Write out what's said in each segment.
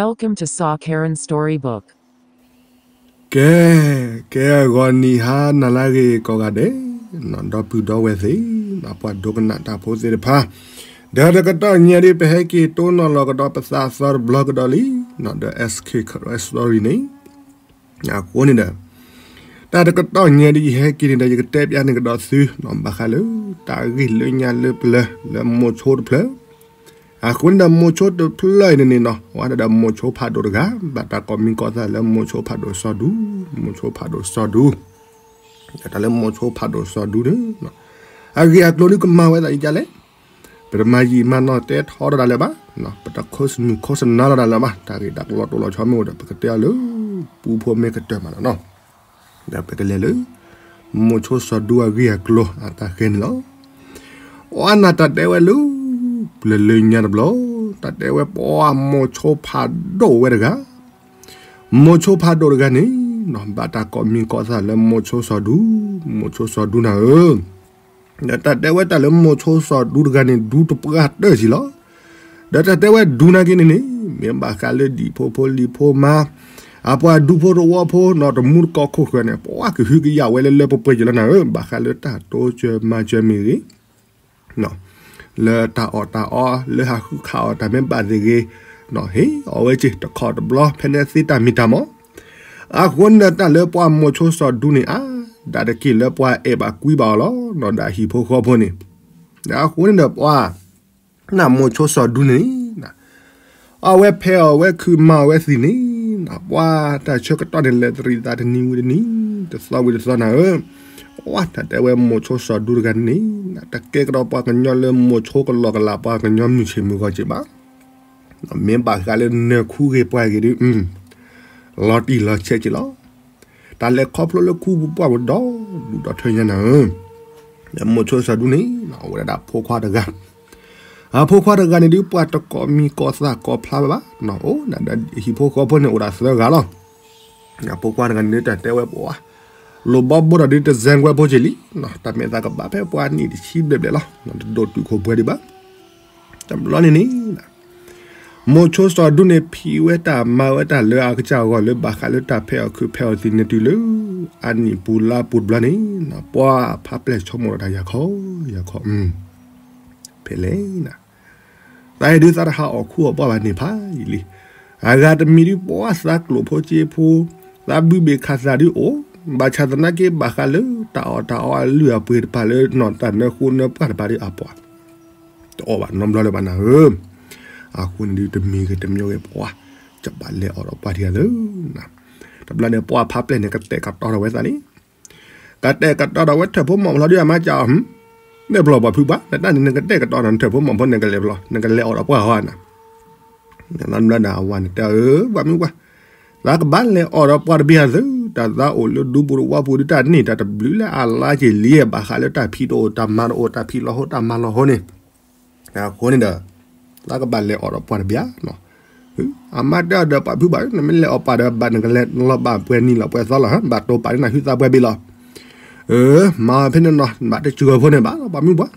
Welcome to Saw Karen Storybook. ကဲ, ကဲဂီၤနံၤဟါနၤလၢအဂ့ၤကိးဂၤဒဲး, ဒီပုၢ်ဒီဝဲၢ်သ့ၣ်, ပှၤဒိကနၣ်တၢ်ဖိသ့ၣ်တဖၣ်, ဒီးတကတီၢ်ညါဒ်ပဟဲက့ၤတိၢ်နီၣ်လီၤကဒီးပသးသီတဘျီကဒီးလံ, ဒီး S K Karen Story န့ၣ်, အဃိန့ၣ်ဒီး တၢ်တကတီၢ်ညါဒ်ယဟဲက့ၤန့ၣ်ဒီး ယကတဲပျးန့ၢ်ကဒီးသု ဘၣ်ဃးလၢ တၢ်ဂ့ၢ်လၢညါလၢပျၢၤလၢမိၤဆိတဖျၢၣ်, အဃိန့ၣ်ဒီးမိၤဆိတဖျၢၣ်အံၤန့ၣ်န့ၣ်နီၤ အဝဲဒၣ်ဒီးမိၤဆိဖးဒိၣ်တဂၤ ဘၣ်တၢ်ကိးမံၤကိးသးလၢမိၤဆိဖးဒိၣ်စီၤဒူ, မိၤဆိဖးဒိၣ်စီၤဒူ, တၢ်လၢမိၤဆိဖးဒိၣ်စီၤဒူန့ၣ် အဂ့ၢ်အကျိၤဒ်ကမၤဝဲဒၣ်ဒ်လဲၣ်, ပတမၤယံာ်မၤနီၢ်တဲထီထီၣ်ဒၣ်လၢၤဘၣ်, ပတခိၣ်စနူၢ်ခိၣ်စနါလီၤဒၣ်လၢၤဘၣ်, တၢ်ဂ့ၢ်တၢ်ကျိၤတိၢ်လီၤဆီမ့ၢ်အိၣ်ဒီး ပကတဲအီၤလၢ ပူဖိမ့ၢ်ကတၢၢ်မးနီၤနီၤ, ဒီးပကလဲၤလၢ မိၤဆိစီၤဒူအဂ့ၢ်အကျိၤအတၢ်ဃဲန့ၣ်လီၤ. အီနၤတၢ်တဲဝဲလၢ ပျၢၤလၢညါတဘျီ, တၢ်တဲဝဲပှၤမိၤဆိဖးဒိၣ်ဝဲတဂၤ, မိၤဆိဖးဒိၣ်တဂၤန့ၣ် ဘၣ်တၢ်ကိးမံၤကိးသးလၢမိၤဆိစီၤဒူ, မိၤဆိစီၤဒူနၤဧၢ ဒီးတၢ်တဲဝဲတၢ်လၢမိၤဆိစီၤဒူတဂၤန့ၣ် ဒူတပှၢ်တၢၢ်ဆံးလီၤ. ဒီးတၢ်တဲဝဲဒူနာ်က့န့ၣ်န့ၣ် မ့ၢ်ဘၣ်ဃးလၢဒံၣ်ဖိဖိလံၤဖိမါ, အပှၤဒူဖိတဝီဖိနီၤ တမူတကိးခိၣ်ဃၢၤန့ၣ် ပှၤကဟုကယာ်ဝဲလၢလၢပှဲၤပှဲၤက့ၤလီၤနၤဧၢ, ဘၣ်ဃးလၢတၢ်တိစၢၤမၤစၢၤမ့ၢ်ဂ့ၤ လၢတၢ်အီၣ်တၢ်အီ လၢဟးဃုခးအီၣ်တၢ်မ့ၢ်ဘၣ်သ့ၣ်ဂ့ၤ, ဟ့ၣ်အီၣ်ဝဲက့ၤ တခီတဘျီ ဖဲန့ၣ်သ့တၢ်မံၤတၢ်မီၤ, အဃိန့ၣ်ဒီးတၢ်လၢပှၤမိၤဆိစီၤဒူန့ၣ် အါဒၣ်တက့ၢ်လၢပှၤအဲၣ်ဘၣ်ကွံဘၣ်အီၤလီၤ, ဒီးအဟံၣ်ဖိဃီဖိန့ၣ်, အဃိန့ၣ်ဒီးပှၤ နမိၤဆိစီၤဒူန့ၣ် အဝဲဖဲအီၣ်ဝဲခုးမၤအီၣ်ဝဲသ့ၣ်န့ၣ်, ပှၤတၢ်ဆၢကတီၢ်န့ၣ်လဲၤတရံးသးတနံၤဝံၤတနံၤ, တသီဝံၤတသီနၤဧၢ, ပှၤတၢ်တဲဝဲမိၤဆိစီၤဒူတဂၤန့ၣ်, တကဲကဒီးပှၤကညီလၢမိၤဆိကလီကလးပှၤကညီမုၢ်ဆ့ၣ်မုၢ်ဂီၤက့ၤဘၣ်, မ့ၢ်ဘၣ်ဃးလၢနၢၤခူဂ့ၤပှၤဂ့ၤဒုး, လီၤတံၢ်လီၤဆဲးက့ၤလီၤ. တၢ်လဲၤခီဖျိလၢခူပူၤပှၢ်ပူၤဒီဒူၣ်ဒီထၢညါနၤဧၢ, မိၤဆိစီၤဒူန့ၣ် အဝဲဒၣ်ဖိခွါတဂၤ, အဖိခွါတဂၤန့ၣ်ဒုး ပှၤတကိးမံၤကိးသးကိးဖျါဝဲဘၣ်, အိၣ်ဒၣ်ဒီးဟံၣ်ဖိဃီဖိန့ၣ်အိၣ်ဒၣ်သၢဂၤလီၤ. အဖိခွါတဂၤန့ၣ်ဒုး တၢ်တဲဝဲပှၤ, လိၣ်ဘီဘိဒီးဒုးတစဲကွဲဖိက့ၤလံ, တၢ်မဲာ်သးကဘၣ်ဖဲပှၤနံၣ်တဆံဘျဲၣ်ဘျဲၣ်လီၤ, တဒိၣ်တုာ်ခိၣ်ပှဲၤဒံးဘၣ်. တဘျီန့ၣ်န့ၣ် မိၤဆိစီၤဒူန့ၣ် ဖံးဝဲတၢ်မၤဝဲတၢ်လၢအကစၢ်အဂီၢ်လၢဘၣ်ဃးလၢတၢ်ဖဲအီၣ်ခုးဖဲအီၣ်သံးန့ၣ်တုၤလၢ အနံၣ်ပူၤလါပူၤတဘျီန့ၣ်, ပှၤဖးပျဲၢ်ဆိကမိၣ်ဒီးတၢ်ယၤခီ, ယၤခီ, ဖဲလဲၣ်နၤ, သးအံၤဒုးသးတဟးအီၣ်ခူအီၣ်ပှၢ်ဘၣ်န့ၣ်ဖးယံာ်လံ, အဂၤတမံၤဒုးပှၤသးကျိၣ်ဖိစ့ဖိ, သးဘုဘ့ၣ်ခးသးဒုးအိၣ်, ဘၣ်ဆၣ်သနာ်က့ဘၣ်ဃးလၢတၢ်အီၣ်တၢ်အီအလုၢ်အပှ့ၤတဖၣ်လၢနီၢ်တၢ်နၢဃိနၢပှၢ်တဖၣ်ဒုးအပှၤ တအီၣ်ဘၣ်နီတဘျီလၢၤဘၣ်နၤဧၢ, အဃိန့ၣ်ဒုးတမံၤဂ့ၤတမံၤဂ့ၤပှၤ, ကဘၣ်လဲၤအီၣ်ဒီးပှၢ်တဂၤသၢနၤ, တဘျီန့ၣ်ပှၤဖးပျဲၢ်န့ၣ် ကတဲာ်ကတီၤဒီးဝဲသးန့ၣ်, ကတဲာ်ကတီၤဒီးဝဲထၢၣ်ဖိမီၢ်ဖျီဒုးအမါကၢ်အီၤ, မ့ၢ်ပျီၢ်ပှၤဖုဘၣ်, နတၢ်န့ၣ်နကတဲာ်ကတီၤနထၢၣ်ဖိမီၢ်ဖျီန့ၣ်ကလဲၤပျီၢ်, နကလဲၤအီၣ်ဒီးပှၢ်ဟီဧါနၤ နဘျီန့ၣ်အဝၤန့ၣ်တဲအီၤ ပှၤမုၣ်ပှၢ်, သးကဘၣ်လဲၤအီၣ်ဒီးပှၢ်တဘ့ၣ်အသု, တၢ်သးအိၣ်လၢဒူပူၤတဝီပူၤဒုးတၢ်န့ၢ်တၢ်တဘျုးလၢအလါက့ၤလံ, ဘၣ်ဃးလၢတၢ်ဖံးတအိၣ်တၢ်မၤတအိၣ်တၢ်ဖံးလီၤဟိတၢ်မၤလီၤဟိန့ၣ်, အဃိန့ၣ်ဒီး, သးကဘၣ်လဲၤအီၣ်ဒီးပှၢ်တဘ့ၣ်ဧါ, အမါတဲအီၤဒီးပှၤဖုဘၣ်, နမ့ၢ်လဲၤအီၣ်ပှၢ်ဒီးဘၣ်နကလဲၤလီၤဘၣ်ပှဲၤနံၤလီၤပှဲၤသီလီၤ, ဘၣ်တိာ်ပာ်န့ၢ်နၤဟုသးပှဲၤဘ့ၣ်လီၤ, မၤဖဲန့ၣ်နီၤ ဘၣ်တစှၤဖိန့ၣ်ဘၣ်လီၤ ပှၤမုၣ်ပှၢ်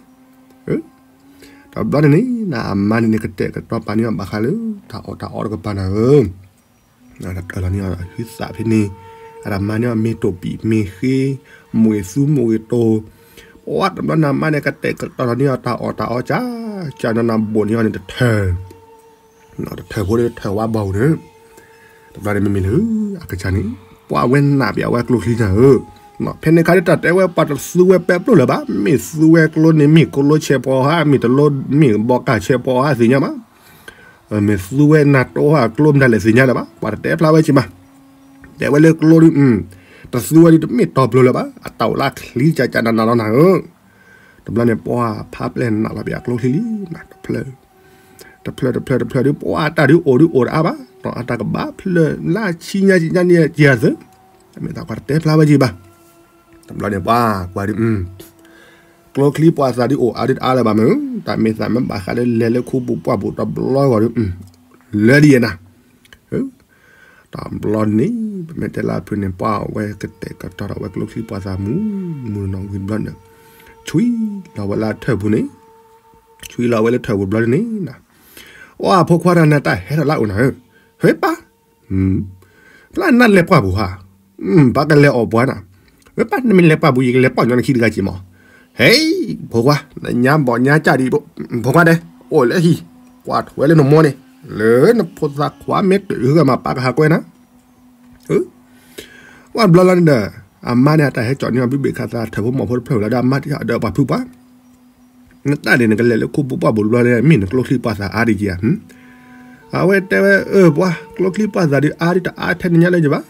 တဘျီန့ၣ်န့ၣ် အမါန့ၣ်န့ၣ် ကတဲာ်ကတီၤပာ်န့ၢ်အီၤဘၣ်ဃးလၢ တၢ်အီၣ်တၢ်အီတကပၤနၤဧၢ, တၢ်လီၤန့ၢ်အီၤဟုသးဖဲန့ၣ်, အတၢ်မၤန့ၢ်အီၤမ့ၢ်တိာ်ပံာ်မ့ၢ်ဃ့, မိၢ်ဂ့ၤသူမိၢ်ဂ့ၤတိာ်, ပှၤတဘျီန့ၣ်အမါန့ၣ် ကတဲာ်ကတီၤလီၤန့ၢ်အီၤတၢ်အီၣ်တၢ်အီကၢ်, ကၢ်နီၢ်နီၢ်ဘိၣ်န့ၢ်အီၤန့ၣ်တထၢၣ် တထၢၣ်ဖိဒီးတထၢၣ်ဝါဘီဧိၤန့ၣ်, တဘျီန့ၣ်မ့မ့ၢ်လၢ အကစၢ်န့ၣ်, ပှၤဝဲနးပၠးဝဲကျိချံနၤဧၢ, ဖဲန့ၣ်ခါဒ်တၢ်တဲဝဲပှၤတသူဝဲပဲပျိၢ်လၢၤဘၣ်, မ့ၢ်သူဝဲကျိန့ၣ်မ့ၢ်ကျိဆဲးဖီဟါ မ့ၢ်တလိမ့ၢ်ဘီကၢ်ဆဲးဖီဟါသ့ၣ်ညါဘၣ်, မ့ၢ်သူဝဲနၤတိဟါကျိမတၤလဲၣ်သ့ၣ်ညါလၢၤဘၣ်, ပှၤတတဲဖျါဝဲက့ၤဘၣ်, တဲဝဲလၢကျိဒုး, တသူဝဲဒုးတမ့ၢ်တီၤပျိၢ်လၢၤဘၣ်, အတၢ်အိၣ်လၢချံကၢ်ကၢ်နးနးလီၤနၤဧၢ, တဘျီန့ၣ်ပှၤဖးပျဲၢ်နးလီၤပၠးကျိချံလံ, တဖျၢၣ် တဖျၢၣ်တဖျၢၣ်တဖျၢၣ်ဒုး ပှၤအတၢ်ဒုးအိၣ်ဒုးအိၣ်တအါဘၣ်, အတၢ်ကဘၣ်ဖျၢၣ်လၢဆံညါဆံညါန့ၣ်က့ၤအသု, မ့ၢ်သးပှၤတတဲဖျါဝဲက့ၤဘၣ်, တဘျီန့ၣ်ပှၤကွၢ်ဒုး, ကျိချံပှၤသးဒုးအိၣ်အါဒုးတအါလၢၤဘၣ်မ့ၢ်, တၢ်မ့ၢ်သးမ့ၢ်ဘၣ်ဃးလၢလဲၤလၢခူပူၤပှၢ်ပူၤတဘျီဂီၢ်ဒုး, လၢဒ်ယဲနၤ တဘျီန့ၣ် ပမ့ၢ်တဲလၢဖုန့ၣ် ပှၤဝဲကတဲာ်ကတီၤဒီးဝဲကျိချံပှၤသးမူ, မူနီၢ်ဝံၤဘျီန့ၣ်, ဆွံလီၤဝဲလၢထၢၣ်ပူၤန့ၣ်, ဆွံလီၤဝဲလၢထၢၣ်ပူၤဘျီန့ၣ်, အိၣ်အဖိခွါတဂၤန့ၣ် တၢ်ဟဲထီၣ်လၢအအိၣ်နၤဧၢ, ဝဲပၢ်, ဖျါနလဲၤပှၢ်ပူၤဧါ, ပၢ်ကလဲၤအီၣ်ပှၤနၤ, ဝဲပၢ် နမ့ၢ်လဲၤပှၢ်ပူၤ ယကလဲၤပှၢ်ညီနခံတဂၤက့ၤမး, ဟဲ, ဖိခွါ, နညါဘီၣ်ညါကၢ်ဒံး, ဖိခွါဒဲး, အိၣ်လၢဟံၣ်, ကွၢ်ထွဲလၢနမိၢ်န့ၣ်, လၢနဖိသၣ်ခွါမ့ၢ်တဂၤမး ပၢ်ကဟးကွဲနၤ ဝဲဘျီလီၤန့ၣ်ဒီး, အမါန့ၣ် အတၢ်ဟဲကၠီၣ်န့ၢ်အီၤ ဘုဘ့ၣ်ခးသး ထၢၣ်ဖိမီၢ်ဖိတဖျၢၣ်ဝဲလၢဒီး အမါတဟးဒီးပှၤဖုပှၢ်, နတၢ်န့ၣ် နကလဲၤလၢခူပူၤပှၢ်ပူၤတဘျီန့ၣ် မ့ၢ်နကျိချံပှၢ်သးအါဒံးက့ၤဧါ, အဝဲတဲဝဲ အၢ ပှၢ် ကျိချံပှၢ်သးဒုးအါဒံး တအါထဲနညါလၢၤဘၣ်,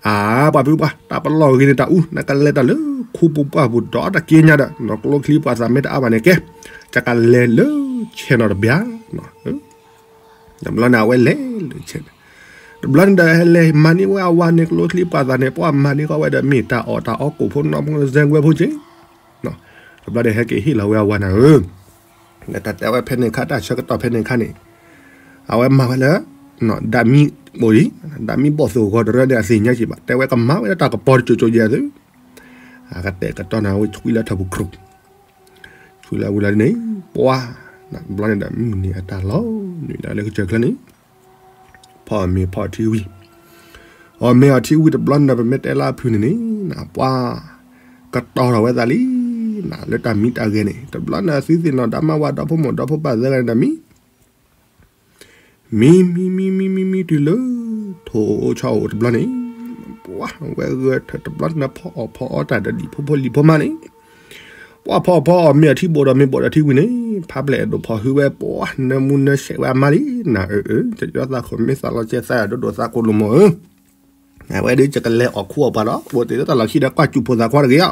အါ ပှၤဖုပှၢ် တၢ်ပလီၢ်ဂ့ၤန့ၣ်တၢ်အူ နကလဲၤတၢ်လၢခူပူၤပှၢ်ပူၤဒီးတက့ညါဒီး နကျိချံပှၢ်သးမ့ၢ်တအါဘၣ်န့ၣ်ကဲ, ယကလဲၤလၢဆဲးနီၤတဘျီ တဘျီန့ၣ် အဝဲလဲၤလၢဆဲးန့ၣ်, တဘျီန့ၣ်ဒီး ဟဲလဲၤမၤန့ၢ်ဝဲအဝၤန့ၣ် ကျိချံပှၢ်သးန့ၣ် ပှၢ်မၤန့ၢ်ဃီဝဲဒီး မ့ၢ်တၢ်အီၣ်တၢ်အီကိၣ်ဖိနီၢ်ဖိ စဲကွဲဖိက့ၤ, တဘျီန့ၣ် ဟဲက့ၤဟ့ၣ်လီၤဝဲအဝၤနၤဧၢ, လၢတၢ်တဲဝဲဖဲန့ၣ်အခါ တၢ်ဆၢကတီၢ်ဖဲန့ၣ်အခါန့ၣ်, အဝဲမၤဝဲလၢ ဒၣ်မံဘိၣ်လံ, ဒၣ်မံဘိၣ်သိၣ်ဂီၤတရၢန့ၣ် အသ့ၣ်ညါက့ၤဘၣ် တဲဝဲကမၤဝဲလၢတၢ်ကပီၤတစိၤစိၤယဲၢ်သု, အကတဲာ်ကတီၤနၤဝဲ ဆွံလၢထၢၣ်ပူၤခရူး ဆွံလၢဝံၤလီၤန့ၣ် ပှၢ်, ဘျီန့ၣ်ဒီး မုၢ်နံၤအတၢ်လီၤနုာ်လၢကစၢၢ်ချၢန့ၣ်, ဖီအီၣ်မ့ၤဖီအီထံဝံၤ, အီၣ်မ့ၤအီထံဝံၤတဘျီန့ၣ်ဒီး ပမ့ၢ်တဲလၢအဖုၣ်န့ၣ်န့ၣ်, ပှၢ်, ကတီၤထီၣ်ဝဲသးလံ, လၢတၢ်မံတၢ်ဂဲၤန့ၣ် တဘျီန့ၣ် သုသ့ၣ်နီၣ်ဒီးမါဝၤဒီဖိမိၢ်ဒီဖိပၢ်သၢဂၤန့ၣ်ဒီးမံ မံ မံ မံ မံ မံ မံ တုၤလၢ ထိၣ်အိၣ်ဆီအိၣ်တဘျီန့ၣ်, ပှၢ်ဝဲဂဲၤထၢၣ်တဘျီန့ၣ် ဖီအီၣ်ဖီအီတၢ်ဒီးဒံၣ်ဖိဖိလံၤဖိမါန့ၣ်, ပှၢ်ဖီအီၣ်ဖီအီၣ်မ့ၤအထံဘိၣ်ဒီးမ့ၤဘိၣ်ဒီးထံဝံၤန့ၣ် ဖးပျဲၢ်အဲၣ်ဒိးဖီၣ်ဟုဝဲ ပှၢ်နၢမူနၢဆဲးဝဲအမါလံနၤဧၢ, တယီသးခိၣ်မ့ၢ်သးလီၤကဲသးဒိၣ်ဒိၣ်သးကိၢ်လိာ်မးဧၢ အဝဲဒုးယကလဲၤအီၣ်ခူအီၣ်ပှၤဒီး အိၣ်တ့ၢ်လၢတၢ်လီၢ်ခံဒီးကွၢ်စူၣ်ဖိသးခွါတဂ့ၤအီၤ,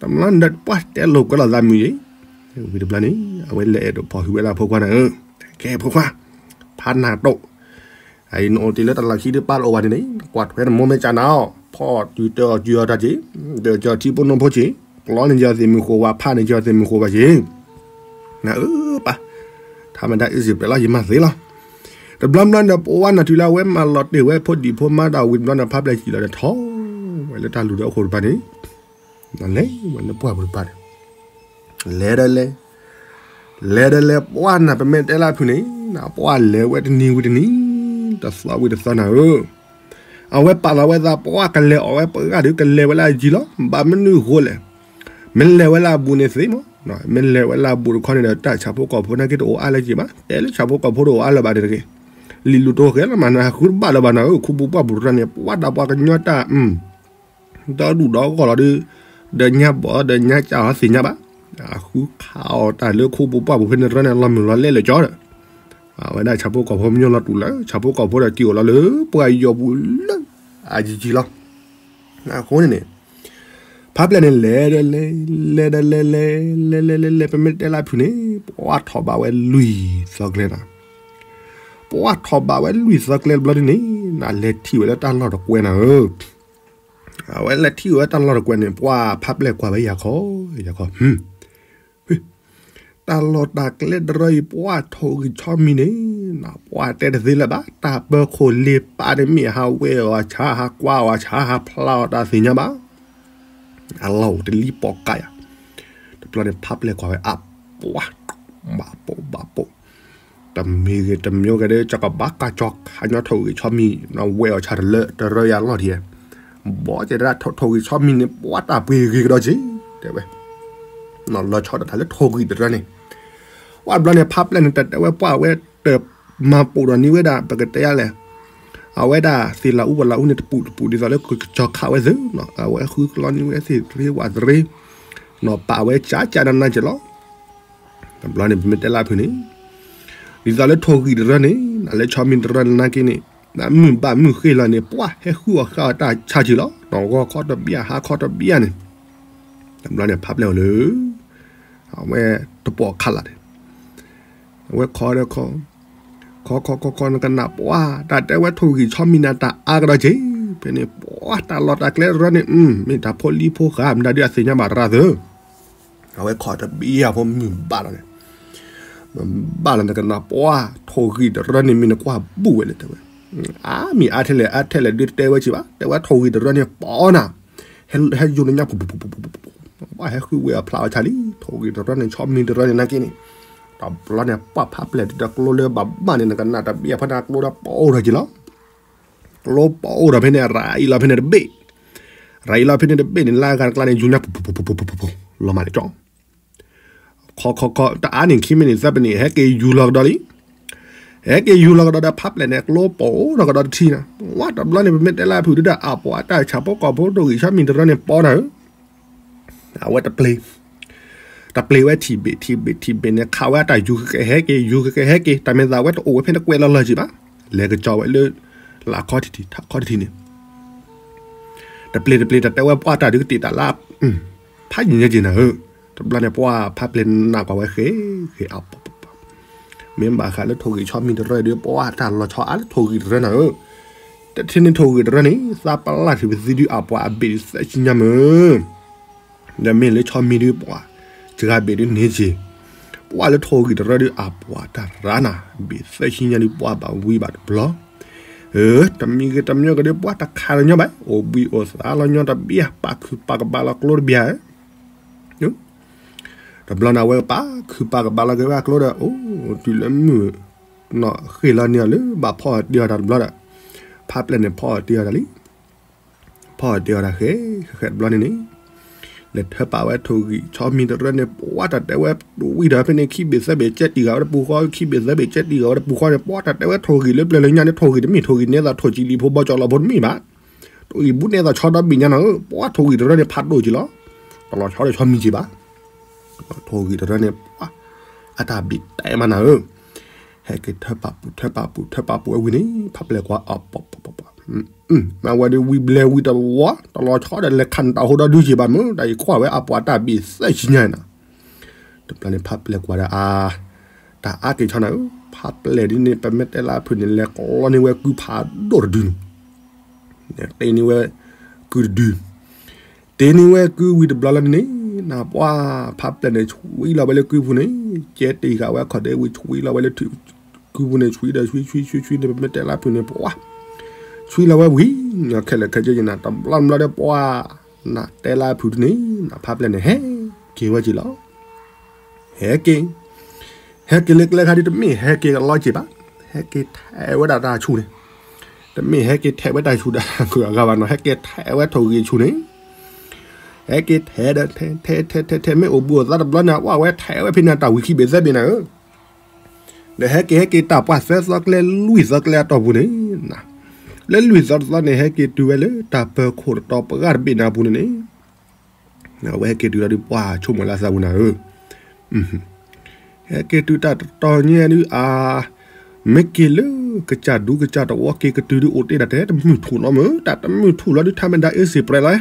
တဘျီန့ၣ်ဒီးပှၢ်တဲလိာ်ကွဲလိာ်သးမုာ်ယံၤ, ဝံၤတဘျီန့ၣ် အဝဲလဲၤအဲၣ်ဒိးဖီၣ်ဟုဝဲလၢအဖိခွါနၤဧၢ, ကဲဖိခွါ, ဖးနၢ်တိၣ်, အအံၤနအိၣ်တ့ၢ်လၢတၢ်လီၢ်ခံဒီးပၢ်တအိၣ်ဘၣ်န့ၣ်န့ၣ် ကွၢ်ထွဲနမိၢ်မ့ၢ်ကနၤအီၤ ဖီၣ်တုၤတၢ်အီၣ်စုၤအီၤတၢ်က့ၤ, ဒီးကၠီထံဖိနိဖိက့ၤ, ကျီန့ၣ်ကၠီသ့ၣ်မုၢ်ဃိဝါ ဖးန့ၣ်ကၠီသ့ၣ်မုၢ်ဃိဝါက့ၤ နၤဧၢပၢ်, ထါမတၤအ့စ့ၣ်ပျဲလီၤ ယမၤသ့လီၤ, တဘျီဘျီန့ၣ် ပှၢ်နၤတုၤလၢအဝဲမၤလီၤတ့ၢ်ဝဲဖိဒံၣ်ဖိမါဒီးဝံၤတဘျီန့ၣ် ဖးပျဲၢ်စံၣ်လီၤဒီးထီၣ်ဝဲလၢတၢ်လူၢ်ဒီးအခိၣ်တဖၣ်န့ၣ်, လဲၤဝဲလၢပှၢ်ပူၤတဖၣ်န့ၣ်, လဲၤဒီးလဲၤ လဲၤဒီးလဲၤ ပှၢ်နၤပမ့ၢ်တဲလၢအဖုၣ်န့ၣ်, ပှၢ်လဲၤဝဲတနံၤဝံၤတနံၤ, တသီဝံၤတသီနၤဧၢ, အဝဲပာ်လီၤဝဲသး ပှၢ်ကလဲၤအီၣ်ဝဲပှၤဂၤဒီး ကလဲၤဝဲလၢအယံၤလီၤ, ဘၣ်မနုၤအဃိလဲၣ်, မ့ၢ်လဲၤဝဲလၢအဘူးန့ၣ်သ့မး, မ့ၢ်လဲၤဝဲလၢအဘူးတခီန့ၣ်ဒီး တၢ်ဆၣ်ဖိကီၢ်ဖိနာ်က့တအိၣ်အါလၢၤက့ၤဘၣ်, တဲလၢဆၣ်ဖိကီၢ်ဖိတအိၣ်အါလၢၤဘၣ်န့ၣ်တဂ့ၤ, လံာ်လူၢ်တအိၣ်ဃဲလၢမၤနၤ ဃုတဘၣ်လၢၤဘၣ်နၤဧၢ, ခူပူၤပှၢ်ပူၤတရၢန့ၣ် ပှၢ်တၢ်ပှၤကညီတၢ် ဒီဒူၣ်ဒီဂီၢ်လီၤဒီး, ဒီးညါဘီၣ်ဒီးညါကၢ်အီၤသ့ၣ်ညါဘၣ်, အဃုခးအီၣ်တၢ်လၢခူပူၤပှၢ်ပူၤဖဲန့ၣ်တရၢန့ၣ် လီၤမုၢ်လီၤလဲလၢာ်ကၠီဒီး, အဝဲဒၣ်ဆၣ်ဖိကီၢ်ဖိမညီလီၤတူၢ်လၢ ဆၣ်ဖိကီၢ်ဖိဒီးက့ၤအိၣ်လီၤလၢပှၢ်ယီၤပူၤလၢ အယံၤယံၤလီၤ, အဃိန့ၣ်န့ၣ်, ဖးပျဲၢ်န့ၣ် လဲၤဒီးလဲၤ လဲၤဒီးလဲၤလဲၤ လဲၤလဲၤလဲၤလဲၤ ပမ့ၢ်တဲလၢအဖုၣ်န့ၣ် ပှၢ်ထီၣ်ဘးဝဲလွံၢ်သီကျဲနၤ ပှၢ်ထီၣ်ဘးဝဲလွံၢ်သီကျဲတဘျီန့ၣ်န့ၣ် နလဲၤထံၣ်ဝဲလၢတၢ်လီၢ်တကွဲးနၤဧၢ, အဝဲလဲၤထံၣ်ဝဲတၢ်လီၢ်တကွဲးန့ၣ် ပှၢ်ဖးပျဲၢ်ကွၢ်ဝဲယၤခီ, ယၤခီ, တၢ်လီၢ်တၢ်ကျဲတရၢအံၤ ပှၢ်ထိၣ်ဂံၢ်ဆီမံၤန့ၣ်, ပှၢ်တဲတသ့လၢၤဘၣ်, တၢ်ပၢၤခိၣ်လ့ၤပာ်န့ၣ်မ့ၢ်ဟးဝဲအီၤဆါဟးကွၢ်အီၤဆါဟးဖျါအီၤတၢ်သ့ၣ်ညါဘၣ် အလီၢ်အိၣ်တလံၤပိာ်ကါယၤ, တဘျီန့ၣ်ဖးပျဲၢ်ကွၢ်ဝဲအပှၢ်, ဘၣ်ပိာ်ဘၣ်ပိာ်, တမ့ၢ်ဂ့ၤတမ့ၢ်ဂ့ၤဒီး ကဘၣ်ကၢ်ကၠီခးညီထိၣ်ဂံၢ်ဆီမံၤ နဝဲအီၤဆါတလၢတရၢယၤလီၢ်ဒံး, ဘီကဲဒၣ်ထိၣ်ဂံၢ်ဆီမံၤန့ၣ် ပှၢ်တၢ်ပှ့ၤဂ့ၤကဒီးက့ၤ, တဲဝဲ, လီၤဆီဒၣ်တၢ်လၢထိၣ်ဂံၢ်တရၢန့ၣ်, ပှၢ်တဘျီန့ၣ် ဖးပျဲၢ်န့ၣ် တတဲဝဲပှၢ်ဝဲ တမၤပိာ်ဒီးန့ၢ်ဝဲဒၣ် ပကတဲယၤလဲၣ်, အဝဲဒၣ်သ့ၣ်လၢအူပလၢအူန့ၣ် တပူၤတပူၤ ဒ်သိးလၢကကၠီခးဝဲသ့ၣ်နီၤ, အဝဲဃုကျီန့ၢ်ဝဲသ့ၣ်သရ့ဝးသရ့, နီၤပာ်ဝဲကၠးကၠးနးနးက့ၤလီၤ, တဘျီန့ၣ် ပမ့ၢ်တဲလၢအဖုၣ်န့ၣ်, ဒ်သိးလၢထိၣ်ဂံၢ်တရၢန့ၣ် နလဲၤဆီမံၤတရၢနာ်က့န့ၣ်, နမုၢ်ဘၣ်မုၢ်ဃ့လီၤန့ၣ် ပှၢ်ဟဲဃုအီၣ်ဃာ်အီၤတၢ်ဆါက့ၤလီၤ, နီၤဂီၤခီတဘျီဟါခီတဘျီန့ၣ်, တဘျီန့ၣ် ဖးပျဲၢ်အိၣ်လၢ အဝဲတပိာ်ခးလၢ်န့ၣ်, အဝဲခီဒီးခီ, ခီခီခီခီ နကနၣ်ပှၢ် တၢ်တဲဝဲထိၣ်ဂံၢ်ဆီမံၤန့ၣ် တၢ်အါကဒီးက့ၤ, ဖဲန့ၣ် ပှၢ်တၢ်လီၢ်တၢ်ကျဲတရၢန့ၣ် မ့ၢ်တၢ်ဖိလံၤဖိဃာ် မတၤဒုးအသ့ၣ်ညါဘၣ်တရၢသု, အဝဲခီတဘျီဖိမုၢ်ဘၣ်လီၤန့ၣ်, မုၢ်ဘၣ်လီၤနကနၣ်ပှၢ် ထိၣ်ဂံၢ်တရၢန့ၣ် မ့ၢ်နကွၢ်ဘူးဝဲလဲၣ်တဲဝဲ, အါမံၤအါထဲလဲၣ် အါထဲလဲၣ်ဒုးတဲဝဲက့ၤဘၣ် တဲဝဲထိၣ်ဂံၢ်တရၢန့ၣ် ပီနၤ, ဟဲယိာ်လၢညါ ပှၢ်ဟဲဃုဝဲအဖျါအီၤဆါလံ ထိၣ်ဂံၢ်တရၢန့ၣ် ဆီမံၤတရၢန့ၣ်နာ်က့န့ၣ်, တဘျီန့ၣ် ပှၢ်ဖးပျဲၢ်ဒုးဒီးကျိလၢဘၣ်ဘၣ်န့ၣ် နကနၣ်တဘ့ၣ်အဖီန့ၣ် ကျိဒီးပအိၣ်ထီၣ်က့ၤလီၤ. ကျိပအိၣ်ထီၣ်ဖဲန့ၣ် ရၤအံၤလီၤဖဲန့ၣ်တဘ့ၣ်, ရၤအံၤလီၤဖဲန့ၣ်တဘ့ၣ်န့ၣ် လၢအဂၤတကျါန့ၣ် ယူၤညါ လီၤမးန့ၣ်ကၠီ ခီခီခီ တအါန့ၣ်ခံမံးနံးသၢပနံး ဟဲက့ၤယူၤလီၤကဒီးလံ. ဟဲက့ၤယူၤလီၤကဒီးဒီး ဖးပျဲၢ်န့ၣ် ကျိပအိၣ်ထီၣ်ကဒီးတထံၣ်နၤ, ဝဲတဘျီန့ၣ် ပမ့ၢ်တဲလၢအဖုၣ်ဒုးဒီး အပှၤတၢ်ဆၣ်ဖိကီၢ်ဖိထိၣ်ဂံၢ်ဆီမံၤတရၢန့ၣ် ပီနၤဧၢ အဝဲတပျ့ၤ, တပျ့ၤဝဲထံၣ်ဘ့ၣ်ထံၣ်ဘ့ၣ်ထံၣ်ဘ့ၣ်န့ၣ် ခးဝဲအတၢ်ယူၤကကဟဲက့ၤ ယူၤကကဟဲက့ၤ တၢ်မဲာ်သးဝဲတအိၣ်ဝဲဖဲနကွဲးလီၤလီၤက့ၤဘၣ်, လဲၤကစီၤဝဲလၢ လၢခီထံထံ ထီခီထံထံန့ၣ် တပျ့ၤတပျ့ၤ တၢ်တဲဝဲပှၢ်တၢ်ဒုးကတ့ၢ်တၢ်လၢ ဖးယံၤညါက့ၤနၤဧၢ, တဘျီန့ၣ် ပှၢ်ဖးပျဲၢ်နးကွၢ်ဝဲဃဲဃဲအပီပီပီ, မ့ၢ်ဘၣ်ဃးလၢထိၣ်ဂံၢ်ဆီမံၤတရၢဒီး ပှၢ်တၢ်လီၤဆီအါလၢထိၣ်ဂံၢ်တရၢနၤဧၢ, တထံၣ်န့ၣ်ထိၣ်ဂံၢ်တရၢန့ၣ် သးပလၢ်ထံၣ်ပသံဒုးအပှၤအဘ့ၣ်သၢဆံညါမၢ် ဒီးမ့ၢ်လၢဆီမံၤဒုးပှၢ် စှၤဘ့ၣ်ဒုးန့ၢ်က့ၤ, ပှၢ်လၢထိၣ်ဂံၢ်တရၢဒုးအပှၤတၢ်ရၢနၤ, ဘ့ၣ်သၢဆံညါဒုးပှၢ်ဘၣ်ဝံဘၣ်တဘျီ, တမံၤဂ့ၤတမံၤဂ့ၤဒီးပှၢ်တခါလၢညီဘၣ်, အိၣ်ဘှံးအိၣ်သါလီၤညီတဘ့ၣ် ပာ်ခုၣ်ပာ်ကဘၣ်လီၤကျိတဘ့ၣ်ဧါ, တဘျီန့ၣ် အဝဲပာ်ခုၣ်ပာ်ကဘၣ်လီၤက့ၤဝဲအကျိဒီး အိၣ်တုၤလၢမုၢ်နီၢ်ဃ့ၢ်လီၤန့ၢ်အီၤလၢ ဘၣ်ဖီအီၤတ့ၢ်အီၤတၢ်တဘျီဒီး ဖးပျဲၢ်န့ၣ်ဖီအီၤတ့ၢ်အီၤတၢ်လံ, ဖီအီၤတ့ၢ်အီၤတၢ်ဃဲဃဲဃဲတဘျီန့ၣ်န့ၣ် လဲၤထၢပာ်ဝဲထိၣ်ဂံၢ်ဆီမံၤတရၢန့ၣ် ပှၢ်တၢ်တဲဝဲတဝံဒီးဖဲန့ၣ် ခံဘ့ၣ်သၢဘ့ၣ်ကဲတံၢ်ဃာ်ဝဲတပူၤဃီ ခံဘ့ၣ်သၢဘ့ၣ်ကဲတံၢ်ဃာ်ဝဲတပူၤဃီန့ၣ် ပှၢ်တၢ်တဲဝဲထိၣ်ဂံၢ်လၢပျၢၤလၢညါန့ၣ် ထိၣ်ဂံၢ်တမ့ၢ်ထိၣ်ဂံၢ်နဲသိးထိၣ်ကံလံဖိဘီကၠီလီၤဖိတမ့ၢ်ဘၣ်, ထိၣ်ဂံၢ်ဘူးနဲသိးဆီဒီဘ့ၣ်ညါနီၤဧၢ, ပှၢ်ထိၣ်ဂံၢ်တရၢန့ၣ်ဖးဒိၣ်က့ၤလီၤ, တလီၤဆီဒီးဆီမံၤက့ၤဘၣ် ထိၣ်ဂံၢ်တရၢန့ၣ် ပှၢ်အတၢ်ဘံၣ်တဲမးနၤဧၢ, ဟဲက့ၤထၢပာ်ပူၤထၢပာ်ပူၤထၢပာ်ပူၤဝဲဝံၤန့ၣ် ဖးပျဲၢ်ကွၢ်အပီပီပီပီ, မ့ၢ်ဝဲဒုးဝံဘျဲဝံတဝီ တလီၤဆီဒီးလဲၤခးနတၢ်ဟိဒီဒုက့ၤဘၣ်မၢ် တၢ်အံၤကွၢ်ဝဲအပှၤတၢ်ဘံၣ်သၢဆံညါနီၤ, တဘျီန့ၣ်ဖးပျဲၢ်ကွၢ်ဒီးအါ တၢ်အါက့ၤဆီနၤဧၢ, ဖးပျဲၢ်ဒ်န့ၣ် ပမ့ၢ်တဲလၢအဖုၣ်န့ၣ် လဲၤကျီန့ၢ်ဝဲကုဖးဒိၣ်တဒုန့ၣ် တ့န့ၢ်ဝဲ ကုတဒု, တ့န့ၢ်ဝဲကုဝံၤတဘျီလီၤန့ၣ် နပှၢ်ဖးပျဲၢ်န့ၣ် ဆွံလီၤဝဲလၢကုပူၤန့ၣ်, ကဲတ့ၢ်ဃာ်ဝဲခီၣ်ဒ့ဝံၤ ဆွံလီၤဝဲလၢ ကုပူၤန့ၣ် ဆွံဒီးဆွံဆွံဆွံဆွံန့ၣ် ပမ့ၢ်တဲလၢဖုၣ်န့ၣ် ပှၢ် ဆွံလီၤဝဲဝံၤ ခဲလၢာ်ခဲဆ့က့ၤနၤ တဘျီတဘျီဒီးပှၢ် နတဲလၢဖုၣ်ဒ်န့ၣ် နဖးပျဲၢ်န့ၣ် ဟဲက့ၤဝဲက့ၤလီၤ. ဟဲက့ၤ ဟဲက့ၤလၢကျဲခါဒ်တမ့ၢ်ဟဲက့ၤကလီက့ၤဘၣ်, ဟဲက့ၤထဲးဝဲဒၣ်တၢ်ဆူၣ်န့ၣ်, တမ့ၢ်ဟဲက့ၤထဲးဝဲတၢ်ဆူၣ်ဒၣ်ဂုၤအဂၤဘၣ်နီၤ, ဟဲက့ၤထဲးဝဲထိၣ်ဂံၢ်ဆူၣ်န့ၣ်, ဟဲက့ၤထဲးဒီးထဲးထဲးထဲးထဲး မ့ၢ်အိၣ်ဘှံးအိၣ်သါတဘျီန့ၣ် အဝဲထဲးဝဲဖဲန့ၣ်တၢ်ဝံၤခံဘ့ၣ်သၢဘ့ၣ်နၤဧၢ, ဒီးဟဲက့ၤဟဲက့ၤတၢ်ပှၢ်သၢသီကျဲလွံၢ်သီကျဲအတီၢ်ပူၤန့ၣ်, လၢလွံၢ်သီတသီန့ၣ် ဟဲက့ၤတုၤဝဲလၢတၢ်ပၢၤခိၣ်တတီၤပှၢ်တဘ့ၣ်နၤပူၤန့ၣ်န့ၣ် အဝဲဟဲက့ၤတုၤလီၤဒုးပှၢ်ဆိကမိၣ်လၢအသးပူၤနၤဧၢ, ဟဲက့ၤတုၤတၢ်တတီၤညါဒုးအါ, မ့ၢ်က့ၤလၢကစၢ်ဒူကစၢ်တဝီက့ၤကတုၤဒုးအိၣ်တ့ၢ်ဒၣ်ထဲတမုၢ်ထူၣ်လီၤမၢ်, တၢ်တမုၢ်ထူၣ်လီၤဒုး ထါမ့ၢ်ဒါအ့စ့ၣ်ပြဲးလီၤ,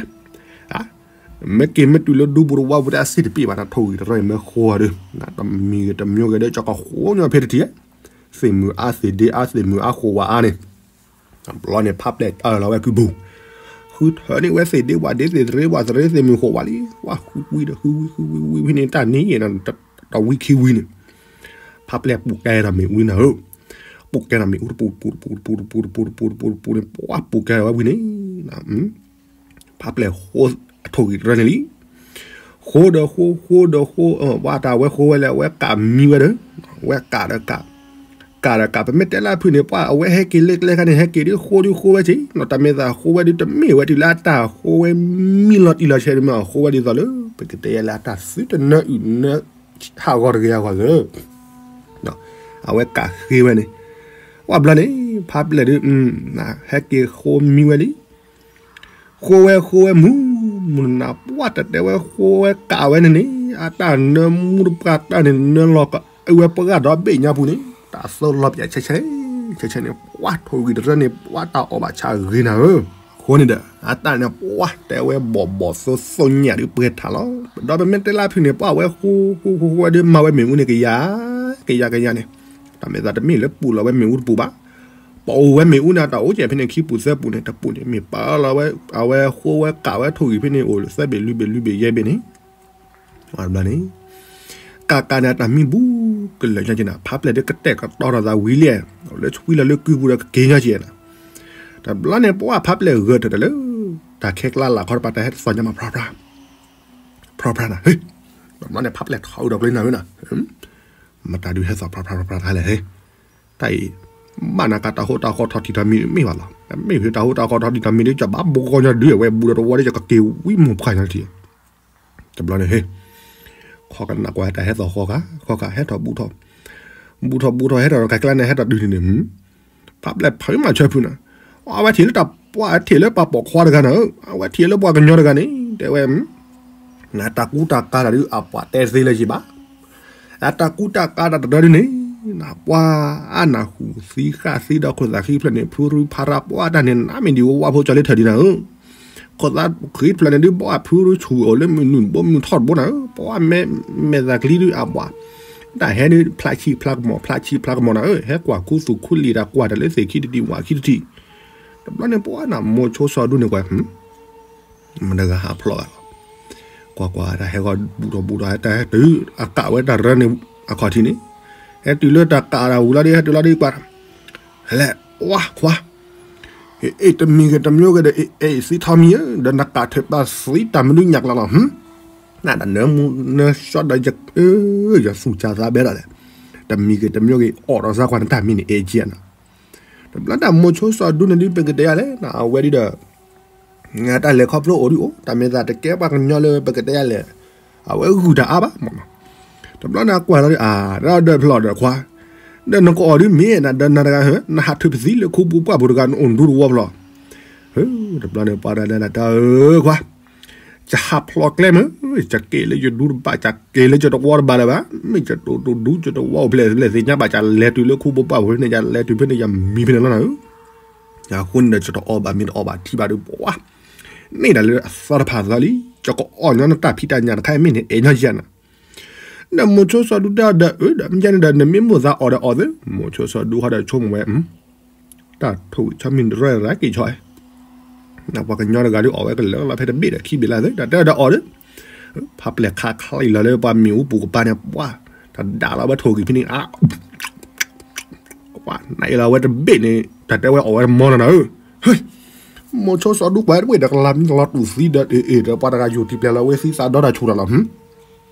မ့ၢ်က့ၤမ့ၢ်တုၤလၢဒူပူၤတဝီပူၤတၢ်အစ့ၣ်တပ့ၢ်ဘၣ် တၢ်ထိၣ်ဂံၢ်တရၢအံၤမ့ၢ်ဃိဒုး, တမံၤဂ့ၤတမံၤဂ့ၤဒီး ကၠီကီၢ်ဃိညါဖဲတထံၣ်, သ့ၣ်မုၢ်အါသ့ၣ်ဒ့အါ သ့ၣ်မုၢ်အါဃိဝဲအါန့ၣ် တဘျီန့ၣ် ဖးပျဲၢ်အၢၣ်လီၤဝဲကုပူၤ, ဃုထၢန့ၢ်ဝဲသ့ၣ်ဒ့ဝၣ်ဒ့ သ့ၣ်သရ့ဝၣ်သရ့ သ့ၣ်မုၢ်ဃိဝဲလံ, ဝဲဃုဝံဒီးဃုဝံဃုဝံဝံဝံဖဲန့ၣ် တၢ်နံၤယဲၢ်နၤ တဝံခံဝံန့ၣ်, ဖးပျဲၢ်ပူၤကဲထီၣ်မ့ၣ်အူနၤဧၢ, ပူၤကဲထီၣ်မ့ၣ်အူတပူၤတပူၤတပူၤတပူၤတပူၤတပူၤတပူၤတပူၤတပူၤန့ၣ် ပှၢ်ပူၤကဲထီၣ်ဝဲဝံန့ၣ် ဖးပျဲၢ်ဃိအထိၣ်ဂံၢ်တရၢန့ၣ်လံ, ဃိဒီးဃိ ဃိဒီးဃိ, ပှၢ်တၢ်ဝဲဃိဝဲလၢအဝဲကးမံဝဲဒီး, ဝဲကးဒီးကး, ကးဒီးကး ပမ့ၢ်တဲလၢဖုၣ်န့ၣ် ပှၢ်အဝဲဟဲက့ၤလၢကျဲခါန့ၣ် ဟဲက့ၤဒုးဃိဒုးဃိဝဲက့ၤနီၤ, တၢ်မ့ၢ်သးဃိဝဲဒုးတမ့ၢ်ဝဲတုၤလၢအတၢ်ဃိဝဲမံလီၤတံၢ်လီၤဆဲးန့ၣ်မ့ၢ်အဃိဝဲဒ်သိးလၢ ပကတဲယဲလၢအတၢ်သုတနၢအုၣ်နၢ ဟးဂီၤတဂ့ၤအဂီၢ်လၢ အဝဲကးဃ့ဝဲန့ၣ်, ပှၢ်ဘျီန့ၣ် ဖးပျဲၢ်ဒုး ဟဲက့ၤဃိမံဝဲလံ, ဃိဝဲဃိဝဲမုၢ်, မုၢ်နၤပှၢ်တတဲဝဲဃိဝဲကးဝဲန့ၣ်န့ၣ် အတၢ်နၢမူတပှၢ်တၢ်န့ၣ် နၢလီၤကအုဝဲပှၢ်ဒီဘ့ၣ်ညါပူၤန့ၣ် တၢ်သိၣ်လီၤပၠးဆဲးဆဲး, ဆဲးဆဲးန့ၣ် ပှၢ်ထိၣ်ဂံၢ်တရၢန့ၣ် ပှၢ်တၢ်အီၣ်ဘၣ်ဆၣ်ဂ့ၤနၤဧၢ, အဃိန့ၣ်ဒီး အတၢ်န့ၣ်ပှၢ်တဲဝဲဘီၣ်ဘီၣ်သိသိညၣ်ဒုးပှဲၤထးလီၤ, ဒီးပမ့ၢ်တဲလၢဖုၣ်န့ၣ် ပှၢ်ဝဲဃိဃိဃိဝဲဒုးမၤဝဲမ့ၣ်အူန့ၣ်ကယၤ ကယၤကယၤန့ၣ်, တၢ်မ့ၢ်သးတမ့ၢ်လၢပူၤလီၤဝဲမ့ၣ်အူတပူၤဘၣ်, ပအိၣ်ဝဲမ့ၣ်အူန့ၣ် တၢ်အိၣ်ကဲဖဲန့ၣ်ခံပူၤသၢပူၤန့ၣ် တပူၤန့ၣ် မ့ၢ်ပာ်လီၤဝဲ အဝဲဃိဝဲကးဝဲထိၣ်ဂံၢ်ဖဲန့ၣ် အိၣ်သၢဘ့ၣ်လွံၢ်ဘ့ၣ်လွံၢ်ဘ့ၣ်ယဲၢ်ဘ့ၣ်န့ၣ်, ဘျီန့ၣ် ကးကးန့ၣ် တၢ်မံဘူးကလၢာ်ညါက့ၤနၤ ဖးပျဲၢ်ဒုးကတဲာ်ကတီၤထီၣ်သးဝံၤလံ, လၢဆွံလီၤလၢကုပူၤဒီးကက့ၤညါက့ၤနၤ, တဘျီန့ၣ် ပှၢ်ဖးပျဲၢ်ဂၢၢ်ထၢၣ်တၢ်လၢ တၢ်ခဲကျါလၢ်ခီတပၤ တၢ်ဟဲတသီညါမး ဖြါဖြါ, ဖြါဖြါနၤ, တဘျီန့ၣ် ဖးပျဲၢ်ထီၣ်အုးဒီးကျဲနၤဝဲနၤ မတၤဒုးဟဲသီၣ်ဖြးဖြးဖြးတခါလဲၣ်ဟ့, တၢ်အံၤ ဘၣ်နၤကတၢ်ဟိတၢ်ဃီထီၣ်တံၢ်ထီၣ်မံၤမ့ၢ်ဘၣ်လီၤ. မ့ၢ်ဖဲတၢ်ဟိတၢ်ဃီထီၣ်တံၢ်ထီၣ်မံၤဒုး ကဘၣ်ဘိကီၢ်ညီဒုး အဝဲဘူးဒီးတဝီဒီးကက့ၤဝံမိၢ်ပှၢ်ညီတထံၣ်, တဘျီန့ၣ်ဟ့, ခီကနၣ်ကွၢ်တၢ်ဟဲသီၣ်ဃီခါ ခီခါဟဲထီၣ်ဘူးထီၣ်, ဘူးထီၣ်ဘူးထီၣ်ဟဲထီၣ်ကကျါန့ၣ် ဟဲထီၣ်တုၤန့ၣ်န့ၣ် ဖးပျဲၢ်ဖုးမၤဆၢဖုးနၤ, အဝဲထံၣ်လၢတၢ်ပှၢ်ထံၣ်လၢပှၤပိာ်ခွါတဂၤန့ၣ်, အဝဲထံၣ်လၢပှၤကညီတဂၤန့ၣ် တဲဝဲ နတၢ်ကူတၢ်ကၤတၢ်ဒုး အပှၤတဲသ့လၢၤဘၣ်. အတၢ်ကူတၢ်ကၤတၢ်တရၢဒုးန့ၣ်, နပှၤအါနၢ်ဟူသံဃၣ်သံဒီးခိၣ်သၣ်ဃံဖျၢၣ်န့ၣ် ဖုရူဖးရၣ်ပှၤတၢ်န့ၣ် နမ့ၢ်ဒံးဝဲဝါဖိကၠီလ့ထၢၣ်ဒံးနၤဧၢ, ခိၣ်သၣ်ဃံဖျၢၣ်န့ၣ်ဒုး ဘၣ်ဖုရူဆူၣ်အိၣ်လၢမုၢ်နုာ်တဘိမုၢ်ထီၣ်တဘိနၤဧၢ, ပှၤမဲာ်သၣ်ကလံၤဒုးအပှၤ တၢ်ဟဲဒုး ဖျးဆံးဖျးကမီၤ ဖျးဆံးဖျးကမီၤနၤဧၢ, ဟဲကွၢ်ခူသူၣ်ခူလံာ်တၢ်ကွၢ်တၢ်လၢသ့ၣ်ခံတထံၣ် ဝၣ်ခံတထံၣ်, တဘျီန့ၣ်ပှၤနၤ မိၤဆိစီၤဒူန့ၣ်ကွၢ် မတၤတဂၤဟးဖျိးဂၤလီၤ. ကွၢ်ကွၢ် တၢ်ဟဲဂီၤဘူးထီၣ်ဘူးထီၣ် တၢ်ဟဲတုၤအကးဝဲတၢ်ရၢန့ၣ် အခီၣ်ထံးန့ၣ်, ဟဲတုၤလၢတၢ်ကးတၢ်ဝံၤလီၤဒီး ဟဲတုၤလီၤဒီးကွၢ်, လဲၤ ဝါခွါ, အ့ၣ် တမံၤဂ့ၤတမံၤဂ့ၤဒီး အ့ၣ် အ့ၣ် သံထီမံၤဧၢ, ဒီးနကးထၢၣ်ပာ်သံတၢ်မနုၤညၣ်ကျါလီၤ, ဟၢ, နဒၣ်နၢမူနၢဆှီဒီး ယသူၣ်စၢ်သးဘဲဒၣ်လဲၣ်, တမံၤဂ့ၤတမံၤဂ့ၤ အီၣ်ဒီးစၢ်ကွၢ်နတၢ်မံၤန့ၣ် အဲၣ်ကံအနၤ တဘျီတၢ်မိၤဆိစီၤဒူန့ၣ်ဒုး ပကတဲယၤလဲၣ် အဝဲဒုးဒီး တၢ်လဲၤခီဖျိအိၣ်ဒုးအိၣ် တၢ်မ့ၢ်သးတကဲပှၤကညီလၢပကတဲယၤလဲၣ်, အဝဲဂုၢ်တၢ်အါဘၣ်မးနီၤ, တဘျီန့ၣ်အကွၢ်လီၤဒီး အါ ဒီးဖျိးဒီးခွါ, ဒီးနကအီၣ်ဒုးမ့ၢ်နၤဒီးနၤတဂၤဧၢ, နဟးထုးပသံလၢခူပူၤပှၢ်ပူၤတဂၤ နအိၣ်ဒူတဝီဖျိး, တဘျီန့ၣ်ပှၤဒၣ်လဲၤလၢတၢ်ဧၢခွါ ယဟးဖျိးကျဲမ့ၢ်, ယက့ၤလၢယဒူတဘၣ် ယက့ၤလၢယတဝီတဘၣ်လၢၤဘၣ်, မ့ၢ်ယတအိၣ်ဒူယတဝီအိၣ်ဖျဲၣ်ဖျဲၣ်သ့ၣ်ညါဘၣ် ယလဲၤတုၤလၢခူပူၤပှၢ်ပူၤဖဲန့ၣ် ယလဲၤတုၤဖဲန့ၣ် ယမံဖဲန့ၣ်လီၤနၤဧၢ, အဃိန့ၣ်ဒီး ယတအီၣ်ဘၣ်မ့ၢ်တအီၣ်ဘၣ်ထံၣ်ဘၣ်ဒီးပှၤ, န့ၢ်ဒၣ်လၢအသီတဖၣ်သီလံ, ယကအီၣ်ညီနတၢ်ဖံးတၢ်ညၣ်တခါအံၤမ့ၢ်န့ၣ် အဲၣ်ညီယၤနၤ ဒီးမိၤဆိစီၤဒူတဲဒီး အၢ ဒီးမ့ၢ်န့ၣ်ဒီး နမ့ၢ်မိၣ်သးအီၣ်ဒီးအီၣ်သ့, မိၤဆိစီၤဒူဟီဒီးဆိကမိၣ်ဝဲ တၢ်ထိၣ်ဂံၢ်ဆီမံၤတရၢရၢက့ၤဆီ, ပှၤကညီတဂၤဒုးအီၣ်ဝဲကလၢာ်လီၤဖဲတဘ့ၣ်ဒီးခံဘ့ၣ်လၢသ့, တၢ်တဲဒီးအီၣ်ဒီး, ဖးပျဲၢ်ခးခလံၣ်လီၤလၢပှၤမ့ၣ်အူပူၤကပၤန့ၣ် ပှၤ, တၢ်ဒၣ်လီၤဝဲထိၣ်ဂံၢ်ဖဲန့ၣ် အါ ပှၤနအ့ၣ်လီၤဝဲတဘ့ၣ်န့ၣ် တၢ်တဲဝဲအီၣ်ဝဲတမီလီၤနၤဧၢ, ဟ့ၣ်, မိၤဆိစီၤဒူကွၢ်တဝ့ၢ်ဒီးကလၤလီၤတူာ်သံဒီး အ့ၣ် ဒီးပှၤတဂၤယိၤတံၢ်ပျဲလီၤဝဲသံသးဒီတၢ်ဆူၣ်တၢ်လီၤ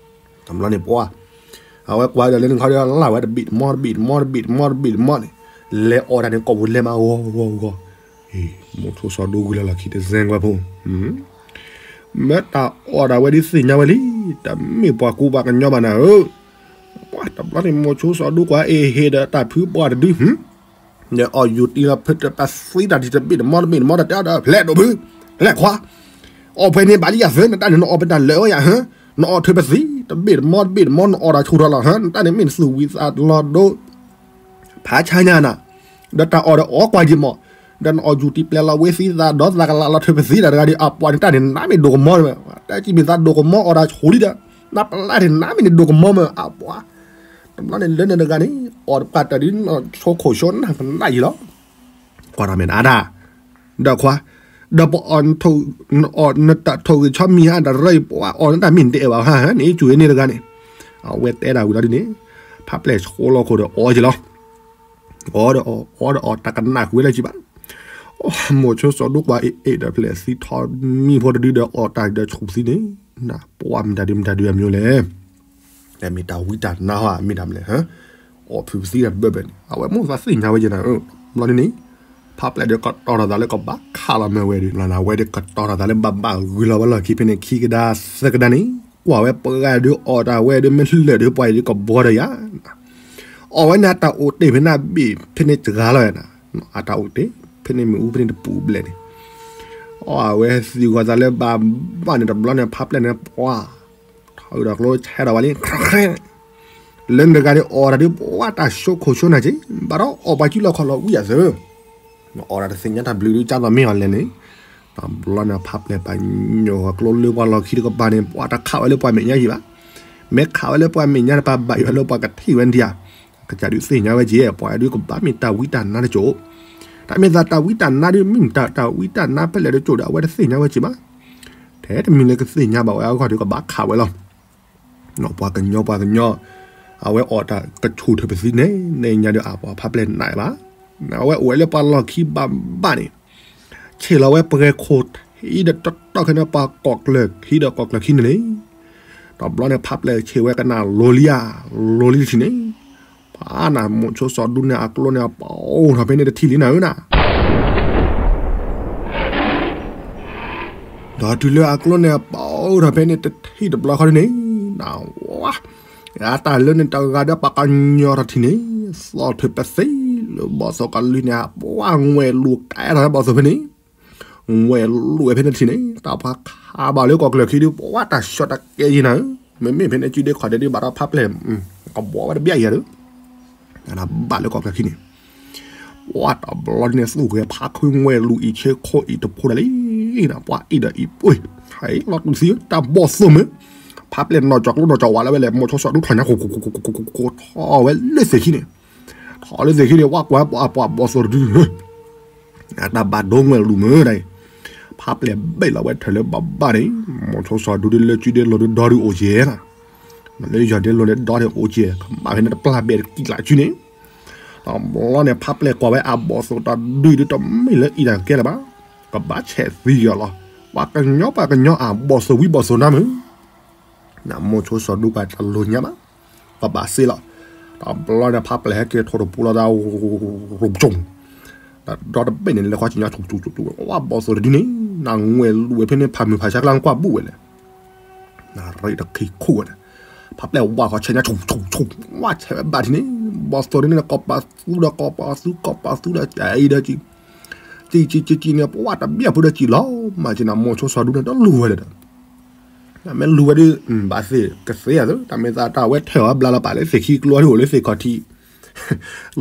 တဘျီန့ၣ်ပှၤ, အဝဲကွၢ်ဒီးလၢနခီဒီးလၢ်ဝဲတဘ့ၣ်တမီတဘ့ၣ်တမီတဘ့ၣ်တမီတဘ့ၣ်တမီန့ၣ်, လဲၤအီၣ်တၢ်န့ၣ် ကိာ်ပူၤလဲၤမးဂီၤဂီၤဂီၤ, မိၤဆိစီၤဒူဝံၤလီၤလီၢ်ခံတစဲကွၢ်ဖိ, မ့ၢ်တၢ်အီၣ်ဒၣ်ဝဲဒ်သ့ၣ်ညါဝဲလံ, တမ့ၢ်ပှၤကူပှၤကညီဘၣ်နၤဧၢ, ပှၤတဘျီန့ၣ် မိၤဆိစီၤဒူကွၢ်အ့ၣ်ဟ့ၣ်ဒီးတၢ်ဖုပှၢ်တဒု ဒီးအီၣ်ယူၤတံၢ်လီၤဖုတပာ်သံတၢ်ဒံးတဘ့ၣ်တမီတဘ့ၣ်တမီဒီး တဲအီၤဒီး ဖျဲးဒိၣ်ဖု, ဖျဲးခွါ, အီၣ်ဖဲန့ၣ်ဘၣ်လံယၤသၢ နတၢ်န့ၣ် နအီၣ်ဖဲတၢ်လၢာ်ဝဲယၤဟၢ, နအီၣ်ထုးပသံတဘ့ၣ်တမီတဘ့ၣ်တမီ နအီၣ်တၢ်ဆူၣ်ထီၣ်လီၤဟၢ, နတၢ်န့ၣ်မ့ၢ်နသူၣ်ဝံၤသးလီၤဒိ ဖးဆါညါနၤ, ဒီးတၢ်အီၣ်ဒီးအီၣ်ကွၢ်ယံာ်မး, ဒီးနအီၣ်ယူၤတံၢ်ပျဲလီၤဝဲသံသးဒီးသးကလးလီၤထုးပသံတၢ်တဂၤဒီး အပှၤန့ၣ်တၢ်န့ၣ် နမ့ၢ်ဒိၣ်ကမီ, တၢ်ကံၣ်မ့ၢ်သးဒိၣ်ကမီ အီၣ်တၢ်ဆူၣ်လံဒီး, နပျဲၢ်န့ၣ် နမ့ၢ်န့ၣ်ဒိၣ်ကမီမး အပှၤ, တဘျီန့ၣ်လၢန့ၣ်တဂၤန့ၣ် အီၣ်တပှၢ်တၢ်ဒ်ဆိခိၣ်ဆိနၢ်ကနၣ်ယံာ်လီၤ, ကွၢ်တၢ်မ့ၢ်နၤဒၣ် ဒီးခွါ, ဒီးပအီၣ်နတၢ်ထိၣ်ဂံၢ်ဆီမံၤဟါတရၢအံၤ ပှၤအီၣ်နတၢ်မ့ၢ်နတအဲၣ်ဘၣ်ဟါ နအ့ၣ်စူၣ်အ့ၣ်န့ၣ်တဂၤန့ၣ်, အဝဲတဲဒၣ်ဝံၤလီၤဒ်န့ၣ်, ဖးပျဲၢ်ဆိလီၤခိၣ်ဒီးအီၣ်က့ၤလီၤ, အီၣ်ဒီးအီၣ် အီၣ်ဒီးအီၣ် တၢ်ကနၣ်ကွံာ်ဝဲလၢၤဘၣ်, မိၤဆိစီၤဒူကွၢ်အ့ၣ်အ့ၣ်ဒီးဖျဲးသံထီမံၤဖိတဒုဒီး အီၣ်တၢ်ဒီးဆူၣ်ပသံန့ၣ်, နပှၤမတၤဒုးမတၤဒုးအမံၤလဲၣ် မ့ၢ်တၢ်ဝံတၢ်နါဟီ မ့ၢ်တၢ်မနုၤလဲၣ်, အီၣ်ဖုးပသံတၢ်တဘၢဘၢန့ၣ် အဝဲမိၣ်သးသ့ၣ်ညါဝဲယဲနၤ, ဘျီန့ၣ်န့ၣ်, ဖးပျဲၢ်ဒီးကတီၤထီၣ်သးလၢကဘၣ်ခးလီၤမ့ၢ်ဝဲဒီး လီၤနၤဝဲဒီးကတီၤထီၣ်သးလၢဘၣ်ဘၣ်ဂုၤလီၤဝဲလီၢ်ခံဖဲန့ၣ်ခံကဒါသၢကဒါန့ၣ်, ကွၢ်ဝဲပှၤဒုးအီၣ်တၢ်ဝဲဒီးမ့ၢ်လၢာ်ဒီးပှၤအံၤဒုးကဘီဒီးယၤ အီၣ်ဝဲန့ၣ်အတၢ်အိၣ်တ့ၢ်ဖဲန့ၣ်ဘ့ၣ်ဖဲန့ၣ်စှၤလီၤယၤနၤ, အတၢ်အိၣ်တ့ၢ်ဖဲန့ၣ်မ့ၣ်အူဖဲန့ၣ်တပူၤဘျဲၣ်န့ၣ်, အီၣ်ဝဲသံဂီၤသးလၢဘၣ်ဘၣ်န့ၣ်တဘျီန့ၣ် ဖးပျဲၢ်န့ၣ်ပှၤ ထီၣ်အုးဒီးကျိဆဲးဒီးဝဲလံ လၢန့ၣ်တဂၤန့ၣ် အီၣ်တၢ်ဒုးပှၤတၢ်ဆိခိၣ်ဆိနၤက့ၤ ဘၣ်ဒီးအီၣ်ပှၤစုလီၢ်ခီၣ်လီၢ်ဝံၤယၤသၢ, အီၣ်တၢ်တသ့ၣ်ညါတၢ်ဘျုးဒုး ကၢ်သိးမ့ၢ်အီၤလဲၣ်န့ၣ်, တဘျီန့ၣ် ဖးပျဲၢ်ပာ်ညိၣ်ကျိလၢပှၤလီၢ်ခံတကပၤန့ၣ် ပှၤတခးဝဲလၢပှၤမဲာ်ညါယံၤဘၣ်, မ့ၢ်ခးဝဲလၢပှၤမဲာ်ညါတပာ်ဘၣ်ယွၤလၢပှၤကထံၣ်ဝဲဒံးဧါ, ကစၢ်ဒုးသ့ၣ်ညါဝဲက့ၤ ပှၤဒုးကဘၣ်မ့ၢ်တၢ်ဝံတၢ်နါတကၠိၣ်, တၢ်မ့ၢ်သးတၢ်ဝံတၢ်နါဒုး မ့ၢ်တၢ်ဝံတၢ်နါဖဲလဲၣ်တကၠိၣ်ဒီး အဝဲတသ့ၣ်ညါဝဲက့ၤဘၣ် ထဲတမံၤလၢကသ့ၣ်ညါဘၣ်ဝဲအဂီၢ်ဒီးကဘၣ်ခးဝဲလီၤ. ပှၤကညီပှၤကညီ, အဝဲအီၣ်တၢ်ကဆူၣ်ထၢၣ်ပသံန့ၣ် နဲၣ်ညါဒီးအပှၤဖးပျဲၢ်နးဘၣ်, အဝဲအိၣ်ဝဲလၢပှၤလီၢ်ခံဘၣ်ဘၣ်န့ၣ်, ဆ့ၣ်လီၤဝဲပှဲၤခိၣ်ထံးဒီးတီတီခဲန့ၣ် ပှၤကီၢ်ကျၢၢ်ခံဒီးကီၢ်ကျၢၢ်ခံန့ၣ်န့ၣ်, တဘျီန့ၣ် ဖးပျဲၢ်ဆ့ၣ်ဝဲကနၣ်လိၤလံဧါ, လိၤလံတထံၣ်န့ၣ် နမိၢ်ဆိစီၤဒူန့ၣ် အကျိန့ၣ်အပီထီၣ်ဖဲန့ၣ်တထံၣ်လံနၤဧၢနၤ, ဒီးတုၤလၢအကျိန့ၣ်အပီထီၣ်ဖဲန့ၣ်တထံၣ်တဘျီဃီန့ၣ်, နဝဲ, အတၢ်လၢန့ၣ်တဂၤဒီးပှၤကညီထီၣ်ထံၣ်န့ၣ်, သီၣ်ထွဲပသ့လၢဘီၣ်သိၣ်ကလုၢ်န့ၣ် ပှၤဝဲလူၤကဲထီၣ်ဘီၣ်သိၣ်ဖဲန့ၣ် ဝဲလူၤဝဲဖဲန့ၣ်ထံၣ်န့ၣ် တၢ်ပှၤခးဘၣ်လၢကီၢ်ကျၢၢ်ခံဒီး ပှၤတၢ်ဆှီတၢ်ကဲယံၤနၤဧၢ, မ့မ့ၢ်ဖဲန့ၣ်စုဒ့ခီၣ်ဒ့ဒုးဘၣ်ဒီးဖးပျဲၢ်, ကဘီဝဲတဘျီယၤဒီး, ဘၣ်လၢကီၢ်ကျၢၢ်ခံန့ၣ်, ပှၤတဘျီန့ၣ်သူၣ်ဂဲၤဖးခုဝဲလူၤအံၤဆ့ခိၣ်အံၤတဖိဒၣ်လံ, ပှၤအံၤဒီးအံၤပှ့ၤ, ဟဲလီၤတူၢ်သံ တၢ်ဘီၣ်သိၣ်မ့ၢ်, ဖးပျဲၢ်နီၢ်ကၠီၤကျိနီၢ်ကၠီၤဝါလၢဝဲလဲၣ် မိၢ်ဆိစီၤဒူထီၣ်ညါ ထီၣ်ဝဲလၢသ့ၣ်ခံန့ၣ်, ထီၣ်လၢသ့ၣ်ခံန့ၣ် ဝဲကွၢ်ပှၤဘီၣ်သိၣ်တဒု အတၢ်ဘၣ်ဒိဝဲလူၤမ့ၢ်ဒၣ်အံၤ, ဖးပျဲၢ်ဘ့ၣ်လီၤဝဲထၢၣ်လၢဘၣ်ဘၣ်န့ၣ်, မိၢ်ဆိစီၤဒူဒုလၢစုဒ့လိၤဒုဒီဒုအိၣ်ကဲနၤ, လၢယီၤဒ့လိၤန့ၣ်ဒီန့ၣ်အိၣ်ကဲ, ကဘၣ်ဖဲန့ၣ်တပျၢ်ဘဲၣ်တကံၢ်လးစုန့ၣ်, တဘျီန့ၣ် ဖးပျဲၢ်ကွၢ်ဝဲအဘီၣ်သိၣ်တဒုဒုတမ့ၢ်လၢအံၤတၢ်ကဲလၢၤဘၣ်, ကဘၣ်ဆဲးသံက့ၤအီၤလီၤ, ပှၤကညီပှၤကညီအဘီၣ်သိၣ်ဝံဘီၣ်သိၣ်နါ မ့ၢ် နမိၢ်ဆိစီၤဒူပှၤတလိၤညါဘၣ်, ပဘၣ်စ့လီၤ, တဘျီန့ၣ်ဖးပျဲၢ်ဟဲက့ၤထိၣ်တပူၤလီၤသး, ရူပစိၤ, ဒီတဘ့ၣ်န့ၣ် လဲၤခီဆ့ညါဆူၣ်ဆူၣ်ဆူၣ်ဆူၣ်, ဝဲဘီၣ်သိၣ်တဒုန့ၣ်, နဝဲလူၤဝဲဖဲန့ၣ် ဖးမုၢ်ဖးဆါကျါကွၢ်ဘူၣ်ဝဲလဲၣ်, နရံၣ်တခံခိၣ်ဝဲန့ၣ်, ဖးပျဲၢ်ဝါခီဆဲးညါဆူၣ်ဆူၣ်ဆူၣ်, ဝါဆဲးဝဲဘၣ်ထံန့ၣ်, ဘီၣ်သိၣ်တဒုန့ၣ် ကီၢ်ပာ်သူဒီးကီၢ်ပာ်သူ ကီၢ်ပာ်သူဒီးကံဒီးကံ, ကံကံကံကံန့ၣ် ပှၤတဘျီဖိဒီးကံလီၤ, မၤက့ၤနမိၢ်ဆိစီၤဒူန့ၣ် တလူၤဝဲလဲၣ်ဒီး နမ့ၢ်လူၤဝဲဒုး, ဘၣ်သ့ၣ်ကသ့ဧါသၢ, တၢ်မ့ၢ်သးတၢ်ဝဲထၢၣ်အီၤဘျါလီၤပာ်လၢသ့ၣ်ခံကျိဒုးအိၣ်လၢသ့ၣ်ခီၣ်ထံး,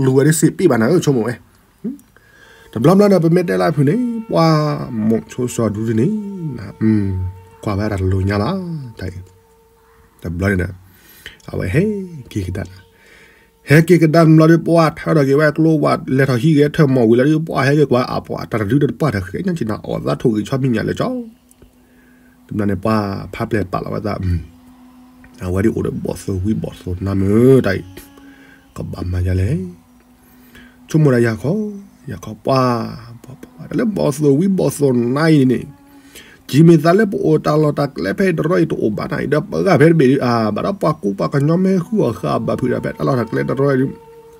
လူၤဝဲဒုးစ့ပ့ၢ်ဘၣ်နၤဧၢဆိကမိၣ်ဝဲ, တဘျီဘျီန့ၣ် ပမ့ၢ်တဲလၢဖုးန့ၣ် ပှၤမိၢ်ဆိစီၤဒူဒုန့ၣ်, ကွၢ်ဝဲတၢ်တလိၤညါလီၤ, တၢ်အံၤ, တဘျီန့ၣ်ဒီး, အဝဲဟဲက့ၤကဒါ, ဟဲက့ၤကဒါတဘျီဒီး ပှၤထၢထီၣ်က့ၤဝဲကျိဝဲလဲၤထီၣ်ဟံးဂဲၤထၢၣ်မီၢ်ဝံၤလီၤဒီး ပှၤဟဲက့ၤကွၢ်အပှၤတၢ်တဒုဒီးတပှၢ်တၢ်ဃဲညါက့ၤနၤအီၣ်သးထိၣ်ဂံၢ်ဆီမံၤညၣ်လၢကၠီ တဘျီန့ၣ် ပှၤဖးပျဲၢ်ပာ်လီၤဝဲသး, အဝဲဒ်အိၣ်ဒီးဘီၣ်သိၣ်ဝံဘီၣ်သိၣ်နါမ့ၢ်တၢ်အံၤ, ကဘၣ်မၤယၤလဲၣ်, ဆိကမိၣ်ဒၣ်ယၤခီ, ယၤခီပှၤ, ပှၤလၢဘီၣ်သိၣ်ဝံဘီၣ်သိၣ်နါအံၤန့ၣ်, ကမ့ၢ်သးလၢပအိၣ်တၢ်လီၢ်တၢ်ကျဲဖဲအံၤတရီအံၤတအိၣ်ဘၣ်နၤအံၤဒီးပဂၤဖဲတဘ့ၣ်ဒုး, ဘၣ်ဒီးပှၤကူပှၤကညီမ့ၢ်ဟူအီၣ်ဃာ်အဘၣ်ဖုးဒီးဖဲတၢ်လီၢ်တၢ်ကျဲတရီအံၤဒုး,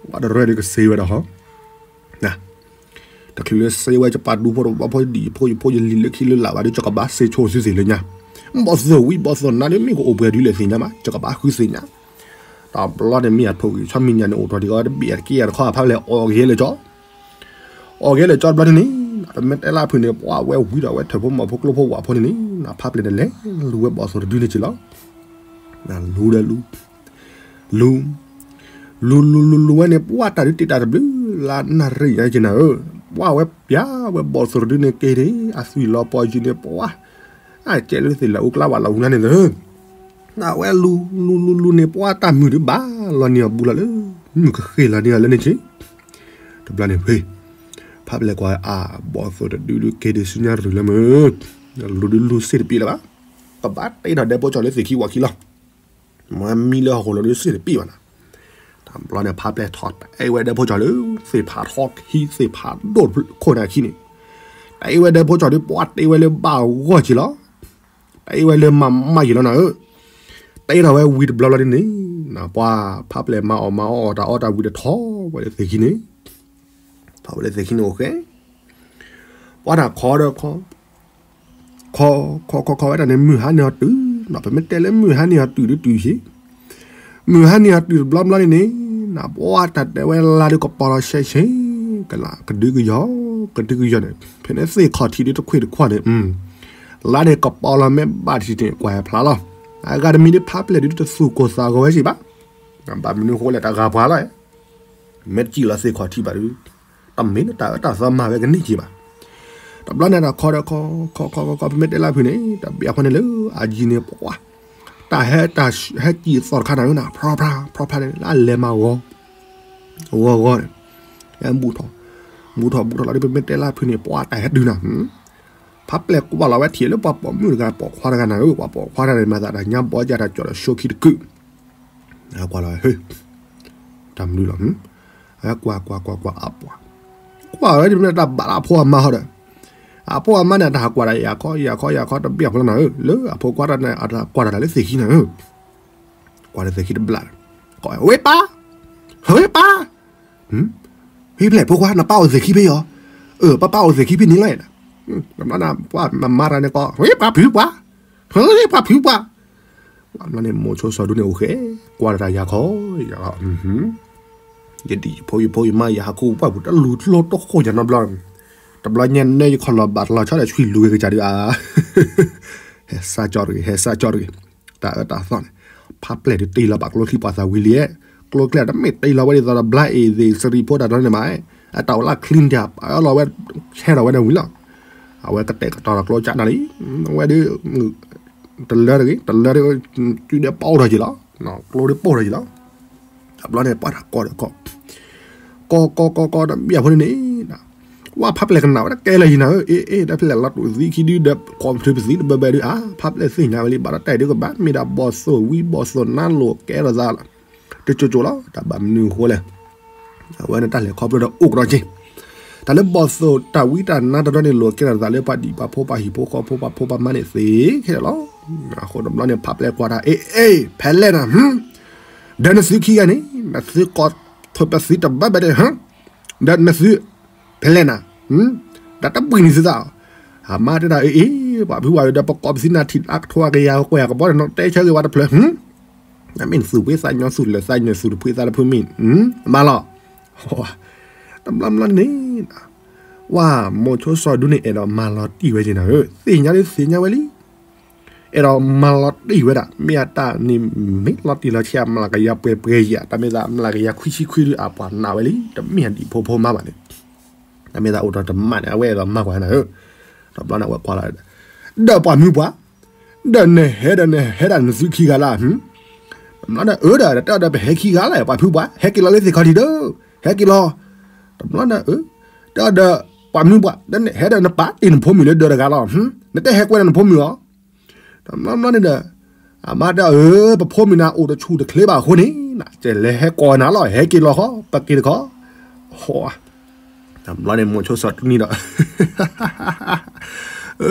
ပှၤတရီဒုးကစ့ဝဲဒီးဟီ တချုးလၢစ့ဝဲယပာ်ဒူဖိတဝီဖိဒံဖိယဖိယလံၤလၢခံလၢလာ်ဘၣ်ဒီး ယကဘၣ်စ့ဆိသုသ့ၣ်လၢညါ, ဘီၣ်သိၣ်ဝံဘီၣ်သိၣ်နါဒုးမ့ၢ်ကအိၣ်ပှဲၤဒ်လဲၣ်သ့ၣ်ညါဘၣ် ယကဘၣ်ဃုသ့ၣ်ညါ, တဘျီန့ၣ်မ့ၢ်အထိၣ်ဂံၢ်ဆီမံၤညၣ်န့ၣ်အိၣ်ထီၣ်ဒံးကီးတဘ့ၣ်တက့ၢ်အတခီအဖးလဲၣ်အီၣ်ဂ့ၤလၢကၠီ, အီၣ်ဂ့ၤလၢကၠီတဘျီန့ၣ်, ပမ့ၢ်တဲလၢဖုးန့ၣ် ပှၤဝဲဝံဒီးဝဲထၢၣ်ဖိမီၢ်ဖိကျိဖိဝးဖိန့ၣ်န့ၣ် ဖးပျဲၢ်န့ၣ်လဲၤလူၤဝဲဘီၣ်သိၣ်တဒုန့ၣ်က့ၤလီၤ, လူၤဒီးလူၤ လူၤ, လူၤလူၤလူၤလူၤဝဲန့ၣ် ပှၤတၢ်ဒုးတ့ၢ်တၢ်တဘျုးလၢနၣ်ရံၣ်ညါက့ၤနၤဧၢ, ပှၤဝဲပျၢ်ဝဲဘီၣ်သိၣ်တဒုန့ၣ်က့ၤန့ၣ် အသွံၣ်လီၤပီၢ်ယံၤန့ၣ် ပှၤ, အကဲလၢသ့ၣ်လၢအူကျါဝဲလီၤဝူလါန့ၣ်သၢ, နဝဲလူၤလူၤလူၤလူၤန့ၣ် ပှၤတၢ်မုၢ်ဒုးဘၣ်လီၤန့ၢ်အီၤဘူးလီၤလၢ, မုၢ်ကဃ့ၢ်လီၤန့ၢ်အီၤလၢန့ၣ်က့ၤ, တဘျီန့ၣ်ဖဲ ဖးပျဲၢ်ကွၢ်အဘီၣ်သိၣ်တဒုဒုးက့ၤဒုးဆူညါရုၢ်လၢမုၢ်, လူၤဒုးလူၤစ့တပ့ၢ်လၢၤဘၣ်, ကဘၣ်တ့ထီၣ်ဒဲဖိကၠီၤလၢသ့ၣ်ခံဝးခံလီၤ မၤမံလၢဟီၣ်ခိၣ်လီၤဒုးစ့တပ့ၢ်ဘၣ်နၤ, တဘျီန့ၣ် ဖးပျဲၢ်ထီၣ်တအဲၣ်ဝဲဒဲဖိကၠီၤလၢ, သ့ၣ်ဖးထီခံသ့ၣ်ဖးဒိၣ်ခိၣ်နၢ်ခံန့ၣ်, တအဲၣ်ဝဲဒဲဖိကၠီၤဒုး ပှၤတ့ဝဲလၢဘၣ်ဂီၢ်က့ၤလီၤ, တအဲၣ်ဝဲလၢမၤမၤယံၤလီၤနၤဧၢ, တအဲၣ်ထီၣ်ဝဲဝံၤတဘျီဘျီဒ်န့ၣ်, နပှၤဖးပျဲၢ်မၤအီၣ်မၤအီၣ်တၢ်အီၣ်တၢ်ဝံၤဒီးထီၣ်ဝဲလၢသ့ၣ်ခံန့ၣ်, ထီၣ်ဝဲလၢသ့ၣ်ခံန့ၣ်အိၣ်ဃဲ ပှၤတၢ်ခီဒီးခီ, ခီ, ခီခီခီဝဲတၢ်န့ၣ် မုၢ်ဟါန့ၢ်အီၤတုၤ, ပမ့ၢ်တဲလၢမုၢ်ဟါန့ၢ်အီၤတုၤဒုးတုၤယ့ၣ်, မုၢ်ဟါန့ၢ်အီၤတုၤတဘျီဘျီန့ၣ်န့ၣ်, နပှၤတၢ်တဲဝဲလါဒုးကပီၤလီၤဆဲးဆဲး, ကလးကဒုကယီၤ, ကဒုကယီၤန့ၣ် ဖဲန့ၣ်သ့ၣ်ခီၣ်ထံးဒုးတခွ့ၣ်တခွါန့ၣ်, လါန့ၣ်ကပီၤလီၤမ့ၢ်ဘၣ်ထံးန့ၣ် ကွၢ်ဖျါလီၤ, အဂၤတမံၤဒုးဖးပျဲၢ်ဒုးတသူၣ်ကိၢ်သးဂီၤဝဲက့ၤဘၣ်, ဘၣ်မနုၤဃိလဲၣ်တၢ်ဂၤပှၤလီၤ မ့ၢ်တစံၣ်လီၤသ့ၣ်ခီၣ်ထံးဘၣ်ဒုး, တမ့ၢ်လၢတၢ်အၢတၢ်သီမၤဝဲကန့ၢ်က့ၤဘၣ်. တဘျီန့ၣ်တၢ်ခီဒီးခီ, ခီခီခီခီ ပမ့ၢ်တဲလၢဖုးန့ၣ် တဘျီဃီန့ၣ်လၢအယံၤန့ၣ် ပှၤ, တၢ်ဟဲ, တၢ်ဟဲစံၣ်သီၣ်တခါနၤဧၢနၤ ဖြီဖြါ, ဖြီဖြါန့ၣ် လၢအလဲၤမၤဂီၤ, ဂီၤဂီၤန့ၣ်, ဟဲဘူၣ်ထီၣ်, ဘူၣ်ထီၣ်ဘူၣ်ထီၣ်လီၤဒီး ပမ့ၢ်တဲလၢဖုးန့ၣ် ပှၤတၢ်ဟဲတုၤနၤ ဖးပျဲၢ်ကွၢ်လီၤဝဲထံၣ်လၢပှၤပိာ်မုၣ်တဂၤ ပိာ်ခွါတဂၤနၤဧၢ, ပှၤပိာ်ခွါတဂၤန့ၣ် မၤသးတၢ်ညါဘီယၢ်တၢ်ကၠီၣ်ဒီးဆိခံတကုာ်, ကွၢ်လီၤဝဲ, တၢ်မနုၤလီၤ, ကွၢ်ကွၢ်ကွၢ်ကွၢ်အပှၤ, ကွၢ်ဝဲဒ်မ့ၢ်တၢ်ဘၣ်လၢအဖိအမါဟီဒီး, အဖိအမါန့ၣ် တၢ်ဟးကွၢ်တၢ်ယၤခီယၤခီယၤခီတဘျီဃီလီၤနၤဧၢ, လၢအဖိခွါတဂၤန့ၣ် အတၢ်ကွၢ်တၢ်လၢသ့ၣ်ခံနၤဧၢ, ကွၢ်လၢသ့ၣ်ခံတဘျီ, ဝ့ၢ်ပၢ်, ဟ့ၣ်ပၢ်, ဟ့ၣ်ဖျဲၣ်ဖိခွါ နပၢ်အိၣ်သ့ၣ်ခံဖဲအံၤအီၤ, အၢ ပၢ်ပၢ်အိၣ်သ့ၣ်ခံဖဲန့ၣ်လီၤ, တဘျီန့ၣ် ပှၤမၤမၤတၢ်န့ၣ်ကီး ဟ့ၣ်ပၢ်ဖုပှၤ, ဟ့ၣ်ပၢ်ဖုပှၤ, ဘျီန့ၣ် မိၤဆိစီၤဒူန့ၣ်အိၣ်ဃဲ ကွၢ်တၢ်ယၤခီ, ယၤ ယဒံၣ်ယဖိယဖိယမါယဟးခူပှၢ်ပူၤ တလူၤကျိတဃိၣ်ယၤနီတဘျီ, တဘျီညါနဲယခီၣ်လီၤဘၣ်တလီၤဆီဒီး ဆွံလူၤဝဲကစၢ်ဒုးဧါ, ဟဲစၢ်ကၠီတဂ့ၤ ဟဲစၢ်ကၠီတဂ့ၤ, တၢ်အၢတၢ်သီန့ၣ်, ဖးပျဲၢ်ဒုးတ့လီၤဘၣ်ကျိချံပှၤသးဝံၤလံ, ကျိကျဲတမ့ၢ်တ့လီၤဝဲဒ်သိးဒီး ဘျါအ့ၣ်သ့ၣ် စရံဖိတၢ်တနီၤန့ၣ်မး, အတၢ်အိၣ်လၢ clean တၢ် ပာ်အၢလီၤဝဲ, ဆဲထီၣ်ဝဲဒၣ်ဝံၤလီၤ, အဝဲကတဲာ်ကတီၤဒီးကျိကၠးနၤလံ, ဝဲဒုး တလၢတဂ့ၤ တလၢတဂ့ၤ, စုဒဲးပိၢ်ထီၣ်က့ၤလီၤ, ကျိဒုးပိၢ်ထီၣ်က့ၤလီၤ, တဘျီန့ၣ် ပှၤတၢ်ကီဒီးကီ, ကီကီကီကီတဘၣ်ဖိန့ၣ်န့ၣ်, ဝဲဖးပျဲၢ်ကနၣ်ဝဲဒၣ်ကဲလၢာ်ယနၤဧၢ, အ့ အ့ တၢ်ဖဲလဲၣ်လီၤတူာ်သံခံဒုဒီး ကိးထုးပသံတဘၢဘၢဒုးဧါ, ဖးပျဲၢ်သ့ၣ်ညါဝဲလံ ဘၣ်ဒီးတၢ်အံၤဒုးကဘၣ် မ့ၢ်ဒၣ်ဘီၣ်သိၣ်ဝံဘီၣ်သိၣ်နါလိၤကဲထီၣ်သးလီၤ, တကၠိကၠိလီၤ, တၢ်ဘၣ်မနုၤအဃိလဲၣ် အဝဲန့ၣ်တၢ်လဲၤခီဖျိဒီးအိၣ်ကဒီးက့ၤ, တၢ်လၢဘီၣ်သိၣ်တၢ်ဝံတၢ်နါတရီန့ၣ် လိၤကဲထီၣ်သးလၢပှၤဒံၣ်ပှၤဖိပှၤဟံၣ်ဖိဃီဖိပှၤဖိပှၤမါန့ၣ်သ့ခဲလၢာ်လီၤ, အဃိတဘျီန့ၣ် ဖးပျဲၢ်ကွၢ်တၢ် အ့ အ့ ဖဲလဲၣ်နၤ, ဒီးနသုခံဂၤန့ၣ် နသုကိးထုးပသံတဘၢဘၢဒုး ဒီးနသု ဖဲလဲၣ်နၤ, ဒီးတပှ့ၤန့ၢ်သုသး, အမါတဲဒၣ် အ့ အ့ ပှၤဖုပှၤဒီး ပကိးပသံနၤထံၣ်အကထိအကယၤကွဲၢ်ကဘီန့ၣ် နတဲဆၢဂ့ၤဝဲတဖျၢၣ်, နမ့ၢ်နသူၣ်ဖှံသးညီသူၣ်လၢာ်သးညီသူၣ်တဖှံသးတဖု မ့ၢ်မၤလီၤ, တဘျီဘျီန့ၣ် ဝဲမိၤဆိစီၤဒူန့ၣ် အဲၣ်ဒိးမၤလီၤတံၢ်ဝဲက့ၤနၤဧၢ, သ့ၣ်ညါဒုးသ့ၣ်ညါဝဲလံ အဲၣ်ဒိးမၤလီၤတံၢ်ဝဲဒၣ် မ့ၢ်အတၢ်န့ၣ်မ့ၢ်လီၤတံၢ်လီၤဆဲး အမျးကယၤပှဲၤပှဲၤယၤ တၢ်မ့ၢ်သးအမျးကယၤခွံဆံခွံဒုး အပှၤနာ်ဝဲလံ တမ့ၢ်အဒံၣ်ဖိဖိမါဘၣ်န့ၣ်, တၢ်မ့ၢ်သးအိၣ်ဒီးတမၣ်န့ၣ် အဝဲအဲၣ်ဒိးမၤကွၢ်နၤဧၢ, တဘျီန့ၣ် အဝဲကွၢ်လီၤ, ဒီးပှၤမုၢ်ပှၢ်, ဒီးနဟဲဒီးနဟဲဒၣ်နသုခံဂၤလၢ်, တဘျီဒီး အၢ ဒီးတၢ်ဒီးပဟဲခံဂၤလၢ် ပှၤဖုပှၢ် ဟဲက့ၤလီၤလၢသ့ၣ်ခီၣ်ထံးဒီး ဟဲက့ၤလီၤ, တဘျီဒီး အၢ တၢ်ဒီးပှၤမုၢ်ပှၢ် ဒီးနဟဲဒီးနပာ်တ့ၢ်နဖိမုၣ်လၢဒၢးတဂၤလီၤ, နတဟဲကွဲးဒီးနဖိမုၣ်အီၤ, တဘျီဘျီန့ၣ်ဒီး အမါတဲအၢ ပဖိမုၣ်နၤအိၣ်တဆူၣ်တချ့ဘၣ်အဃိန့ၣ် ကလဲၤဟဲကိးနၤလီၤ ဟဲက့ၤလီၤဃီ ပက့ၤတခီ, ဟီ, တဘျီန့ၣ် မိၤဆိစီၤဒူန့ၣ်ဒီး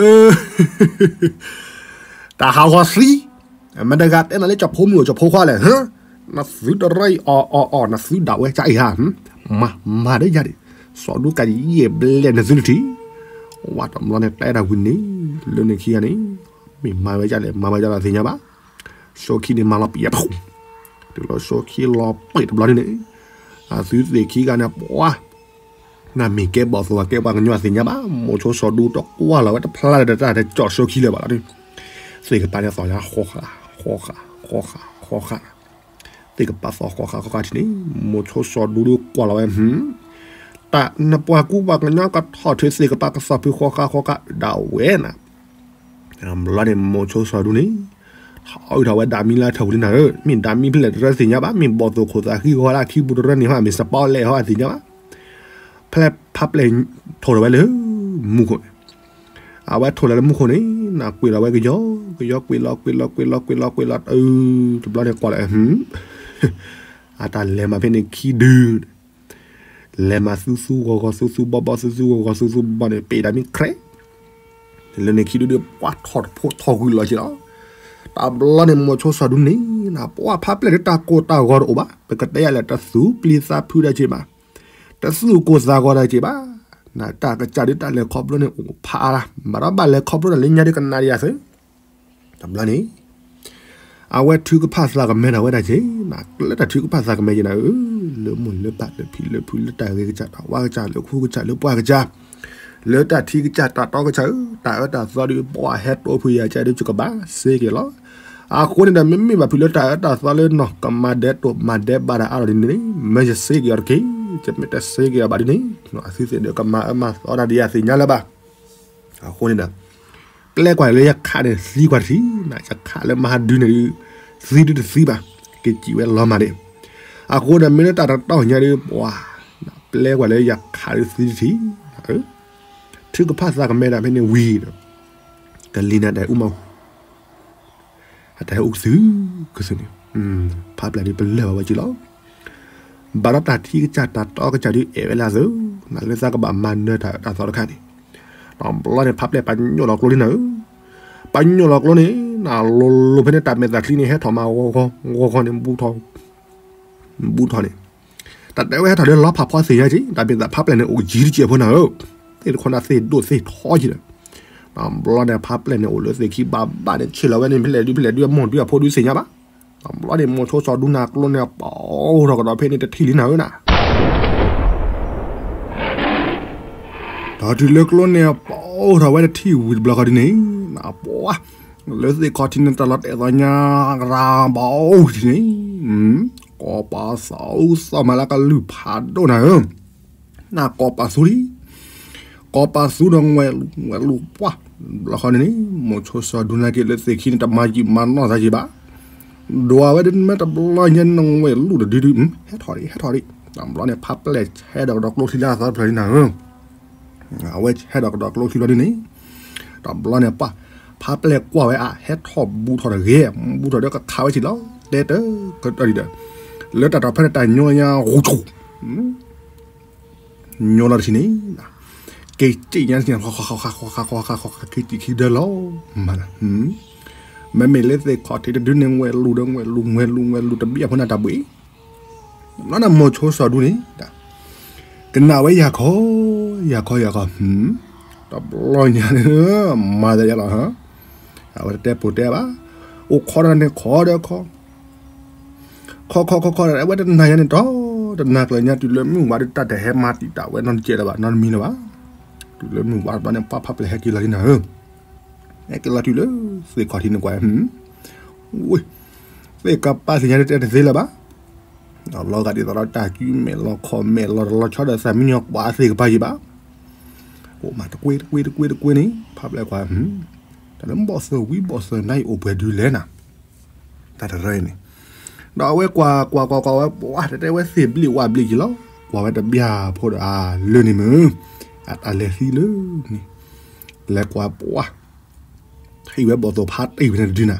တၢ်ဟးဂီၤသံ, မတၤတဂၤတဲနၤလၢကၠီဖိမုၣ်အိၣ်ကၠီဖိခွါလဲၣ်, နသုတရၢအီၤအီၤအီၤ နသုဒၣ်ဝဲကၢအံၤဧါ, မၤမၤဒီးယၤဒံး, စီၤဒူကယဲၢ်ဘျဲၣ်နသုတထံၣ်, ဝဲတဘျီန့ၣ်တဲဒၣ်ဝံၤန့ၣ်, လၢန့ၣ်ခံဂၤန့ၣ်, မ့ၢ်မၤဝဲဒ်လဲၣ် မၤဝဲဒ်လဲၣ်သ့ၣ်ညါဘၣ်, စီခံန့ၣ်မၤလီၤပံာ်အဖူ, တုၤလီၤစီခံလီၤပံာ်တဘျီန့ၣ်န့ၣ်, အသုသ့ၣ်ခံဂၤန့ၣ် ပှၤ နမ့ၢ်ကဲဘီၣ်သိၣ်အကဲပှၤကညီသ့ၣ်ညါဘၣ်, မိၤဆိစီၤဒူတကွၢ်လီၤဝဲတဖျါလၢၤဒီးတၢ်တကၠီၣ်စီခံလၢၤဘၣ်လီၤ, သ့ၣ်ကပၤန့ၣ်သီၣ်ညါဃီဃာ်, ဃီဃာ်, ဃီဃာ်, ဃီဃာ်, သ့ၣ်ကပၤသီၣ်ဃီဃာ်ဃီဃာ်ထံၣ်န့ၣ်, မိၤဆိစီၤဒူဒုးကွၢ်လီၤဝဲ, တၢ်နပှၤကူပှၤကညီကထီၣ်ထုးသ့ၣ်ကပၤကသီၣ်ဖုဃီဃာ်ဃီဃာ်ဒၣ်ဝဲနၤ ဘျီန့ၣ် မိၤဆိစီၤဒူန့ၣ်, ထီၣ်အုးထီၣ်ဝဲဒၣ်မံလၢထၢၣ်ပူၤလံနၤဧၢ, မ့ၢ်ဒၣ်မံဖဲလဲၣ်တရၢသ့ၣ်ညါဘၣ်, မ့ၢ်ဘီၣ်သိၣ်ခိၣ်သးဃံဂီၤလၢခံပူၤတရၢန့ၣ်ဟီ မ့ၢ်စပီလဲၣ်ဟီအသ့ၣ်ညါဘၣ်, ဖဲဖးပျဲၢ်ထိၣ်ထီၣ်ဝဲလၢ မူခိၣ်န့ၣ်, အဝဲထိၣ်လီၤလၢမူခိၣ်န့ၣ်, နကွံာ်လီၤဝဲကယီ, ကယီကွံာ်လီၤ ကွံာ်လီၤ ကွံာ်လီၤ ကွံာ်လီၤ ကွံာ်လီၤ တဘျီန့ၣ်ကွၢ်လီၤ, အတၢ်လဲၤမၤဖဲန့ၣ်ခံဒု လဲၤမၤသူသူဂီၤဂီၤ သူသူဘီဘီ သူသူဂီၤဂီၤ သူသူဘီဘီန့ၣ် ပ့ၤတၢ်မံခရဲး, လၢန့ၣ်ခံဒုဒုး ပှၤထီၣ်တဖိထီၣ်ဂုာ်လီၤက့ၤလီၤ, တဘျီန့ၣ် မိၤဆိစီၤဒူန့ၣ်, ပှၤဖးပျဲၢ်ဒုးတၢ်ကိၢ်တၢ်ဂီၤတအိၣ်ဘၣ်, ပကတဲယၤလဲၣ် တသူၣ်ပျံၤသးဖုးတၢ်က့ၤဘၣ်, တသူၣ်ကိၢ်သးဂီၤတၢ်က့ၤဘၣ်, နတၢ်ကစၢ်ဒုးတၢ်လဲၤခီဖျိန့ၣ်အိၣ်ဖးအါလၢ်, ဘၣ်ဒီးဘၣ်လဲၤခီဖျိတၢ်လၢညါဒုးကနၣ်ဒံးယၤသု တဘျီန့ၣ်, အဝဲထုကဖၣ်သးကမဲထီၣ်ဝဲဒၣ်က့ၤ, လၢတၢ်ထုကဖၣ်သးကမဲက့ၤနၤဧၢ, လၢမိၢ်လၢပၢ်လၢဖံလၢဖု လၢတၢ်ဂ့ၤကစၢ်တၢ်ဝါကစၢ် လၢခူကစၢ်လၢပှၢ်ကစၢ်, လၢတၢ်ထံကစၢ်တၢ်တီကစၢ်ဧၢ, တၢ်အၢတၢ်သီဒုး ပှၤဟဲတိဖုယၤကစၢ်ဒုး ယကဘၣ်စ့က့ၤလီၤ. အဃိန့ၣ်ဒီး မ့မ့ၢ်ဘၣ်ဖုးလၢတၢ်အၢတၢ်သီလၢနီၢ်ကမၤဒဲးတိာ်မၤဒဲးဘးတၢ်အါထီၣ်ဒ်န့ၣ်န့ၣ် မ့ၢ်ယစ့က့ၤအီၤတက့ၢ်, ယမ့ၢ်တစ့က့ၤအီၤဘၣ်ဒ်န့ၣ် အသုသ့ၣ်ဒီး ကမၤအၢမၤသီတၢ်ဒ်ယၤသ့ၣ်ညါလၢၤဘၣ်. အဃိန့ၣ်ဒီး ပျဲကွၢ်လၢယခးန့ၣ်သံကွၢ်တထံၣ်, ယခးလၢမဟါဒုန့ၣ်ဒုး သံဒုတသံဘၣ်, က့ၤစံးဝဲလီၤမၢ်ဒံး. အဃိန့ၣ် မ့ၢ်လၢတၢ်တတီၢ်ညါဒုး ပှၤ ပျဲကွၢ်လၢယခးဒုးသံတထံၣ်, ထုကဖၣ်သးကမဲဒၣ်ဖဲန့ၣ်ဝံၤဒီး ကလံၤနၤဒဲးအူမး အတၢ်ဟဲအိၣ်ကသုၣ်ကသုၣ်န့ၣ်, ဖးပျၢ်ဒုးပလၢၢ်ဘၣ်ဝဲက့ၤလီၤ. ဘၣ်ဒီးတၢ်ထံကစၢ်တၢ်တီကစၢ်ဒုးအဲၣ်ဝဲလၢအသိး, နလၢသးကဘၣ်မၤနၢၤတၢ်အၢတၢ်သီတခါန့ၣ်, တဘျီန့ၣ် ဖးပျဲၢ်ပာ်ညိၣ်လီၤကျိလံနၤဧၢ, ပာ်ညိၣ်လီၤကျိန့ၣ် နလိၤလိၤဖဲန့ၣ် တၢ်မဲာ်သၣ်ချံန့ၣ် ဟဲထီၣ်မးဂီၤဂီၤဂီၤဂီၤန့ၣ် ဘူးထီၣ် ဘူးထီၣ်န့ၣ်, တၢ်တဲဝဲဟဲထီၣ်ဒီးလီၤဖးဖီသ့ၣ်ညါက့ၤ တၢ်ဘၣ်သးဖးပျဲၢ်န့ၣ်အိၣ်ယံၤတကဲးဖိနၤဧၢ, သ့ၣ်တခီနၤသ့ၣ်ဒိၣ်သ့ၣ်ထီက့ၤဒီး, တဘျီန့ၣ်ဖးပျဲၢ်န့ၣ်အိၣ်လၢသ့ၣ်ခံဘၣ်ဘၣ်န့ၣ် ဆ့ၣ်လီၤဝဲန့ၣ် ဖဲလဲၣ်ဒု ဖဲလဲၣ်ဒု အမိၢ်ဒု အဖိဒုသ့ၣ်ညါဘၣ်. တဘျီန့ၣ် မိၤဆိစီၤဒူနၤကျိန့ၣ် ပီထီၣ်ကဒီးဖဲန့ၣ်တထံၣ်လံနၤဧၢနၤ ဒီးတုၤလၢကျိန့ၣ်ပီထီၣ်ဝဲတထံၣ်ဝံၤတဘျီဃီဒ်န့ၣ်, ပှၤ လၢသ့ၣ်ခီၣ်ထံးန့ၣ် တၢ်လီၤတဲာ်သီညါကရၤဘၣ်အိၣ်ထံးန့ၣ်, ကိးပၤသးအူသီၣ်မၤလၢကလုၢ်ဖးဒိၣ်နၤဧၢ, နကိးပၤသူလံ, ကိးပၤသူဒီးဝဲလူၤပှၢ်, ဘျီဃီန့ၣ်န့ၣ် မိၤဆိစီၤဒူနၤက့ၤလၢသ့ၣ်ခံန့ၣ် တမၤယံာ်မၤနီၢ်သးယံာ်ဘၣ်, ဒွးဝဲဒ်မ့ၢ်တဘျီညါနဝဲလူၤတဒုဒု, ဟဲထီၣ်ဒံး ဟဲထီၣ်ဒံး, တဘျီန့ၣ် ဖးပျဲၢ်ဆဲးဒီးကဒီးကျိချံလၢအသီတဖျၢၣ်န့ၣ်နၤဧၢ အဝဲဟဲဒီးကဒီးကျိချံဘျီဒ်န့ၣ်, တဘျီန့ၣ်ပှၤ ဖးပျဲၢ်ကွၢ်ဝဲအါ ဟဲထီၣ်ဘူးထီၣ်တဂ့ၤ, ဘူးထီၣ်ဒီးကခးဝဲဆံးလီၤ, တဲတကတီၢ်ဒံးဒီး, လၢတၢ်တီၤဖဲန့ၣ် တၢ်ညိညါဂူၤဆူၣ်, ညိလီၤတဆံးန့ၣ်, က့ၤစံၣ်ညါတဆံး, က့ၤစံၣ်ခံဒၢလီၤ, မၤလၢ မ့မ့ၢ်လၢသ့ၣ်ခီၣ်ထံးတဒုန့ၣ် ဝဲလူၤဒီးဝဲလူၤ ဝဲလူၤ ဝဲလူၤတဘ့ၣ်အဖိန့ၣ်တၢ်ဘှံး ဘျီန့ၣ်မိၤဆိစီၤဒူန့ၣ်, ကနၣ်ဝဲယၤခီ, ယၤခီ ယၤခီ, တဘျီညါန့ၣ် မၤသးယါလီၤ, အဝဲတတဲပိာ်တဲဘၣ်, အိၣ်ခိးတၢ်န့ၣ်ခိးဒီးခီ, ခီခီခီခီ အဝဲတနၤညါန့ၣ်တီ, တနၤကျၢၤညါတုၤလၢမုၢ်ဝါဒီးတၢ်တဟဲမၤတံာ်တာ်ဝဲနီတစဲးလၢၤဘၣ် နီတမံၤလၢၤဘၣ်, တုၤလၢမုၢ်ဝါတဘျီန့ၣ် ပှၤဖးပျဲၢ်ဟဲက့ၤလီၤလံနၤဧၢ ဟဲက့ၤလီၤတုၤလၢသ့ၣ်ခီၣ်ထံးန့ၣ်ကွၢ်, ဝ့ၢ်, သ့ၣ်ကပၤသ့ၣ်ညါတတဲတသ့လၢၤဘၣ်, လီၤဂာ်ဒ်သိးဒီးတၢ်ကံမဲာ်လီၤခီၣ်မဲာ်လီၤတလီၤဆီဒီးသးမံညီၤကွၢ်သ့ၣ်ကပၤယံၤဘၣ်, အိၣ်မးတကွ့တကွ့တကွ့တကွ့န့ၣ် ဖးပျဲၢ်ကွၢ်, တၢ်လၢဘီၣ်သိၣ်ဝံဘီၣ်သိၣ်နါအံၤအိၣ်ပှဲၤဒုလဲၣ်နၤ တၢ်တရၢအံၤန့ၣ်, ဒီးအဝဲကွၢ်ကွၢ်ကွၢ်ကွၢ်ဝဲပှၤ တတဲဝဲသ့ၣ်ဘျံးဝးဘျံးက့ၤလီၤ, ကွၢ်ဝဲတဘျီဖိဒီးအလၢန့ၣ်မုၢ်, အတၢ်လဲၤသံလၢန့ၣ်, လဲၤကွၢ်ပှၤ, ထံၣ်ဝဲဘီၣ်သိၣ်ဖးတ့ၢ်ဝဲန့ၣ်တဒုနၤ,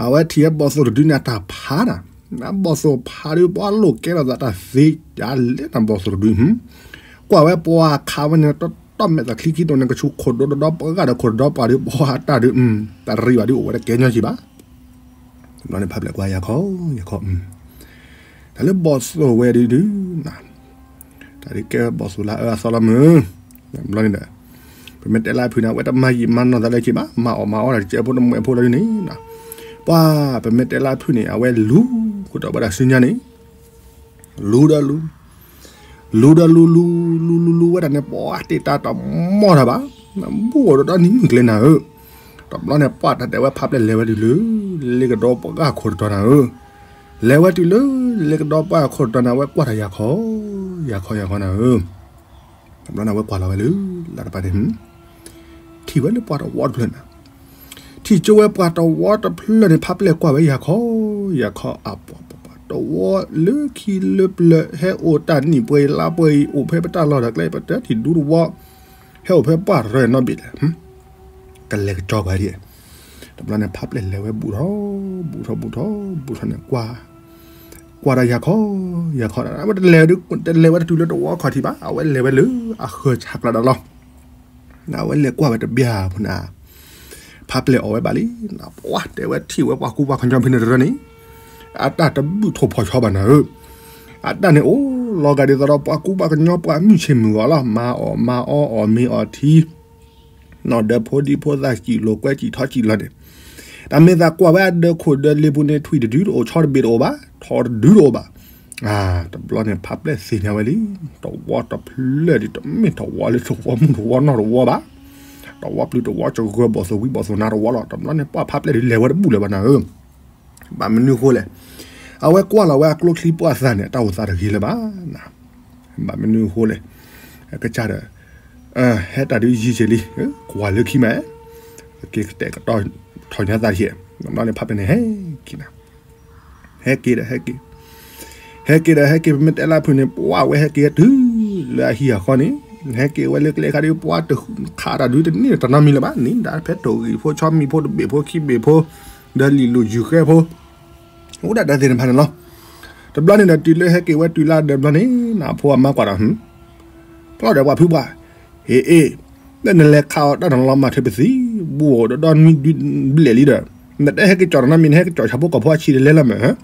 အဝဲထံၣ်ဝဲဘီၣ်သိၣ်တဒုန့ၣ်အတၢ်ဖးနၤ, ဘီၣ်သိၣ်ဖးဒုးပှၤလိာ်ကဲထီၣ်သးတၢ်သ့ ယၤလဲၣ်နၤဘီၣ်သိၣ်တဒု, ကွၢ်ဝဲပှၤခးဝဲန့ၣ် တီတီမဲာ်သးချံခံတိၢ်န့ၣ် ကဆူးခိၣ်ဒိတဒီပှၤဂၤဒီးခိၣ်တဒီပှၤဒုး ပှၤတၢ်ဒုး, တၢ်ရံးဘၣ်ဒုးအိၣ်ဝဲတကဲညီက့ၤဘၣ် တဘျီန့ၣ် ဖးပျဲၢ်ကွၢ်ယၤခီ, ယၤခီ, တၢ်လၢဘီၣ်သိၣ်ဝဲဒုဒု, တၢ်ဒုးကဲဘီၣ်သိၣ်လၢအအၢအသီလီၤမုၢ်, တဘျီန့ၣ်ဒီး, ပမ့ၢ်တဲလၢအဖုၣ်န့ၣ် အဝဲတမၤယံာ်မၤနီၢ်သးလၢက့ၤဘၣ်, မၤအီၣ်မၤအီတၢ်တကဲဖိတမှဲးဖိလီၤဒ်န့ၣ်, ပှၤ, ပမ့ၢ်တဲလၢအဖုၣ်န့ၣ် အဝဲလူၤ, ဃိတၢ်ဘၣ်တၢ်စုညါန့ၣ်, လူၤဒီးလူၤ လူၤဒီးလူၤလူၤ လူၤလူၤလူၤဝဲဒၣ်န့ၣ် ပှၤတ့ၢ်တၢ်တမီၢ်တၢ်ဘၣ်, ဘူးအိၣ်ဒီးဒီနံၤမုၢ်ကျဲနၤဧၢ, တဘျီန့ၣ် ပှၤတၢ်တဲဝဲဖးပျဲၢ်လဲၤဝဲတုၤလၢ လ့ကဒီပှၤဂၤခိၣ်တတီၤနၤဧၢ, လဲၤဝဲတုၤလၢ လ့ကဒီပှၤခိၣ်တတီၤန့ၣ် အဝဲကွၢ်တၢ်ယၤခီ, ယၤခီယၤခီနၤဧၢ, တဘျီန့ၣ် အဝဲကွၢ်လီၤဝဲလၢ လၢတပၤန့ၣ် ထံၣ်ဝဲလၢပှၤတဝီတဖျၢၣ်န့ၣ်, ထံၣ်ကၠိဝဲပှၤတဝီတဖျၢၣ်န့ၣ် ဖးပျဲၢ်ကွၢ်ဝဲယၤခီ, ယၤခီအပှၤပှၤတဝီလၢခံလၢပျၢၤ ဟဲအိၣ်တၢ်နံၣ်ပှဲၤအံၤလါပှဲၤအံၤ အိၣ်ဖဲပတၢ်လီၢ်တၢ်ကျဲ ပတဲထံၣ်ဒူတဝီ, ဟဲအိၣ်ဖဲပှၤရဲၣ်နီတဘ့ၣ်လဲၣ်, ကလဲၤကကၠီပှၤဒ်, တဘျီန့ၣ် ဖးပျဲၢ်လဲၤဝဲဘူးထီၣ်, ဘူးထီၣ်ဘူးထီၣ်ဘူးထီၣ်န့ၣ် ကွၢ်, ကွၢ်တၢ်ယၤခီ, ယၤခီ, အဝဲတလဲၤဝဲတတုၤလၢတဝီခီၣ်ထံးဘၣ်, အဝဲလဲၤဝဲလၢအဃၢၤဆးကျးဒီးလီၤ အဝဲလဲၤကွၢ်ဝဲတဘျီဖိန့ၣ်, ဖးပျဲၢ်အီၣ်ဝဲဘၣ်လံ, ပှၤတဲဝဲထံၣ်ဝဲပှၤကူပှၤကညီဖဲန့ၣ်တရၢန့ၣ်, အတၢ်တဘုၣ်ထိၣ်ဖီၣ်ဆီဘၣ်နၤဧၢ, အတၢ်န့ၣ်အိၣ်လီၤဂာ်ဒ်သိးဒီးပှၤကူပှၤကညီပှၤမုၢ်ဆ့ၣ်မုၢ်ဂီၤလီၤ, မၤအီၣ်မၤအီအီၣ်မ့ၤအီထံ, နီၢ်ဒၢဖိဒံဖိသၣ်စံၣ်လိာ်ကွဲစံၣ်ထီစံၣ်လီၤန့ၣ်, တၢ်မ့ၢ်သးကွၢ်ဝဲအဒၢးခိၣ်ဒၢးလ့ပူၤန့ၣ် ထွံၣ်တဒုတအိၣ် ဆီတဘ့ၣ်တအိၣ်ဘၣ် ထိၣ်တဒုတအိၣ်ဘၣ် တဘျီန့ၣ် ဖးပျဲၢ်သ့ၣ်ညါဝဲလံ, တဝီတဖျၢၣ်ဒ်တမ့ၢ်တဝီလၢတဝီမုၢ်တဝီနီၢ်တဝီဘၣ်, တဝီပျုၤတဝီစှၤဂၢၤဘီၣ်သိၣ်ဝံဘီၣ်သိၣ်နါတဝီလီၤ, တဘျီန့ၣ်ပှၤဖးပျဲၢ်ဒ်လဲၤဝဲတဘူၣ်လၢၤဘၣ်နၤဧၢ, ဘၣ်မနုၤအဃိလဲၣ်, အဝဲကွၢ်လီၤဝဲအကျိချံပှၢ်သးန့ၣ် အတၢ်အိၣ်သးတဂ့ၤလၢၤဘၣ် ဘၣ်မနုၤအဃိလဲၣ်, ကစၢ်ဒီး, ဟဲတၢ်ဒုးယံၤက့ၤလံ, ကွၢ်လၢခံမး, က့ၤကတဲာ်ကတီၤထီၣ်ညါသးတက့ၢ်, တဘျီန့ၣ် ဖးပျဲၢ်န့ၣ်ဟဲက့ၤနၤ, ဟဲက့ၤဒီးဟဲက့ၤ, ဟဲက့ၤဒီးဟဲက့ၤ ပမ့ၢ်တဲလၢဖုၣ်န့ၣ် ပှၤဝဲဟဲက့ၤတုၤလၢအဟံၣ်အဃီန့ၣ်, ဟဲက့ၤဝဲလၢကျဲခါဒ်ပှၤတခးတၢ်ဒုးတန့ၢ်တနီတမံၤလၢၤဘၣ်, န့ၣ်ဒၣ်ဖဲထိၣ်ဂံၢ်ဖိဆီမံၤဖိတဘ့ၣ်ဖိခံဘ့ၣ်ဖိ, ဒီးလံာ်လူၤယုၢ်ဃဲဖိ အိၣ်ဒၣ်တၢ်သ့ၣ်တဖၣ်န့ၣ်လီၤ. တဘျီန့ၣ်ဒီးတုၤလၢဟဲက့ၤဝဲတုၤလၢအဒၢးဘျီန့ၣ် နဖိအမါကွၢ်ဒီး, ဖျီၣ်ဒီးပှၤဖုပှၢ်, ဟ့ၣ်အ့ၣ်, လၢနလဲၤခးအီၤတၢ်နလီၤမၢ်ထွဲပသံ, ဘူးအိၣ်ဒီးဒီနွံဒုဘျဲၣ်လံဒီး, နတဟဲက့ၤကၠီၣ်တနီတမံၤ နဟဲက့ၤကၠီၣ်ဆၣ်ဖိကီၢ်ဖိအဆံးတလဲလၢမ့ၢ်,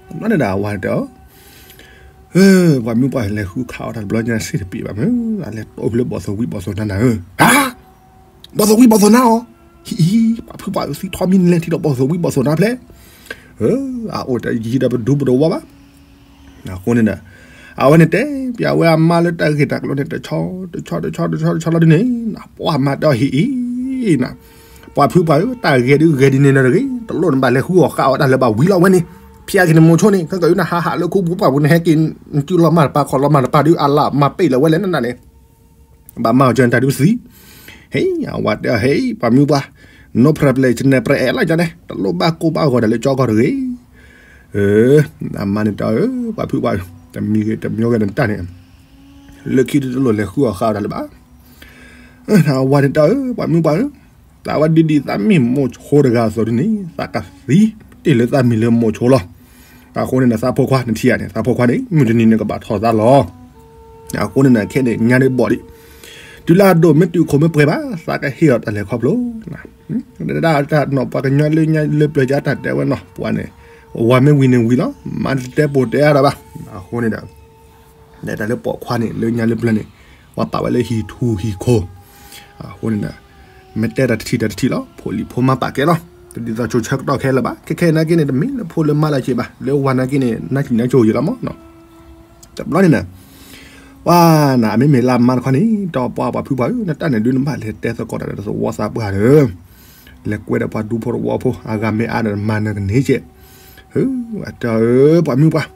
တဘျီန့ၣ်ဒီးအဝၤတဲအီၤ ပှၤမုၣ်ပှၢ်လဲၤဃုခးအီၣ်တၢ်တဘျီညါစ့ၢ်တပ့ၤဘၣ်မ့ၢ် အလဲၤတိၢ်ဖဲလၢဘီၣ်သိၣ်ဝံၣ်ဘီၣ်သိၣ်နါနၤဧၢ, ဘီၣ်သိၣ်ဝံၣ်ဘီၣ်သိၣ်နါအီၤ, ဟံၣ်အံၤ ပှၤဖုပှၢ်အုးသံထီမံၤ နလဲၤထံၣ်ဒီးဘီၣ်သိၣ်ဝံၣ်ဘီၣ်သိၣ်နါဖျဲၣ်, အအိၣ်တယံၤဒီးပဒူပတဝီဘၣ်. အဃိန့ၣ်ဒီး အဝဲန့ၣ်တဲပျးဝဲအမါလၢတၢ်ဂ့ၢ်တၢ်ကျိၤန့ၣ် တဆီ တဆီ တဆီ တဆီ တဆီလီၤဒ်န့ၣ် ပှၤမါတဲအီၤဟံၣ်အံၤ ပှၤဖုပှၢ်ဧၢ တၢ်ဂဲၤဒုးဂဲၤဒ်န့ၣ်ဒီးတဂ့ၤ တလိၣ်နဘၣ်လဲၤဃုအီၣ်ဃာ်အီၣ်တၢ်လၢၤဘၣ်ဝံၤလီၤဝဲန့ၣ်, ဖျါက့ၤနမိၢ်ဆိန့ၣ် ခဲကနံၣ်အံၤနဟးဟးလၢခူပူၤပှၢ်ပူၤ နဟဲက့ၤ နစုလီၤမၢ်တပၤခီၣ်လီၤမၢ်တပၤဒုး အလၢ်မၤပ့ၣ်လၢၤဝဲလဲၣ်နနၤန့ၣ် ဘၣ်မၤအီၤကၢနတၢ်ဒုးပသံ, ဟဲ အဝဲတဲအီၤ ဟဲ ပှၤမုၣ်ပှၢ် no problem ယနဲၣ်ပြဲအဲၣ်လီၤကန့ၣ် တလိၣ်ဘၣ်ကိၢ်ဘၣ်ဂီၤတၢ်လၢကၠီကီၢ်တဂ့ၤ, အမါန့ၣ်တဲအီၤ ပှၤဖုပှၢ်ဧၢ တမံၤဂ့ၤတမံၤဂ့ၤနတၢ်န့ၣ် လၢခံဒုးတလိၣ်လဲၤဃုအီၣ်ဃာ်အီၣ်တၢ်လၢၤဘၣ်. အဝဲန့ၣ်တဲအီၤ ပှၤမုၣ်ပှၢ်ဧၢ သးဝဲဒ်ဒ်သးမ့ၢ်မိၢ်ဆိတဂၤအသိးဒ်န့ၣ် သးကသံတ့ၢ်လၢသးမံၤလၢမိၢ်ဆိလီၤ. အဃိန့ၣ်ဒီးသးဖိခွါနထံၣ်ဧါန့ၣ် သးဖိခွါန့ၣ် မုၢ်တနံၤန့ၣ်ကဘၣ်ထီၣ်သးလီၤ. အဃိန့ၣ်ဒီးခဲန့ၣ် ညါဒ်ဘီၣ်ဒံး တုၤလၢအဒိၣ်မ့ၢ်တုၤခိၣ်မ့ၢ်ပှဲၤဘၣ် သးကဟ့ၣ်အီၤတၢ်လဲၤခီဖျိ တၢ်နီၢ်ပှၤကညီလၢညါလၢပျၢၤကတၢ်တဲဝဲနီၤ ပှၤန့ၣ် ဝၤမ့ၢ်ဝံၤန့ၣ်ဝံၤလီၤ မၤတတဲပိာ်တဲအါဒီးဘၣ်. အဃိန့ၣ်ဒီး တၢ်လၢပိာ်ခွါန့ၣ် လၢညါလၢပျၢၤန့ၣ် ပှၤပာ်ဝဲလၢဟံၣ်ထူၣ်ဟံၣ်ခိၣ်, အဃိန့ၣ်ဒီး မ့ၢ်တဲတၢ်တထံၣ်တၢ်တထံၣ်လီၤ ဖိလံၤဖိမါပာ်ကဲလီၤ, တဒ်သိးဆိးဆၢကတီၢ်ခဲလၢာ်ဘၣ်, ခဲခဲအံၤနာ်က့န့ၣ် တမ့ၢ်လၢဖိလၢမါလၢၤက့ဘၣ်, လၢဝၤနာ်က့န့ၣ် နါစံၣ်နါကိၤယံာ်လီၤမးနီၤ. တဘျီန့ၣ်နၤ ပှၤနၤ အမ့မ့ၢ်လၢအမါတခီန့ၣ် ဒီးပှၤပှၤဖုပှၢ်ဧၢ နတၢ်န့ၣ်ဒုးနဘၣ်လဲၤတဲသကိးတၢ်ဒီးသဝီသးပှၢ်ဒီး လဲၤကွဲဒီးပှၤဒူဖိတဝီဖိ အဂၤမ့ၢ်အါဒီးမၤနၢၤကန့ၢ်ကဲး, အတဲအီၤ ပှၤမုၣ်ပှၢ်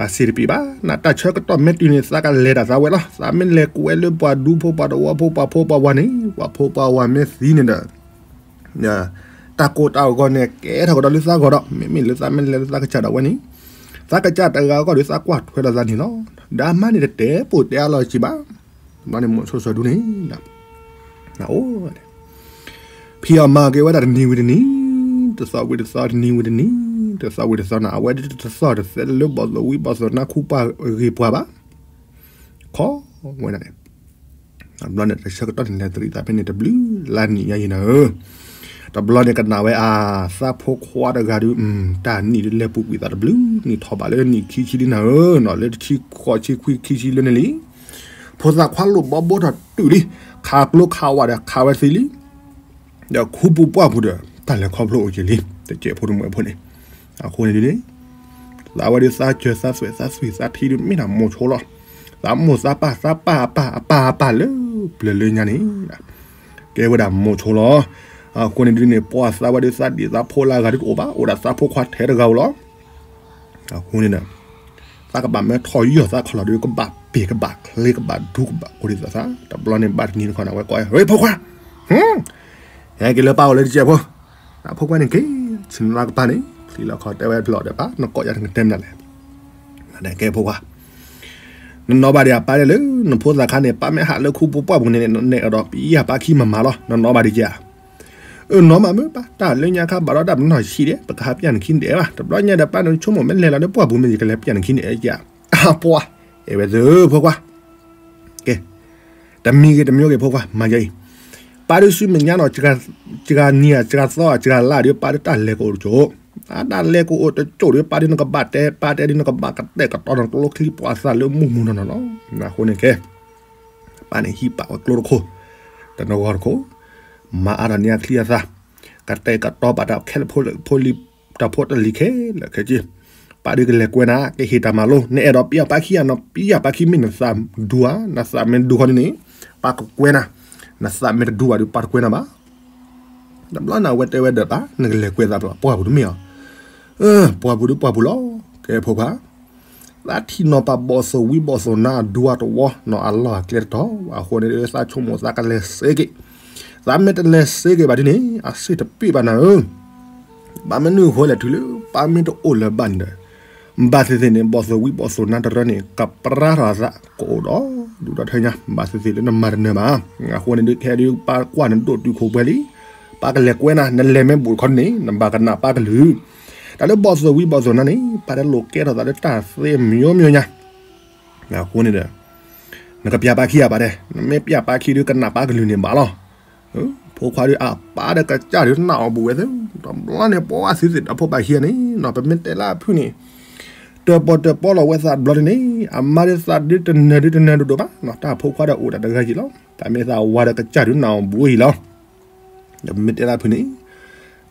အစ့တပ့ၤဘၣ် နတၢ်ဆၢကတီၢ်မ့ၢ်တုၤန့ၣ် သးကလဲၤတၢ်သးဝဲလီၤ, သးမ့ၢ်လဲၤကွဲလၢပှၤဒူဖိပှၤတဝီဖိ ပှၤဖိပှၤဝၤန့ၣ် ပှၤဖိပှၤဝၤမ့ၢ်သံန့ၣ်ဒီး တၢ်ကိၢ်တၢ်ဂီၤန့ၣ် ကဲထီၣ်ကဒီးလၢသးဂီၤဒီး မ့မ့ၢ်လၢသးမ့ၢ်လဲၤလၢသးကစၢ်ဒၣ်ဝဲန့ၣ် သးကစၢ်တဂၤကီၢ်ဒီးသးကွၢ်ထွဲဒီးသးန့ၣ်လီၤ. ဒီးအမါန့ၣ်တတဲပိာ်တဲအါလီၤစံးဘၣ်, ဘျီန့ၣ်မိၢ်ဆိစီၤဒူန့ၣ် အိၣ် ဖံးအီၣ်မၤက့ၤဝဲဒၣ်တနံၤဝံၤတနံၤ, တသီဝံၤတသီ တနံၤဝံၤတနံၤ, တသီဝံၤတသီန့ၣ် အဝဲဒၣ်တသီၣ်တသဲလၢဘီၣ်သိၣ်ဝံၣ်ဘီၣ်သိၣ်နါခူပှၢ်ဂ့ၤပှၤဘၣ်, ခီဝဲဒၣ်န့ၣ် တဘျီန့ၣ် တဆၢကတီၢ်န့ၣ် လဲၤတရံးသးဖဲန့ၣ်တဘျုးလါနံၣ်ညါယံၤနၤဧၢ, တဘျီန့ၣ်ကနၣ်ဝဲအသးဖိခွါတဂၤဒုး တၢ်နံၣ်ဒုးလဲၤပူၤကွံာ်သးတဘျုးနံၣ်ထီၣ်ဘးလၢနံၣ်ခံဆံလံနၤဧၢ, နီၢ်လၢတဆံဃိးဆံခွံခံဆံလၢန့ၣ်လံ ဖိသၣ်ခွါလိၣ်ဘီဘိထီၣ်တုၤလံ, ခးကျိခးဝးဒီးခးဝဲသံလံ, ဒီးခူပူၤပှၢ်ပူၤဒီး တၢ်လဲၤခီဖျိအိၣ်က့ၤလံ, တကဲးဖိတမှဲးဖိန့ၣ်, အဃိန့ၣ်ဒ်န့ၣ် သးဝဲဒၣ်သးစၢၤသးသွဲၣ်သးသွံၣ်သးထံဒုးမ့ၢ်ဒၣ်မိၢ်ဆိလီၤ, သးမိၢ်သးပၢ်သးပၢ်အပၢ်အပၢ်အပၢ်လၢ ပျၢၤလၢညါန့ၣ် ကဲဝဲဒၣ်မိၢ်ဆိလီၤ, အဃိန့ၣ်ဒ်န့ၣ် ပှၤသးဝဲဒၣ်သးဒံၣ်သးဖိလၢအဂၤဒုးတအိၣ်ဘၣ် အိၣ်ဒၣ်သးဖိခွါထဲတဂၤဧိၤလီၤ အဃိန့ၣ်ဒီး သးကဘၣ်မၢထီၣ်ယီၢ်သးခီၣ်လီၤဒုး ကဘၣ်ပ့ၤကဘၣ်ချ့ကဘၣ်ဒူကဘၣ်ဃိဒ်သိးသး, တဘျီန့ၣ်ဘၣ်တနံၤတခီန့ၣ် အဝဲကိးဝဲ ဟ့ၣ်ဖိခွါ, ဟဲက့ၤလၢပၢ်အိၣ်လၢတကဲးဖိ, ဖိခွါန့ၣ်က့ၤ ဆ့ၣ်နီၤကပၢ်န့ၣ် ချံလီၤခီတဲဝဲဖျီၣ်ဒီးပၢ် နကိးယၤတကတဲမနုၤလဲၣ် ကဲဖိခွါ နနီၢ်ဘၣ်ဒံးအပၢ်ဒ်လၢ နဖိသၣ်ခါန့ၣ် ပၢ်မ့ၢ်ဟးလၢခူပူၤပှၢ်ပူၤန့ၣ် နအဲၣ်ဒိးပျၢ်ပၢ်ခံမၤမၤလီၤ နနီၢ်ဘၣ်ဒံးဧါ, အၢ နီၢ်မးမ့ၢ်ပၢ် တၢ်လၢညါခါဘၣ်ဒီးတၢ်ပနီၣ်ဆံးဒဲး ပကဟးပျၢ်နခံန့ၣ်အဲၣ်ဘၣ် တဘျီညါဒီးပၢ်နဆိကမိၣ်မ့ၢ်လဲၤလီၤလၢပှၢ်ပူၤမ့ၢ်ယကလဲၤပျၢ်နခံန့ၣ်အဲၣ်ဧါ, အပှၤ အဲၣ်ဝဲသ့ၣ်ဖိခွါ ကဲ တမံၤဂ့ၤတမံၤဂ့ၤဖိခွါ မၤယၤအံၤ, ပၢ်ဒုးဆူမဲာ်ညါနီၤ စှၤနံၤဧါ စှၤသီဧါ စှၤလါဒီး ပၢ်ဒုးတၢ်လဲၤကအိၣ်တကၠိၣ်, အတၢ်လဲၤကအိၣ်တကၠိၣ်ဒီး ပၢ်ဒုးနကဘၣ်တဲ ပၢ်တဲဒုးနကဘၣ်ကတဲာ်ကတီၤနကျိချံပှၤသးလၢမုၢ်မုၢ်နီၢ်နီၢ်လီၤ. အဃိန့ၣ်ကဲ ပၢ်န့ၣ်ဟံးပာ်ဝဲကျိတခိၣ် တနဂီၢ်တခိၣ်, မၤအါထီၣ်န့ၢ်အချံအသၣ်, ကတဲာ်ကတီၤဘၣ်တၢ်ခဲလၢာ်ဖိလံၤ တၢ်ဖိတၢ်လံၤခဲလၢာ်ခဲဆ့, ပၢ်ဒုးကလဲၤကွဲနၤ ကဟ့ၣ်တၢ်မၤလိ နအဲၣ်ဒိးပျၢ်ပၢ်ခံဧါ နပျၢ်ပၢ်ခံမ့ၢ်နသးဒူဧါ, နသးမ့ၢ်ဒူဃီန့ၣ်န့ၣ် ပၢ်ကကွဲနၤ, နသးမ့ၢ်တဒူဘၣ်ဒီး ပၢ်တကွဲနၤဘၣ်. တဘျီန့ၣ် အဝဲတဲဝဲဒီးပၢ် နကလဲၤကွဲသးပှၢ်ပူၤတမ့ၢ်ဧါ, ပှၢ်ပူၤဒုးပှၢ်ပူၤလီၤ ကဲဖိခွါ သးထံၣ်နီၢ်ပၢ်ဘီၣ်သိၣ်ဝံၣ်ဘီၣ်သိၣ်နါအဒူအတဝီ နီၢ်အလီၢ်အကျဲတတီၤ အဃိန့ၣ် သးဆိကမိၣ်သးကလဲၤစ့က့ၤ, သးမ့ၢ်တလဲၤစ့က့ၤဘၣ်ဒ်န့ၣ် အစ့တပ့ၢ်ဘၣ်နၤဧၢ, ဘၣ်မနုၤအဃိလဲၣ် တုၤလၢပၢ်မ့ၢ်တအိၣ်လၢၤဘၣ်န့ၣ်ဒီး ဘၣ်သ့ၣ်သ့ၣ်န့ၣ် ဘီၣ်သိၣ်ဝံၣ်ဘီၣ်သိၣ်နါတရၢန့ၣ် ကပြါထီၣ်အသး ကအိၣ်ဒီးဒူၣ်ဒီထၢညါ ဘၣ်သ့ၣ်သ့ၣ်လၢနမၤတနၢၤဘၣ်. အဃိန့ၣ်ဒုး ခဲဒုးပၢ်ကွၢ်နဒိၣ်တုာ်ခိၣ်ပှဲၤလံ, ပၢ်ကလဲၤကွဲနၤ နလဲၤမ့ၢ်ဘူးတခီန့ၣ် နဘၣ်ကနၣ်ပၢ်ကလုၢ်, တၢ်လၢဘီၣ်သိၣ်ဝံၣ်ဘီၣ်သိၣ်နါန့ၣ် ပၢ်တလိၣ်ကဲထီၣ်သးလၢတၢ်သ့မံၤမံၤညါ အဃိန့ၣ်ဒီး နကပျၢ်ပၢ်ခံဧါပၢ်တဲ, နမ့ၢ်ပျၢ်ပၢ်ခံဒီး ကနၣ်ပၢ်ကလုၢ်န့ၣ်ဘၣ်လီၤ. ဖိခွါဒီးအပၢ်ဒီးကစၢ်ဒီးနၢ်အီၤဘူးဝဲသ့ၣ်, တဘျီန့ၣ် ပှၤသ့ၣ်သ့ၣ်တၢ်ဖိဘၣ်ခံဂၤန့ၣ်နီၤ ပမ့ၢ်တဲလၢအဖုၣ်န့ၣ်, တၢၣ်ပီၣ်တၢၣ်ပီလီၤဝဲသးတဘျီန့ၣ်န့ၣ် အမါဒုးသးဒုးတနၢၤဒုးတနၢၤဒိၣ်ဒိၣ်ဘၣ်နီၤ, တၢ်ဖိခွါဒီးအိၣ်ဒၣ်တဂၤယံာ်လီၤ, တၢ်မ့ၢ်သးဝၤဒီးကစၢ်ဒုးနၢ်အီၤဘူးအံၤလီၤ. ဒီးမ့ၢ်တဲဒၣ်ဖုန့ၣ်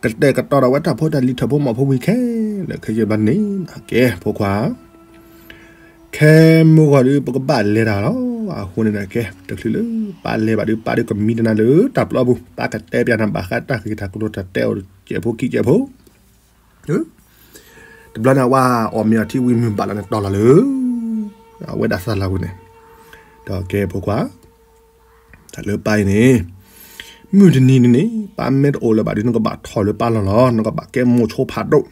ကတဲာ်ကတီၤဒီးဝဲတၢ်ဖိတၢ်လံၤထၢၣ်ဖိမီၤဖိဝံၤခဲလၢာ်ခဲဆ့ဘျီန့ၣ်, ကဲဖိခွါ ခဲမုၢ်ဂီၤဒုး ပကဘၣ်လဲၤတၢ်လီၤ. အဃိန့ၣ်ဒီး ကဲတချုးလၢပၢ်လဲၤဘၣ်ဒုး ပၢ်ဒုးကမံတနၤလၢတၢ်ပျီပူၤ, ပၢ်ကတဲပျးနၤဘၣ်ဃးတၢ်ဂ့ၢ်တၢ်ကျိၤတၢ်တဲအီၤတစဲးဖိခံစဲးဖိ. တဘျီန့ၣ် အဝဲအီၣ်မ့ၤအီထံဝံၤ မုၢ်ဘၣ်လီၤန့ၣ်တီၤလီၤလၢ အဝဲဒၣ်သးလီၤပူၤန့ၣ်, ဒီးကဲဖိခွါ တၢ်လၢပၢ်အံၤန့ၣ် မုၢ်တနံၤန့ၣ်န့ၣ် ပၢ်မ့ၢ်တအိၣ်လၢၤဘၣ်ဒီး နကဘၣ်ထီၣ်လၢပၢ်လီၢ်လီၤ, နကဘၣ်ကဲမိၢ်ဆိဖးဒိၣ်.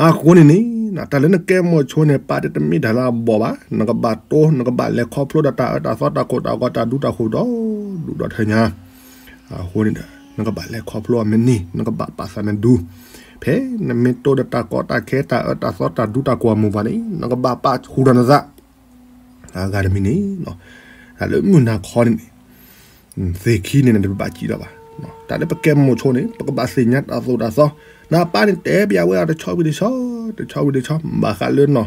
အဃိန့ၣ်န့ၣ် တၢ်လၢနကဲမိၢ်ဆိန့ၣ် ပၢ်တဲတမ့ၢ်တၢ်လၢအဘီၣ်ဘၣ်, နကဘၣ်တိ နကဘၣ်လဲၤခီဖျိဒီးတၢ်အၢတၢ်သီတၢ်ခိၣ်တၢ်ဂီၤတၢ်ဒူတၢ်ဃိၤဒီးဒူဒီးထၢညါ. အဃိန့ၣ်ဒီး နကဘၣ်လဲၤခီဖျိအီၤမ့ၢ်န့ၢ်, နကဘၣ်ပာ်သးမ့ၢ်ဒူ, ဖဲနမ့ၢ်တိဒီးတၢ်ကီတၢ်ခဲတၢ်အၢတၢ်သီတၢ်ဒူတၢ်ကိးအမိၢ်ပှၢ်န့ၣ် နကဘၣ်ပာ်ဟူးဒီးနသး အဂၤတမံၤန့ၣ်, တၢ်လၢမုၢ်နၤခီန့ၣ်န့ၣ် သ့ၣ်ခံန့ၣ်န့ၣ် တဘၣ်စံးလီၤဘၣ်. တၢ်လၢပကဲမိၢ်ဆိန့ၣ် ပကဘၣ်သ့ၣ်ညါတၢ်သိၣ်တၢ်သီ, နပၢ်န့ၣ်တဲပျးဝဲအီၤတဆီဝံၤတဆီ, တဆီဝံၤတဆီ ဘၣ်ဃးလၢနီၤ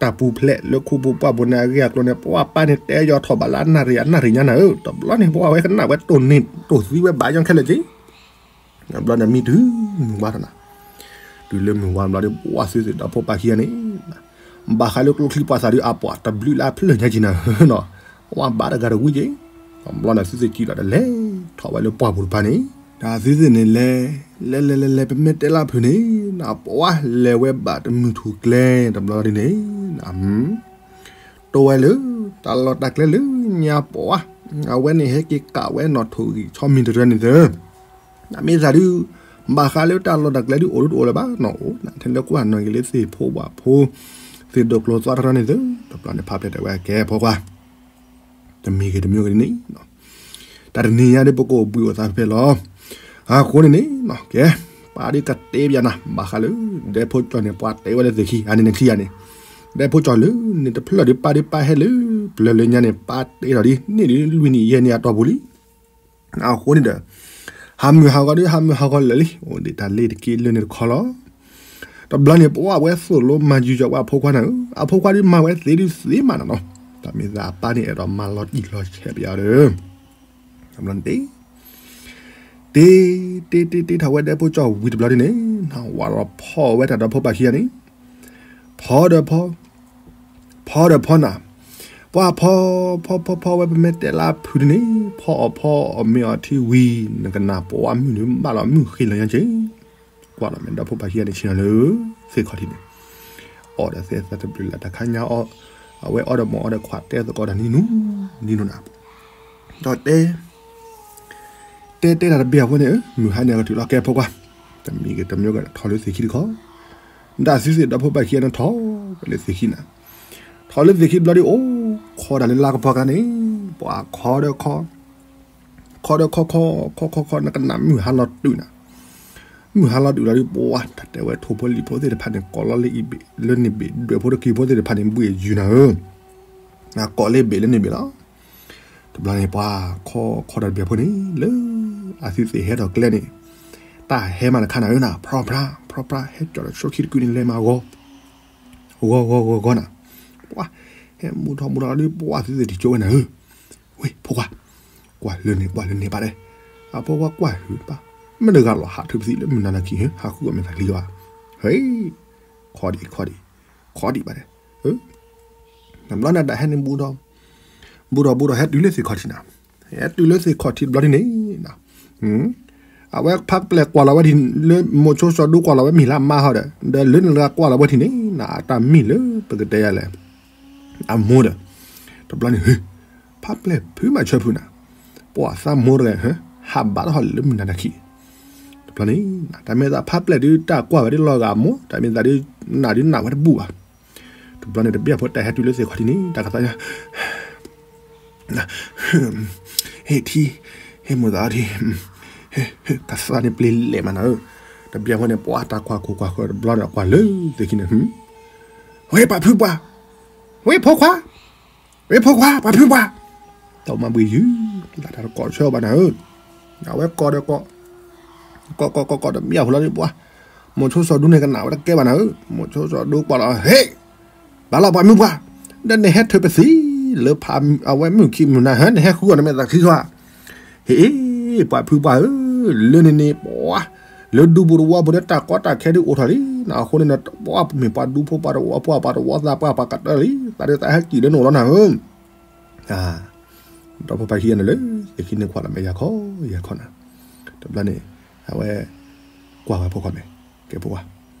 တၢ်ပူၤဖျဲးလၢခူပူၤပှၢ်ပူၤန့ၣ် အဂ့ၢ်အကျိၤန့ၣ် ပှၤပၢ်န့ၣ်တဲယီၤထီၣ်ဘၣ်လၢအနၣ်ရံၣ်အနၣ်ရံၣ်ညါနၤဧၢ, တဘျီန့ၣ် ပှၤဝဲကနၣ်ဝဲတိၢ်န့ၢ်တိၢ်သံဝဲဘၣ်ယီၤခဲလၢာ်က့ ဘျီန့ၣ်မံတုၤမုၢ်ဝါထီၣ်နၤ, တုၤလၢမုၢ်ဝါဘျီဒီး ပှၤသုသ့ၣ်ဒီဖိပၢ်ခံဂၤန့ၣ် ဘၣ်ဃးလၢကျိချံပှၤသးဒုးအပှၤတဘျုးလၢအဖျၢၣ်ညါက့ၤနၤဧၢနီၤ, ပှၤဘၣ်တဂၤတဝံၤက့ၤ, ဘျီန့ၣ်သုသ့ၣ်ကံလီၤဒီးလဲၤထီၣ်ဝဲလၢပှၢ်ပူၤတဖၣ်န့ၣ်, ဒီးသုသ့ၣ်န့ၣ်လဲၤ, လဲၤလဲၤလဲၤလဲၤ ပမ့ၢ်တဲလၢဖုန့ၣ် ပှၤလဲၤဝဲဘၣ်တမုၢ်ထူၣ်ကျဲ တဘျီဒ်န့ၣ် တိဝဲလၢ တၢ်လီၢ်တၢ်ကျဲလၢညါပှၤ, အဝဲန့ၣ်ဟဲက့ၤကးဝဲနီၣ်ထိၣ်ဂံၢ်ဆီမံၤတရၢန့ၣ်သၢ, နမ့ၢ်သးဒုး ဘၣ်ဃးလၢတၢ်လီၢ်တၢ်ကျဲဒုးအိၣ်ဒုးတအိၣ်လၢၤဘၣ်နီၤ, အိၣ်နထဲလၢကွၢ်နီၣ်ဂ့ၤလၢ သ့ၣ်ဖိဝၣ်ဖိ သ့ၣ်ဒိၣ်ကျိၤသွါတရၢန့ၣ်သၢ, တဘျီန့ၣ်ဖးဖျဲးတဲဝဲကဲဖိခွါ တမံၤဂ့ၤတမံၤဂ့ၤန့ၣ်, တၢ်တနံၤညါဒ်ပကအိၣ်ဘှံးအိၣ်သါဖဲဖဲလီၤ. အဃိန့ၣ်န့ၣ်, ကဲ, ပၢ်ဒ်ကတဲပျးနၤ ဘၣ်ဃးလၢ ဒဲဖိကၠီၣ်န့ၣ် ပှၤတဲဝဲလၢသ့ၣ်ခံ အန့ၣ်နခံဂၤန့ၣ်, ဒဲဖိကၠီၣ်လၢန့ၣ်တဖျၢၣ်ဒီးပၢ်ဒ်ပၢ်ဟဲလၢ ပျၢၤလၢညါန့ၣ် ပၢ်တဲထီၣ်ဒ်န့ၣ်ဒ်လွံၢ်နံၣ်ယဲၢ်နံၣ်အတီၢ်ပူၤလံ. အဃိန့ၣ်ဒီး ဟးမုၢ်ဟးဂီၤဒ်ဟးမုၢ်ဟးဂီၤလၢာ်လံ, အိၣ်ဒံးတၢ်လ့တက့ၢ်လၢန့ၣ်တခီလီၤ. တဘျီန့ၣ် ပှၤဝဲသိၣ်လိမၤယုာ်ယီၤဝဲအဖိခွါနၤဧၢ, အဖိခွါဒ်မၤဝဲသ့ဒ်သ့မးနီၤနီၤ, တၢ်မ့ၢ်သးအပၢ်န့ၣ်အဲၣ်ဒိးမၤလီၤတံၢ်လီၤဆဲးပယီၤဒီး တဘျီန့ၣ်တ့ တ့ တ့ တ့ထီၣ်ဝဲဒဲဖိကၠီၣ်ဝံၤတဘျီဒ်န့ၣ်, နဝၤလီၤဖီၣ်ဝဲတၢ်ဒီးဖိပၢ်ခံဂၤန့ၣ်, ဖီဒီးဖီ, ဖီဒီးဖီနၤ, ပှၤဖီ, ဖီ ဖီ ဖီဝဲပမ့ၢ်တဲလၢဖုဒ်န့ၣ်, ဖီအီၣ်ဖီအီၣ်မ့ၤအီထံဝံၤ နကနၣ်ပှၤမုၢ်နုာ်ဘၣ်လီၤမုၢ်ဃ့လီၤညါက့ၤ, ကွၢ်လီၤမ့ၢ်ဒီးဖိပၢ်ခံဂၤန့ၣ်ဆ့ၣ်နီၤလၢ သ့ၣ်ခီၣ်ထံးန့ၣ်, အီၣ်ဒီးသဲသးတဘျုးလၢ်တခါညါအီၣ်, အဝဲအီၣ်ဒီးမ့ၤအီၣ်ဒီးခွါတဲသကိးတၢ်နံၤနူၤ, နံၤနူၤနၤ, ဒီးတဲ တဲတဲတၢ်တဘ့ၣ်အဃိန့ၣ် မုၢ်ဟါန့ၣ်အကတုၤလီၤကဲဖိခွါ, တမံၤဂ့ၤတမံၤဂ့ၤထီၣ်လၢသ့ၣ်ခံတခီ, ဒၣ်သုသ့ၣ်ဒီဖိပၢ်ခံဂၤန့ၣ်ထီၣ်ဝဲလၢသ့ၣ်ခံနၤ, ထီၣ်လၢသ့ၣ်ခံဘျီဒ်အိၣ်ခိးတၢ်လၢလါကပီၤကျါန့ၣ်, ပှၤခီဒီးခီ ခီဒီးခီခီ ခီခီခီ နကနၣ်မုၢ်ဟါလီၤတုၤနၤ, မုၢ်ဟါလီၤတုၤလီၤဒ်ပှၤ တၢ်တဲဝဲထိၣ်ဖိလံၣ်ဖိသ့ၣ်တဖၣ်န့ၣ် ကိးလီၤလၢအံၤဘ့ၣ်လၢန့ၣ်ဘ့ၣ် ဒွဲၣ်ဖိတက့ၢ်ဖိသ့ၣ်တဖၣ်န့ၣ် ဘှံးယုၤနၤဧၢ, ကိးလၢဘ့ၣ်လၢန့ၣ်ဘ့ၣ်လီၤ. တဘျီန့ၣ် ပှၤခီခီတၢ်တဘ့ၣ်ဖိန့ၣ် လၢအသုသ့ၣ်ဟဲထီၣ်ကျဲန့ၣ်, တၢ်ဟဲမးတခါနၤဧၢနၤ ဖြီဖြါ ဖြီဖြါ ဟဲကၠီၣ်ဒီးဆိခံတကုန့ၣ်လဲၤမးဂီၤ ဂီၤဂီၤဂီၤဂီၤနၤ, ပှၤဟဲမူထီၣ်မူထီၣ်လီၤဒ်ပှၤသုသ့ၣ်တကၠိဝဲနၤဧၢ, ဝ့ၢ်ဖိခွါ, ကွၢ်လၢန့ၣ်ကွၢ်လၢန့ၣ်ဘၣ်ဒဲး, အဖိခွါကွၢ်ဟုၣ်ဘၣ်, မ့ၢ်တဂၤလီၤဟးထုးပသံးလၢမုၢ်နၤနၤခံဟၢ ဟးဃုအီၣ်မ့ၢ်သးကလံၤဘၣ်, ဟဲ, ခီဒံးခီဒံး, ခီဒံးဘၣ်ဒဲး, တဘျီန့ၣ်တၢ်ဟဲန့ၣ်ဘူးထီၣ်, ဘူးထီၣ်ဘူးထီၣ်ဟဲတုၤလၢသ့ၣ်ခီၣ်ထံးနၤ, ဟဲတုၤလၢသ့ၣ်ခီၣ်ထံးတဘျီဒ်န့ၣ် အဝဲဖးပျဲၢ်ကွၢ်လီၤဝဲဒ်လၢမိၤဆိစီၤဒူကွၢ်လီၤဝဲမ့ၢ်လၢအမါဟီဒီး ဒီးလၢန့ၣ်လၢကွၢ်လီၤဝဲထံၣ်န့ၣ် နတၢ်မံလၢပကတဲယၤလဲၣ်, အမိၢ်ဒီး, တဘျီန့ၣ် ဖးပျဲၢ်ဖုမၤဆၢဖုနၤ, ပှၤသးမိၢ်တဂၤ ဟးဘၣ်တဟီၣ်လၢမုၢ်နၤနၤခံ, တဘျီန့ၣ် တၢ်မ့ၢ်သးဖးပျဲၢ်ဒုးတၢ်ကွၢ်ဝဲဒ်လီၤဂာ်အမိၢ် တၢ်မ့ၢ်သးဒုး နၢ်ဒုးနၢ်ဝဲတဘူၣ်ဘၣ်, တဘျီန့ၣ်တဘျီဖိတၢ်ဟဲတုၤလၢသ့ၣ်ခီၣ်ထံးန့ၣ် တၢ်ကသါညါ ဟ့ၣ်ထံ, ဟ့ၣ်မိၢ်သးထံ, ကသါန့ၣ်ပျ့ၤလဲၣ်မးနၤဧၢ, တဘျီဖိန့ၣ် ပှၤတၢ်ကွၢ်ခိၣ်ကွၢ်ဃၢၤတဘျီန့ၣ် ကွၢ်လၢသ့ၣ်ခံန့ၣ်, ဝ့ၢ်ပှၤဖုပှၤ, ဝ့ၢ်ဖိခွါ, ဝ့ၢ်ဖိခွါ ပှၤဖုပှၤ, တၢ်မၤဘှံးယုၤ, လၢတၢ်တကိးဆၢဘၣ်နၤဧၢ, အဝဲကိးဒီးကိး ကိးကိးကိးကိးတမံၤအဖိလီၤဒ်ပှၤ, မိၤဆိစီၤဒူန့ၣ်ကနၣ်ဝဲတကဲဘၣ်နၤဧၢ, မိၤဆိစီၤဒူကွၢ်လီၤ ဟ့ၣ် အလီၤပှၤမုၣ်ပှၢ်, ဒီးနဟဲထၢၣ်ပသံလၢဖးအဝဲမုၢ်ခံမုၢ်နၤဧၢ, နဟဲဃုအီၤနမဲာ်သးခံဃီဧါ. ဟ့ၣ် ပှၤဖုပှၢ်ဧၢ, လၢန့ၣ်န့ၣ် ပှၤ လၢဒူပူၤသဝီပူၤဒီးတၢ်ကီတၢ်ခဲဒုးအိၣ်ထီၣ်လံ, အဃိန့ၣ် ပှၤမ့ၢ်ပှၤဒူဖိပှၤသဝီဖိ ပှၤသဝီသးပှၢ် ပှၤကတၢၢ်လံ, သးဒုးသးဟဲကံၣ်လၢနအိၣ်လီၤနၤဧၢ. ဒီဖိပၢ်ခံဂၤန့ၣ်လၢ သ့ၣ်ခံန့ၣ်ကွၢ်လီၤမဲာ်ယၤခီယၤခီနၤ, တဘျီန့ၣ် အဝဲ ကွၢ်ဝဲဖိခွါမဲာ်, ကဲဖိခွါ,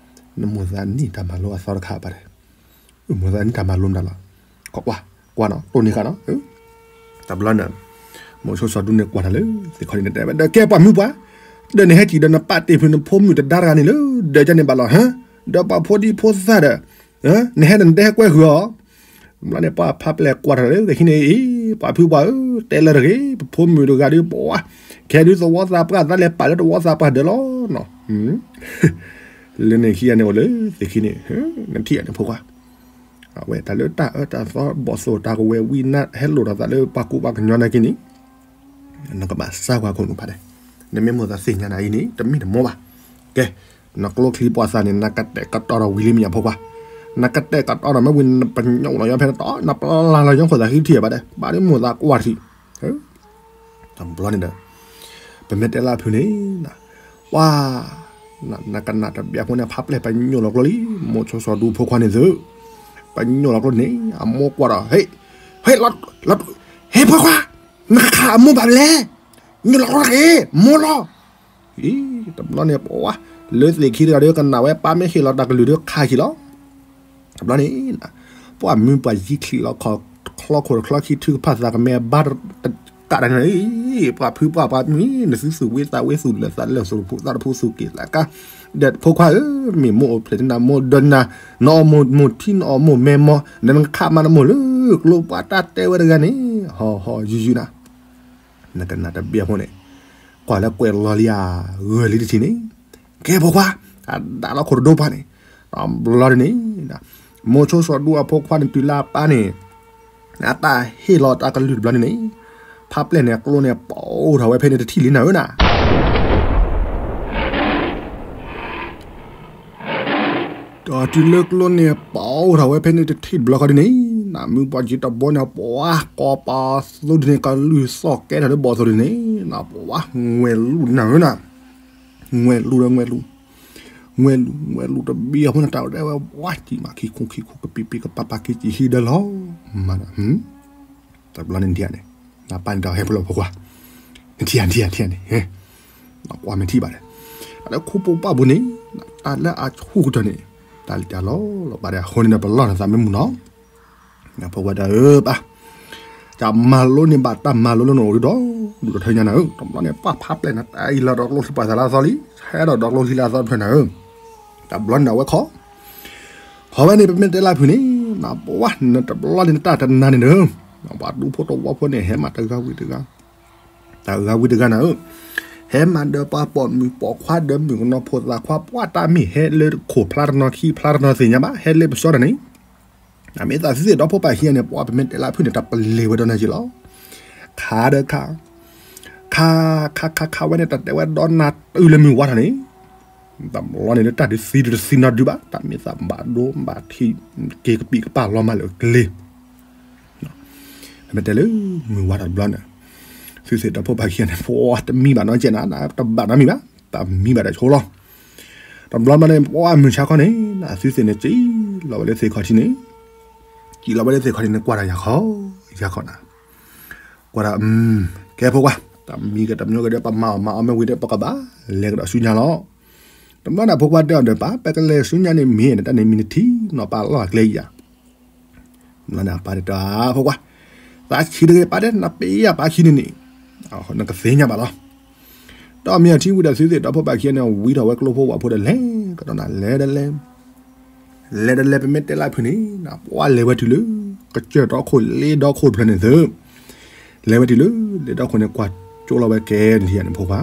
နမိၢ်သးနံၣ်တၢ်မၤလိအသီတခါဘၣ်ဒီး, မိၢ်သးနံၣ်တၢ်မၤလိမနုၤလီၤ, ကွၢ်ကွၢ်နီၤ တိၢ်န့ၢ်ဃာ်နီၤ. တဘျီန့ၣ် မိၤဆိစီၤဒူန့ၣ်ကွၢ်တၢ်လၢ သ့ၣ်ခီန့ၣ်တဲဝဲဒီး ကဲပှၤမုၣ်ပှၢ်, ဒီးနဟဲကံၣ်ဒီးနပာ်တ့ၢ်ဖုးနဖိမုၣ်တဒါတဂၤန့ၣ်လၢ ဒီးကန့ၣ်ဘၣ်လီၤဟါ, ဒီးပှၤဖိဒံဖိသၣ်ဒီး နဟဲဒီးနတဟဲကွဲဃုာ်အီၤ. တဘျီန့ၣ် ပှၤဖးပျဲၢ်ကွၢ်တၢ်လၢ သ့ၣ်ခီန့ၣ်အံၤ ပှၤဖုပှၢ်ဧၢ, တဲလၢတဂ့ၤ, ပဖိမုၣ်တဂၤဒုးပှၤ, ခဲဒုးသဝီသးပှၢ် သးလဲၤပာ်လၢသဝီသးပှၢ်ဒၢးလီၤနီၤ. လၢန့ၣ်ခံဂၤန့ၣ်အိၣ်လၢ သ့ၣ်ခီန့ၣ် နထံၣ်ဧါန့ၣ်ဖိခွါ, အဝဲတၢ်လၢတၢ်အၢတၢ်သီဘီၣ်သိၣ်တၢ်ကဝဲၤဝံနါဟဲလိာ်ဒီးသးလၢပှၤကူပှၤကညီနာ်က့န့ၣ် နကဘၣ်စၢ်ကွၢ်ခိၣ်နူာ်ဖးဒဲး, နမ့ၢ်မိၣ်သးသ့ၣ်ညါနၤအံၤန့ၣ် တမ့ၢ်တမီၢ်ဘၣ်. ကဲ, နကျိချံပှၤသးန့ၣ် နကတဲာ်ကတီၤဒီးဝံၤလံမ့ၢ်ညါဖိခွါ, နကတဲာ်ကတီၤဒီးမ့ၢ်ဝံၤ နပညိၣ်လီၤညီဖဲနတီ နပျၢ်လီၤညီခိၣ်သးဃံထံၣ်ဘၣ်ဒဲး, ဘၣ်ဒုးမိၣ်သးကွၢ်ထံၣ် တဘျီန့ၣ်ဒီး ပမ့ၢ်တဲလၢဖုန့ၣ်, ပှၤ, နကနၣ်တဘျီဖိန့ၣ် ဖးပျဲၢ်ပညိၣ်လီၤကျိလံ, မိၤဆိစီၤဒူဖိခွါန့ၣ်သု, ပညိၣ်လီၤကျိန့ၣ် အမိၢ်ကွၢ်ဒီး, ဟ့ၣ်, ဟ့ၣ်, ဟ့ၣ်ဖိခွါ, နကခးအမိၢ်ဘၣ်လဲၣ်, ညိၣ်လီၤကျိတဂ့ၤ, မိၢ်လီၤ. အံၤ, တဘျီန့ၣ် ပှၤ, လၢသ့ၣ်ခံတဂၤဒီးကနၣ်ဝဲ ပၢ်မ့ၢ်ဟ့ၣ်လီၤတၢ်ကလုၢ်ဒီးခးက့ၤလီၤ. တဘျီန့ၣ် ပှၤမုၣ်ပှၤယံၤချံးလီၤခီၣ်ချီခိၣ်တချီခံထုကဖၣ်သးကမဲဘါ တကးဒၣ်န့ၣ်, ပှၤဖုပှၢ်ပှၤမုၣ် နသုသူၣ်ဝံသးဝံသူၣ်လၢာ်သးလၢာ် သူၣ်တဖိသးတဖိသူၣ်က့ၤသးကါ, ဒီးဖိခွါဧၢ, မ့ၢ်မိၢ်အိၣ်ဖျဲၣ်တနၤမိၢ်ဒီးနၤ, နအီၣ်မိၢ်မိၢ်ထံနအီၣ်မိၢ်မဲမီၢ်, ဒီးနကခးမၤနမိၢ်လၢကျိပှၤတၢ်တဲဝဲတဂၤန့ၣ်, ဟီၣ်ဟီၣ်ယုၢ်ယုၢ်နၤ နကနၣ်တဘျီဖိန့ၣ်, ကွၢ်လၢကွဲးလီၤလံဧါ, ဂၢၢ်လံတထံၣ်န့ၣ်, ကဲဖိခွါ, အဒၣ်လီၤခိၣ်တဒိပှၤန့ၣ်, တဘျီဒ်န့ၣ်, မိၤဆိစီၤဒူအဖိခွါန့ၣ်တုၤလၢအပၢ်န့ၣ်, အတၢ်ဟ့ၣ်လီၤတၢ်ကလုၢ်တဘျီန့ၣ်န့ၣ်, ဖးပျဲၢ်န့ၣ်ကျိန့ၣ် ပိာ်ထီၣ်ဝဲဖဲန့ၣ်တထံၣ်လံနၤဧၢနၤ ဒီးတုၤလၢကျိန့ၣ် ပိာ်ထီၣ်ဝဲဖဲန့ၣ်တထံၣ်တဘျီဃီဒ်န့ၣ်, နမုၢ်ပှၢ်ကံတဘီန့ၣ် ပှၤကိးပသူဒ်န့ၣ် ကလုၢ်သီၣ်ကဲထီၣ်လၢဘီၣ်သိၣ်ဒ်န့ၣ်, နပှၤဝဲငွဲၤလူၤနၤဧၢနၤ, ငွဲၤလူၤဒီးငွဲၤလူၤ, ငွဲၤလူၤ, ငွဲၤလူၤတဘျီအဖိန့ၣ် တၢ်ဝဲဒၣ်ဝဲ ပှၤကံမးခံခိၣ်ခံခိၣ်ကပံးပံးကပၤပၤကံကံဟံးဒၣ်လီၤ, မၤနၤ တဘျီန့ၣ်ဒ်န့ၣ်, နပၢ်န့ၣ်ဒီးဟဲဖိလီၤဖိခွါ, နထံၣ်ဧါ နထံၣ်ဧါ နထံၣ်ဧါန့ၣ်, ကွၢ်မ့ၢ်ထံၣ်ဘၣ်ဒီး, တၢ်လၢခိပူၤပှၢ်ပူၤန့ၣ်, တၢ်လၢအဆူၣ်ကတၢၢ်န့ၣ်, တၢ်လံတၢ်လီလီၤဘၣ်ဒီး အဃိန့ၣ်ဒီးပလီၢ်နသးမ့ၢ်မုာ်နီၤ, ဖိခွါဒီးဧၢပၢ်, တၢ်မၤလိန့ၢ်ဘၣ်တၢ်မၤလိလၢနအိၣ်ဒုးဒီး, ဒုးဒီးထၢညါနၤဧၢ, တဘျီန့ၣ် ပှၤဖးပျဲၢ်န့ၣ် တၢ်အံၤလီၤဒီးကျိချံပှၤသးလၢအသီလံ, ဟဲဒီးဒီးကျိချံလၢအသီတဖျၢၣ်နၤဧၢ, တဘျီန့ၣ်ဒီးအဝဲခီ ခီဝဲန့ၣ် ပမ့ၢ်တဲလၢဖုန့ၣ်, နပှၤနတဘျီန့ၣ်နတၢ်တနၤန့ၣ်ဒီး, ပှၤဒူဖိတဝီဖိန့ၣ် ဟဲမၤတဂၤဝံၤတဂၤ, တဂၤဝံၤတဂၤနၤဧၢ, ဟဲမၤဒီးပှၤပိာ်မုၣ်ပိာ်ခွါဒီးမုၣ်ကနီၤဖိသၣ်ခွါ ပှၤတၢ်မ့ၢ်ဟဲလၢခိၣ်ဖျါတနီၤခံဖျါတနီၤသ့ၣ်ညါဘၣ် ဟဲလၢပစီတၢ်န့ၣ်, အမ့ၢ်သးသုသ့ၣ်ဒီဖိပၢ်ခံဂၤန့ၣ် ပှၤပမ့ၢ်တဲလၢဖုန့ၣ် တၢ်ပလ့ၤဝဲဒီးနၤက့ၤလီၤ, ခးဒီးခး ခး ခး ခး ခးဝဲန့ၣ် တၢ်တဲဝဲဒီးနၤတုၤလၢမုၢ်ဝါထီၣ်န့ၣ်, တဘျီန့ၣ်လၢတၢ်ဒုးသံဒုးတသံနီဒုးဘၣ် တၢ်မ့ၢ်သးဘၣ်ဒိဘၣ်ထံး က့ၤကပံာ်ကပာ်လီၤမၢ်လၢကျ့, မ့ၢ်တဲလၢမုၢ်ဝါထီၣ်တဘျီန့ၣ်, သုသ့ၣ်ဒီဖိပၢ်ခံဂၤန့ၣ် ပှၤတမံဘၣ်နီတစဲးနၤ တဘၣ်နီတမံၤဘၣ် တၢ်မံဘၣ်ဒီးဆိလီၤ, တဘျီဘျီန့ၣ် ပှၤမုၢ်ဆါခီန့ၣ် သုသ့ၣ်န့ၣ် ကံၣ်လီၤဝဲလၢသ့ၣ်ခီၣ်ထံးန့ၣ်, ကံၣ်လီၤဝဲလၢသ့ၣ်ခီၣ်ထံးန့ၣ် ကွၢ်ဒီးယၤခီ ယၤခီနၤ ကွၢ်ဒီး, ကဲဖိခွါ, တၢ်မံကတမံကဒီး ပမၤအီၣ်မၤအီၣ်မ့ၢ်ဝံၤဒီး ပကဘၣ်လဲၤကဒီးဆူညါလီၤ, တဘျီန့ၣ်ဖိခွါတဲအီၤဒီး ပၢ် ပကလဲၤဆူညါန့ၣ်မ့ၢ် နတၢ်န့ၣ်မံနထံၣ်နီၤ ပာ်လီၢ်အကျဲယၤ, တဘျီန့ၣ်အပၢ်တဲအီၤ ဖိခွါ, သးဆံးတဂ့ၤ ပၢ်တဲ နပ့ၤယၤပၢ်ခံန့ၣ်န့ၣ်, နကသ့ၣ်ညါဘၣ်လီၤ, ဒီးမ့ၢ်အထံဝံၤဒီး သုသ့ၣ်ဒီဖိပၢ်ခံဂၤန့ၣ် ဝံထီၣ်ဝဲကျိဖိဝၣ်ဖိဒီးလဲၤကဒီးနၤ လဲၤဒီးလဲၤ လဲၤဒီးလဲၤ ပမ့ၢ်တဲလၢဖုန့ၣ် ပှၤလဲၤဝဲတုၤလၢ ကစၢၢ်ဒီခိၣ်လ့ဒီခိၣ်တဖျၢၣ်န့ၣ်သု, လဲၤဝဲတုၤလၢ လ့ဒီခိၣ်န့ၣ် ကွၢ်ကၠိလီၤဝဲကဲန့ၣ်ထံၣ်ယၤန့ၣ်ဖိခွါ,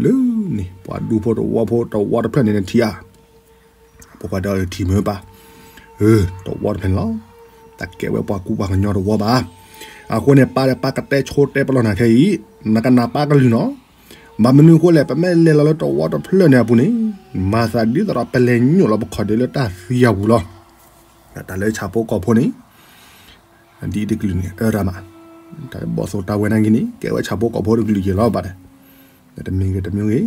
လၢန့ၣ် ပှၤဒူဖိတဝီဖိတဝီတဖျၢၣ်န့ၣ်နထံၣ်ဧါ, ဖိခွါတဲအီၤ ထံၣ်မ့ၢ်ပၢ်, အၢ တဝီတဖျၢၣ်န့ၣ်လီၤ, တၢ်ကဲဝဲပှၤကူပှၤကညီတဝီဘၣ်, အဃိန့ၣ် ပၢ်ဒီး ပၢ်ကတဲဆိတဲပလီၢ်နၤခဲအံၤ, နကနၢ်ပၢ်ကလုၢ်နီၤ ဘၣ်မနုၤအဃိလဲၣ် ပမ့ၢ်လဲၤလီၤလၢတဝီတဖျၢၣ်န့ၣ်အပူၤန့ၣ်, မၤသးဒ်သိးဒီးပလဲၤညိးလီၤပခီၣ်ဒ့လၢတၢ်သံအပူၤလီၤ. တၢ်လၢဆၣ်ဖိကီၢ်ဖိန့ၣ် ဒ်တကလုာ်န့ၣ် အၢရၣ်မး, တၢ်လၢဘီၣ်သိၣ်တၢ်ဝဲနာ်က့န့ၣ် ကဲဝဲဆၣ်ဖိကီၢ်ဖိတကလုာ်က့ၤလီၤဘၣ်ဒီး, တမ့ၢ်ဂ့ၤတမ့ၢ်ဂ့ၤ,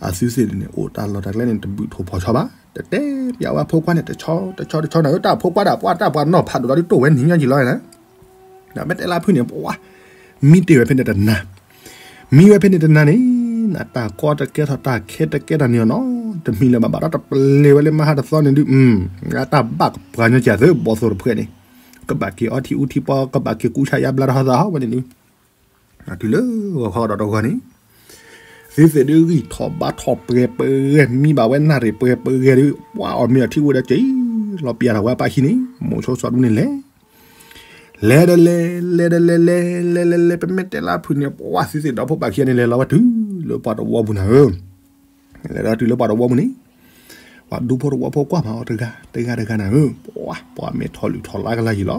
အသုသ့ၣ်န့ၣ် အိၣ်တၢ်လီၢ်တၢ်ကျဲန့ၣ် တဘုၣ်ထိၣ်ဖီၣ်ဆီဘၣ်, တတဲပျးဝဲဖိခွါန့ၣ် တဆီတဆီတဆီန့ၣ် တၢ်ဖိခွါဒၣ်ပှၤတၢ်ပှၤနီၢ်ဖးဒိၣ်ဒီးဒ်တိၢ်ဝဲနံၤညါက့ၤလီၤန့ၣ်, ဒီးမ့ၢ်တဲလၢဖုန့ၣ် ပှၤ မံတ့ၢ်ဝဲဖဲန့ၣ်တနၤ, မံဝဲဖဲန့ၣ်တနၤန့ၣ်, နတၢ်ကီတကဲထီၣ်တၢ်ခဲတကဲထီၣ်န့ၣ်အီၤနီၤ, တမံၤလၢၤဘၣ်ဘၣ်ဒီးတပျ့ၤဝဲလၢမဟါတသီန့ၣ်ဒုး, အတၢ်ဘၣ်ကပှၤညီကၢ်သုဘီၣ်သိၣ်တဖုန့ၣ်, ကဘၣ်က့ၤအီထံအူထံပီ ကဘၣ်က့ၤကူစါယါဘျါတဟီသးဟီဝဲန့ၣ်ဒုး, တုၤလၢဂီၤခီဒီးတဂီၤန့ၣ်, သုသ့ၣ်ဒုးဂံၢ်ထီၣ်ဘါထီၣ်ပှဲၤပဂဲၤ မံဘၣ်ဝဲနၣ်ရံၣ်ပှဲၤပဂဲၤဒုး, ပှၤအီၣ်မ့ၤအီထံဝဲဒီးက့ၤ, လီၤပျံၤထီၣ်ဝဲအပၢ်ခံန့ၣ်, မိၤဆိစီၤဒူန့ၣ်လဲၤ လဲၤဒီးလဲၤ လဲၤဒီးလဲၤ လဲၤ လဲၤ လဲၤ လဲၤ ပမ့ၢ်တဲလၢဖုန့ၣ် ပှၤသုသ့ၣ်ဒီးဖိပၢ်ခံဂၤန့ၣ် လဲၤလီၤဝဲတုၤလၢပှၤတဝီပူၤနၤဧၢ, လဲၤဒီးတုၤလၢပှၤတဝီပူၤန့ၣ်, ပှၤဒူဖိတဝီဖိကွၢ်မးအီၤတဂၤတဂၤတဂၤနၤဧၢ, ပှၤ ပှၤမ့ၢ်ထီၣ်လုၢ်ထီၣ်လါကလါယံၤလီၤ,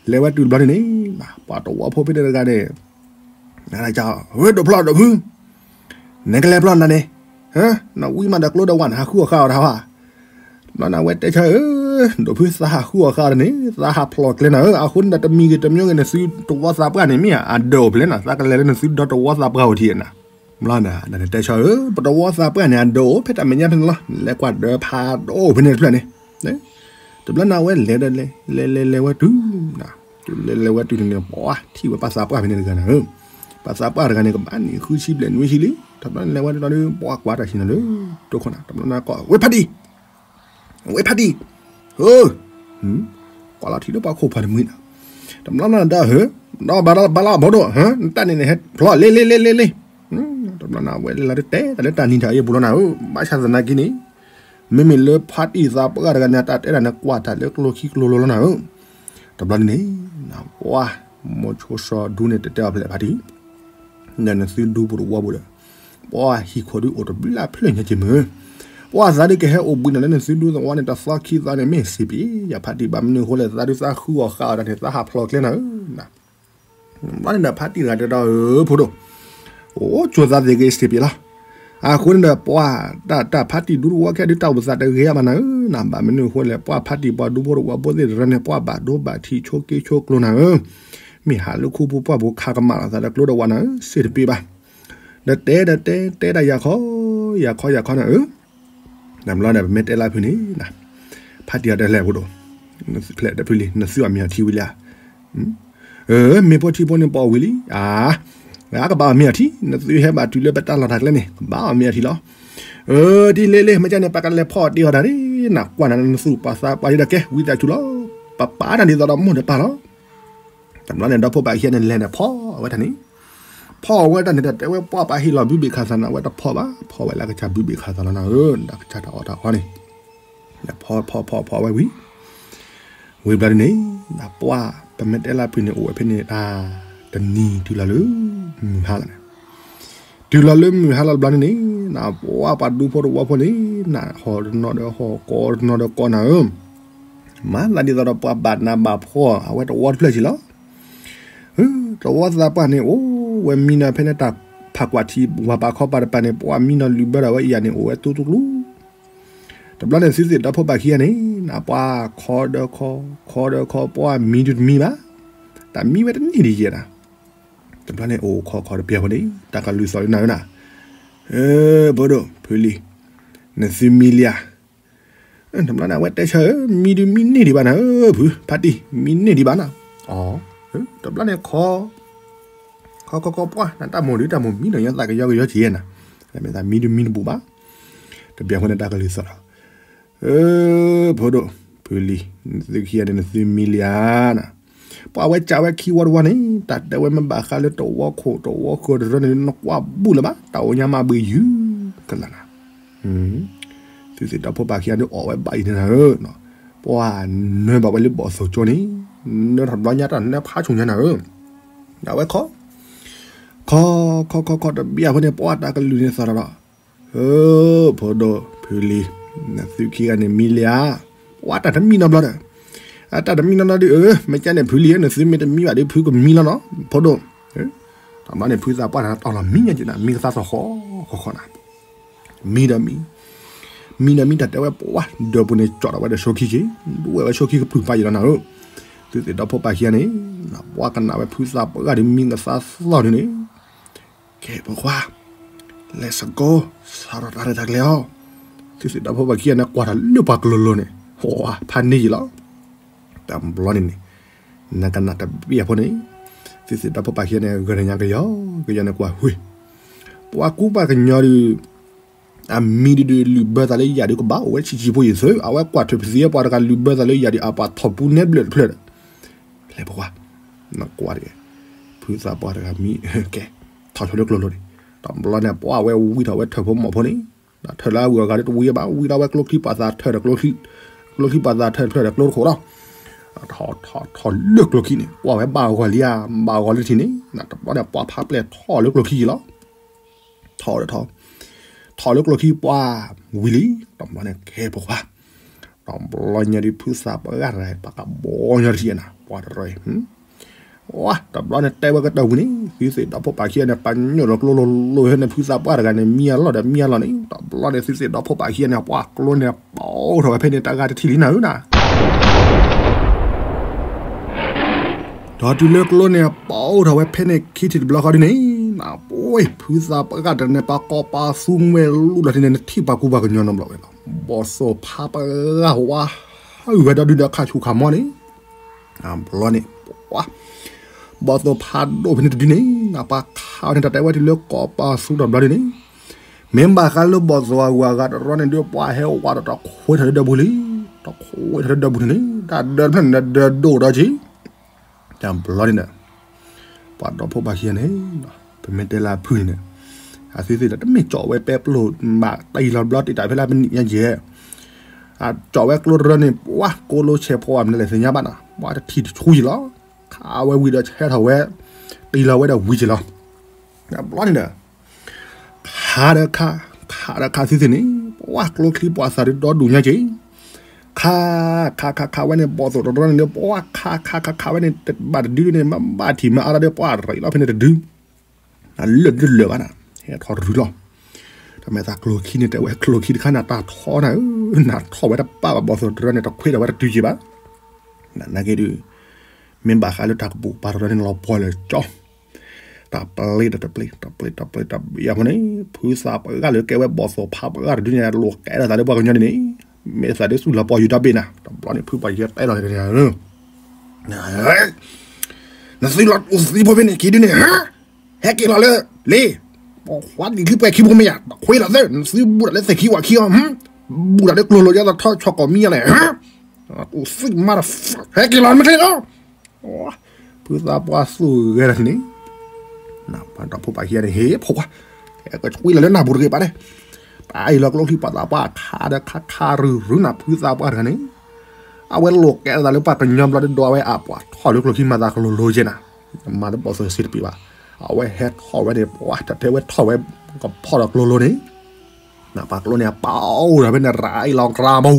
လဲၤဝဲတုၤတဘျီန့ၣ်န့ၣ်, ပှၤတဝီဖိဖဲန့ၣ်တဂၤန့ၣ် ဝဲဒိးဖျီဒိးဖု, နကလဲၤဖျီနၤန့ၣ်, နဝံမးဒီးကျိဒီးဝဲနဟးဃုအီၣ်ဃာ်အီၤတၢ်ဟါ, ဘျီန့ၣ်အဝဲတဲဆၢဧၢ, ဒိးဖုသးဟးဃုအီၣ်ဃာ်အီၤန့ၣ် သးဟးဖျီၣ်ကျဲနၤဧၢ, အဃိန့ၣ်ဒီးတမံၤဂ့ၤတမံၤဂ့ၤ နသုတဝီသးပှၢ်န့ၣ် မ့ၢ်အဒၢးအိၣ်ဖဲလဲၣ်နၤ, သးကလဲၤလၢနသုဒီတဝီသးပှၢ်အိၣ်ထံၣ်နၤ, ဘျီန့ၣ် နတဲဆၢဧၢ, ပတဝီသးပှၢ်န့ၣ် အဒၢးအိၣ်ဖဲတၢ်မဲာ်ညါဖဲန့ၣ်လီၤ, လဲၤကွၢ်ဒၢးဖးဒိၣ်အိၣ်ဖဲန့ၣ်တဖျၢၣ်န့ၣ် တဘျီန့ၣ်အဝဲလဲၤဒီးလဲၤ လဲၤလဲၤလဲၤဝဲတုၤ, တုၤလဲၤလဲၤဝဲတုၤန့ၣ် ပှၤထံၣ်ဝဲပှၤသးပှၢ်ဖဲန့ၣ်တဂၤနၤဧၢ, ပှၤသးပှၢ်တဂၤန့ၣ် ကဘၣ်နံၣ်ဃုဆံဘျဲၣ်နွံဆံလံ, တဘျီန့ၣ်လဲၤဝဲဒီးပှၤကွၢ်တၢ်ဆံၣ်နၤလၢ တိခိၣ်နၤ, တဘျီန့ၣ်ကိး ဝဲဖးတံၢ်, ဝဲဖးတံၢ်, ဟၢ, ကွၢ်လီၤထံးလၢပှၤခိၣ်ဖးတမှံၤနၤ, တဘျီန့ၣ်ဒီးဟၢ, ဒီးဘၣ်လီၤဘၣ်လီၤဘီဒိၣ်, နတၢ်န့ၣ်န့ၣ်ဟဲဖျီၣ်လ့လ့လ့လ့လ့ တဘျီန့ၣ် အဝဲလဲၤလီၤတတဲတၢ်လၢတၢ်နံၤတၢ်အ့ၣ်ပူၤလီၤနၤဧၢ, ဘၣ်ဆၣ်သနာ်က့န့ၣ်, မ့မ့ၢ်လၢဖါတံၢ်သးပှၢ်တဂၤန့ၣ် တၢ်တဲဒၣ်န့ၣ် ကွၢ်တၢ်လၢကျိချံကျိလိၤလီၤနၤဧၢ, တဘျီန့ၣ်န့ၣ်, ပှၤ, မိၤဆိစီၤဒူန့ၣ် တတဲအီၤဖဲလဲၣ်ဖါတံၢ်, ဒီးနသုဒူပူၤတဝီပူၤဒီး, ပှၤဟံၣ်ခိၣ်ဒုးအိၣ်တဘျုးလၢဖျၢၣ်ညါက့ၤမုၢ်, ပှၤသးဒုးကဟဲအိၣ်ဘှံးနၤလၢနသုဒူသဝီန့ၣ် တသီခံသီန့ၣ် မ့ၢ်စ့ၢ်ပ့ၤ, ယဖါတံၢ်ဘၣ်မနုၤအဃိလဲၣ် သးဒုးသးဃုအီၣ်ဃာ်အီၤတၢ်န့ၣ် သးဟးဖျီၣ်ကျဲနၤဧၢ, ဘျီန့ၣ်ဒီးဖါတံၢ်တဂၤတဲဒီး ဖိဒိၣ်, အိၣ်ကၠိသးသ့ၣ်ဂ့ၤစ့ၢ်ပ့ၤလီၤ, အဃိန့ၣ်ဒီးပှၤ, တၢ်ဖါတံၢ်ဒူတဝီခဲဒုးတၢ်အိၣ်သးတဂ့ၤအါမးနၤဧၢ, ဘၣ်မနုၤအဃိလဲၣ် ပှၤဖါတံၢ်ပှၤဒူဖိတဝီဖိသ့ၣ်တဖၣ်န့ၣ် ပှၤဘၣ်ဒိဘၣ်ထံးဆိက့ဆိကျိနၤဧၢ, မ့ၢ်ဟးလၢခူပူၤပှၢ်ပူၤခးကမၣ်လီၤသးဒီးကျိဒီးဝးနၤဧၢ စ့ၢ်တပ့ၤဘၣ်, ဒီးတဲဒီးတဲ တဲဒၣ်ယၤခီ, ယၤခီယၤခီနၤဧၢ, တဘျီန့ၣ် ပမ့ၢ်တဲလၢဖုန့ၣ်, ဖါတံၢ်အီၤတဲလဲၣ်ဖိဒိၣ်, ဖဲလဲၣ်တဖုလံ နသုအီၣ်မ့ၤအီထံဝံၤလံဧါ, မ့ၢ်ဖိထံဖိန့ၣ်ပအီၣ်ဝံၤလံ, အါ, ကဘၣ်အီၣ်မ့ၤအီထံ နသုဟဲဘၣ်တုၤလၢပတၢ်လီၢ်တၢ်ကျဲန့ၣ် ကဘၣ်အီၣ်မ့ၤအီထံလီၤ, အၢ, ဒ်လဲၣ်လဲၣ် မ့ၢ်ကန့ၣ် ပကလဲၤဖီၣ်တ့ၢ်အီၤတၢ်န့ၣ်, နကွၢ်နသုပှၤသးပှၢ်ဒ်ဒီးကဲ ဝံသးစူၤလီၤ, ပပာ်တၢ်ဒ်သိးဒီးမိၢ်တပၢ်လီၤ, တဘျီန့ၣ် ဒီဖိပၢ်ခံဂၤန့ၣ်လဲၤန့ၣ် ဖီၣ်ဝဲတၢ်န့ၣ်, ဖီၣ်ဝဲတၢ်န့ၣ်ဒီး တဲဝဲပှၤပာ်ဟ့ၣ်လီၤဘုဘ့ၣ်ခးသးနၤ အဝဲတဖီၣ်ဘၣ်, ဖီၣ်ဝဲလၢကစၢ်ဘုဘ့ၣ်ခးသးလီၤနၤဧၢ, လၢကစၢ်တၢ်အီၣ်တၢ်အီန့ၣ်, ဖီၣ်ဖီၣ်ဖီၣ်ဖီၣ်ဝဲဝံၤ, ဝံၤဘျီဒ်န့ၣ်, ပှၤ, ပမ့ၢ်တဲလၢဖုန့ၣ် အိၣ်ဝဲဖဲန့ၣ် တနံၤတုၤလီၤလၢ မုၢ်ဟါလီၤန့ၣ်, တုၤလီၤလၢမုၢ်ဟါလီၤတဘျီန့ၣ်န့ၣ်, ပှၤပှၤဒူဖိတဝီဖိန့ၣ်, ဟီၣ်တနီၤဒီးဟီၣ် ကီတနီၤဒီးကီနၤဧၢ မၤသးဒ်သိးဒီးပှၤဘၣ်နးဘၣ်ဖှီၣ် အဝဲတဝီတဖျၢၣ်ဆံးလီၤ, တဝီသးပှၢ်န့ၣ် အိၣ်ဝဲမံနီၤဖဲန့ၣ် တၢ်ဖးကွၢ်ထံ ဝၤပာ်ခီပၤတပၤန့ၣ် ပှၤမံနီၤလုၢ်ဘၢဒီးဝဲအံၤန့ၣ် အိၣ်ဝဲတူတူကျူ, တဘျီန့ၣ် သုသ့ၣ်ဒီဖိပၢ်ခံဂၤန့ၣ် နပှၤခီဒီးခီ, ခီဒီးခီ ပှၤမံဒုးတမံဘၣ်, တၢ်မံဝဲတန့ၢ်ဒံးယဲၢ်နၤ, တဘျီန့ၣ် အိၣ်ခီခီတပျၢ်ဖိန့ၣ် တၢ်ကလုၢ်သီၣ်လၢနၤဧၢနၤ, ဖိဒိၣ် ဖုလံၤ, နသုမံလံဧါ တဘျီန့ၣ် အဝဲတဲဆၢဧၢ, မံဒုးမံန့ၢ်ဒံးဘၣ်နၤဧၢ, ဖု ဖါတံၢ် မံန့ၢ်ဒံးဘၣ်နၤ, အီ, တဘျီန့ၣ်ခီ, ခီခီခီပှၢ် နတၢ်မိၢ်ဒုးတၢ်မိၢ်မံနီၤ ယသးကယီကယီက့ၤယဲၢ်နၤ, မ့ၢ်သးမံဒုးမံတဘူးဘၣ်, တပျၢ်ဖိန့ၣ် တၢ်ကလုၢ်သီၣ်လီၤ, အၢ, ဖိဒိၣ် ဖုလံၤ, နသုခံဂၤန့ၣ် နသုမံလံဧါနၤ, ပှၤဝဲကးဝဲခံဝီတဝီန့ၣ် တၢ်တဲဝဲမ့ၢ်ဘၣ်ဃးလၢတဝီခိၣ်တဝီဃၢၤတရၢန့ၣ် နကွၢ်ဘူၣ်လၢၤဘၣ်, တၢ်အိၣ်ညါမးဘှံးယုၤကလၢ်နၤ, သုသ့ၣ်ဒီဖိပၢ်ခံဂၤဒုးအီၣ်ဝဲဘၣ်အံၤန့ၣ်နၤဧၢ, ပှၤနၢဘၣ်ဝဲလၢဘီၣ်သိၣ်ကၠိန့ၣ်, နၢထီၣ်တဘျီညါတၢ်နၢဖးဆူၣ်ညါနၤဧၢ, အဝဲခီ, ခီ, ခီခီခီတပျၢ်ဖိန့ၣ် ပှၤတၢ်ကလုၢ်န့ၣ်သီၣ်လီၤဒီး အၢ, ဖိဒိၣ် ဖုလံၤ, နသုခံဂၤန့ၣ်မံလံဧါ, ပှၤတၢ်တမံနီတဘျီဒီး, အတၢ်တမံနီတဘျီဒုး အၢ, မ့ၢ်ကန့ၣ် ဖုလံၤဧၢ နသုမ့ၢ်တမံဘၣ်ဒီး ဖုကမံလီၤနီၤ, ဖိဒိၣ်, တဘျီန့ၣ် ဖုသးပှၢ်တၢ်တီၢ်လီၤမံညါက့ၤနၤ မံကသါသီၣ်ဃီဃီဃီနၤ, မံဒီးမံ, မံဒီးမံတၢ်တဲဝဲပှၢ် ဒၢးပူၤန့ၣ် ကၠီၣ်ထီၣ်ဝဲဒီးဆိခံက့ၤ, ဒွဲၣ်ဝဲဆိခံကပြုၢ်ပာ်ယံာ်လီၤနၤဧၢ. သုသ့ၣ်ဒီဖိပၢ်ခံဂၤန့ၣ် ပှၢ်ကနၣ်ဝဲဖုသးပှၢ်တဂၤဒီးမံကသါသီၣ်ဒုန့ၣ်, ကဲဖိခွါ, let's go, စးထီၣ်တၢ်ရဲၣ်တၢ်ကျဲၤအီၤ. သုသ့ၣ်ဒီဖိပၢ်ခံဂၤန့ၣ် ကွၢ်ထီၣ်လၢပှၤကျိၤလိၤန့ၣ် ဟိ ဖးန့ၢ်ယံာ်လီၤ. တဘျီန့ၣ်န့ၣ် နကနၣ်တဘ့ၣ်အဖိန့ၣ်, သုသ့ၣ်ဒီဖိပၢ်ခံဂၤန့ၣ် ဂဲၤညါကယီကယီန့ၣ်ကွၢ်ဝဲ ပှၤကူပှၤကညီဒုး အမံၤဒုးဒုး လုၢ်ဘၢသးလၢယၤဒုးကဘၣ်အိၣ်ဝဲဆံးဆံးဖိယံၤသၢ, အဝဲကွၢ်ထွဲဖသံပှၤတဂၤလုၢ်ဘၢသးလၢယၤဒုး အပှၤထီၣ်ပူၤနဲဘျၢၣ်တဖျၢၣ်ဒီး, လဲၤဖိခွါ, နကွၢ်တဂ့ၤ, ဖုသးပှၢ်တဂၤမံ, ကဲ, ထီၣ်ဆိလၢကျိၤလိၤန့ၣ်, တဘျီန့ၣ် ပှၢ်ဝဲဝံထီၣ်ဝဲထၢၣ်ဖိမီၢ်ဖိန့ၣ်, ဒီးထၢၣ်လၢအဂုၤအဂၤဒုးတဝံဘၣ်, ဝံထီၣ်ဝဲကျိချံပှၤသးထၢၣ်ဒီးကျိချံ, ကျိချံပှၤသးထၢၣ်တဖျၢၣ်ဒီးကျိတခိၣ်လီၤ. ထီၣ်ထီၣ်ထီၣ်လၢကျိခံန့ၣ် ပှၢ်ဝဲဘၣ်ဂီၤလံဧါ, ဘၣ်ဂီၤလံထံၣ်န့ၣ်, တဘျီန့ၣ် ပှၢ်ဖးပျဲၢ်ထီၣ်လၢကျိခံယံၤလီၤ. ထီၣ်ဒီးထီၣ်, ထီၣ်လၢကျိခံပှၢ်ဝံၤလံ, တဘျီန့ၣ်ကဲဖိခွါ, တဘျီညါဒုးဖုသးပှၢ်တဂၤ ပှၤကဘီညီတထံၣ်နၤ, ပှၢ်တရၢအံၤ, ဝါ တဘျီန့ၣ်တဲဝဲကတၢၢ်ဝံၤန့ၣ် သုသ့ၣ်ဒီဖိပၢ်ခံဂၤန့ၣ် ပှၤညိၣ်ဒီးကျိလိၤလိၤဟဲန့ၣ် ဖုသးပှၢ်တဂၤန့ၣ် မံအလီၢ်ဒီးမံအလီၢ်န့ၣ် တဘျီန့ၣ် သုသ့ၣ်ဒီဖိပၢ်ခံဂၤန့ၣ် ပှၤကျိန့ၣ် ပိၢ်ထီၣ်ဝဲဖဲန့ၣ် တၢ်ဂၤတထံၣ်လံနၤဧၢနၤ ဒီးတုၤလၢကျိန့ၣ် ပိၢ်ထီၣ်ဝဲဖဲန့ၣ် ခံထံၣ်တဘျီဃီဒ်န့ၣ်, နပှ့ၤ ဖုသးပှၢ်တဂၤန့ၣ် ပှၤကိးပှၤသူဝဲလူၤလီၤထံန့ၣ် နထံၣ်ပှၤကူပှၤကညီနီတဘျီဝဲလီၤ. ဘီၣ်သိၣ်ဖးပှၢ်ဟိဝါ ဟးဂူာ်ဝဲဒီဒုဒီးခါဆူၣ်ခါမီန့ၣ်, ဘျီန့ၣ် ပှၤ ဘီၣ်သိၣ်ဖးဒိၣ်ဖဲန့ၣ်တဒုန့ၣ် ပှၤခးဝဲန့ၣ် တၢ်တဲဝဲတုၤလၢကိးပှၤသူတဘျီဒ်န့ၣ်, မ့ၢ်ဘၣ်ဃးလၢဘီၣ်သိၣ်အဂုၤအဂၤတရီန့ၣ်ဒုး ပှၤဟဲဝးဒီးတခွဲထီၣ်လၢဒၢးပူၤလံ, တခွဲထီၣ်လၢဒၢးပူၤန့ၣ်န့ၣ် တၢ်ဒၢးတဖျၢၣ်န့ၣ် ဒၢးဒိၣ်ဒီးက့ၤ တၢ်ဘျီန့ၣ်ဒီး ပှၤဒီဖိပၢ်ခံဂၤန့ၣ် ပမ့ၢ်တဲလၢအဖုၣ်န့ၣ် အသုသ့ၣ်ဒီး တမ့ၢ်ကၠီၣ်ဝဲပဲပျိၢ်မး တအံၤလီၤဘျီတ့ၢ်တၢ်ဖဲလၢပနံၣ်ညါကဲ, အကၠီၣ်ဝဲကျိတရၢန့ၣ် ပှၤကိးလိဆဲးဖိအမနုၤလဲၣ်သ့ၣ်ညါဘၣ်နီၤ ပှၤတထံၣ်တဆူယံၤလီၤ, ခးဝဲဝံၤဒီးဆဲထီၣ်ဝဲ တံၢ်လီၤဝဲဒီးဝံၤက့ၤလီၤ. တၢ်ဘျီန့ၣ်ဒီး ခးဒီးခး, ခးဒီးခးသုသ့ၣ်န့ၣ် ပှၤကျိချံပှၤသးဒုးဒီဒူၣ်ညါက့ၤ, ခး, ခးခးခးဝဲန့ၣ် ဘီၣ်သိၣ်တရီန့ၣ်ဒီး ပှၤခးခးခးခးဝဲန့ၣ် တဘၣ်တဒုန့ၣ် မ့ၢ်ဘၣ်ထံၣ်မ့ၢ်အါဒီး ပှၤရံးလီၤဖဲန့ၣ်တဒု, အလၢာ်ဒုလၢာ်ဘၣ်နၤ, ဟဲထီၣ်ရုၢ်လီၤ. တမ့ၢ်သးကျိချံန့ၣ် တဲဝဲကျိချံတခါနၤတၢ်ထီနၤဧၢ, နၤထီၣ်ဝဲတပၣ်ဘၣ် ဘီၣ်သိၣ်တရီန့ၣ် တခွဲထီၣ်ဝဲတတုၤက့ၤဘၣ်. နနာ်က့ဒုး မ့ၢ်ဘၣ်ဃးလၢတၢ်ကပိာ်ပၤတရီန့ၣ် လီၤပှီၢ်လၢကၠီ တၢ်ပျ့တၢ်တပျ့ တပျ့တပျ့တပျ့အဃိန့ၣ် ဖုသးပှၢ်တဂၤလၢကဲဝဲဘီၣ်သိၣ်ဖးပှၢ်တဂၤတဒုန့ၣ် လိာ်ကဲထီၣ်သးလၢပှၤကညီန့ၣ်န့ၣ် မ့ၢ်သးဒ်သူၣ်လီၤပှီၢ်ယူၤတၢ်ဘ့ၣ်နၤ, တဘျီန့ၣ် ဖုပှၢ်ယဲတဲလီၤန့ၣ် နသုလီၤတူၢ်သံဖိဖဲန့ၣ်ခံဒုန့ၣ် ဟဲက့ၤလီၤလၢ လ့ ပိာ်ခွါဒံးခံပှဲၤခံဖိမ့ၢ်ယၤ တခွဲလီၤသၢ နသုဘူၣ်တၢ်လၢသ့ၣ်ခံဝၤခံအီၤ ဘူၣ်တၢ်လၢကျိၤလိၤယါသထီၣ်ဆီၣ်ကီၢ်မံယါလဲၣ် တူၢ်သံမါတ ဟဲက့ၤလီၤမ့ၢ်ချ့လီၤ. ဖုသးပှၢ်သူၣ်ဂဲၤလီၤန့ၣ် ပှၤဒီဖိပၢ်ခံဂၤန့ၣ် ဟ့ၣ်ဖိခွါ ကကွံလီၤလၢနၢ်ပူၤတဂ့ၤဘၣ်န့ၣ်, တၢ်အံၤလီၤကျိချံပှၤသးပှၢ်ခးဒီးခးခးရုၢ်ရုၢ်နၤ ဖုသးပှၢ်တဂၤန့ၣ် အဝဲလိာ်ကဲသးလၢပှၤကညီဘျီဒုးဒွးဝဲအပှၤထီၣ်လၢကျိချံမၤသးကျိၤလိၤက့နၤ, မၤလၢဘီၣ်သိၣ်စ့တပံးဘၣ်, အဝဲဟဲထီၣ်ဝဲန့ၣ် ပှၤတတဲဝဲထီၣ်ဝဲ ကဖီၣ်ဒီးကျိၤလိၤန့ၣ် နပှၤကျိန့ၣ် အပၢ်အိၣ်ဒီးဖဲန့ၣ် ရၤအံၤလီၤကရၤဘိ ဒီ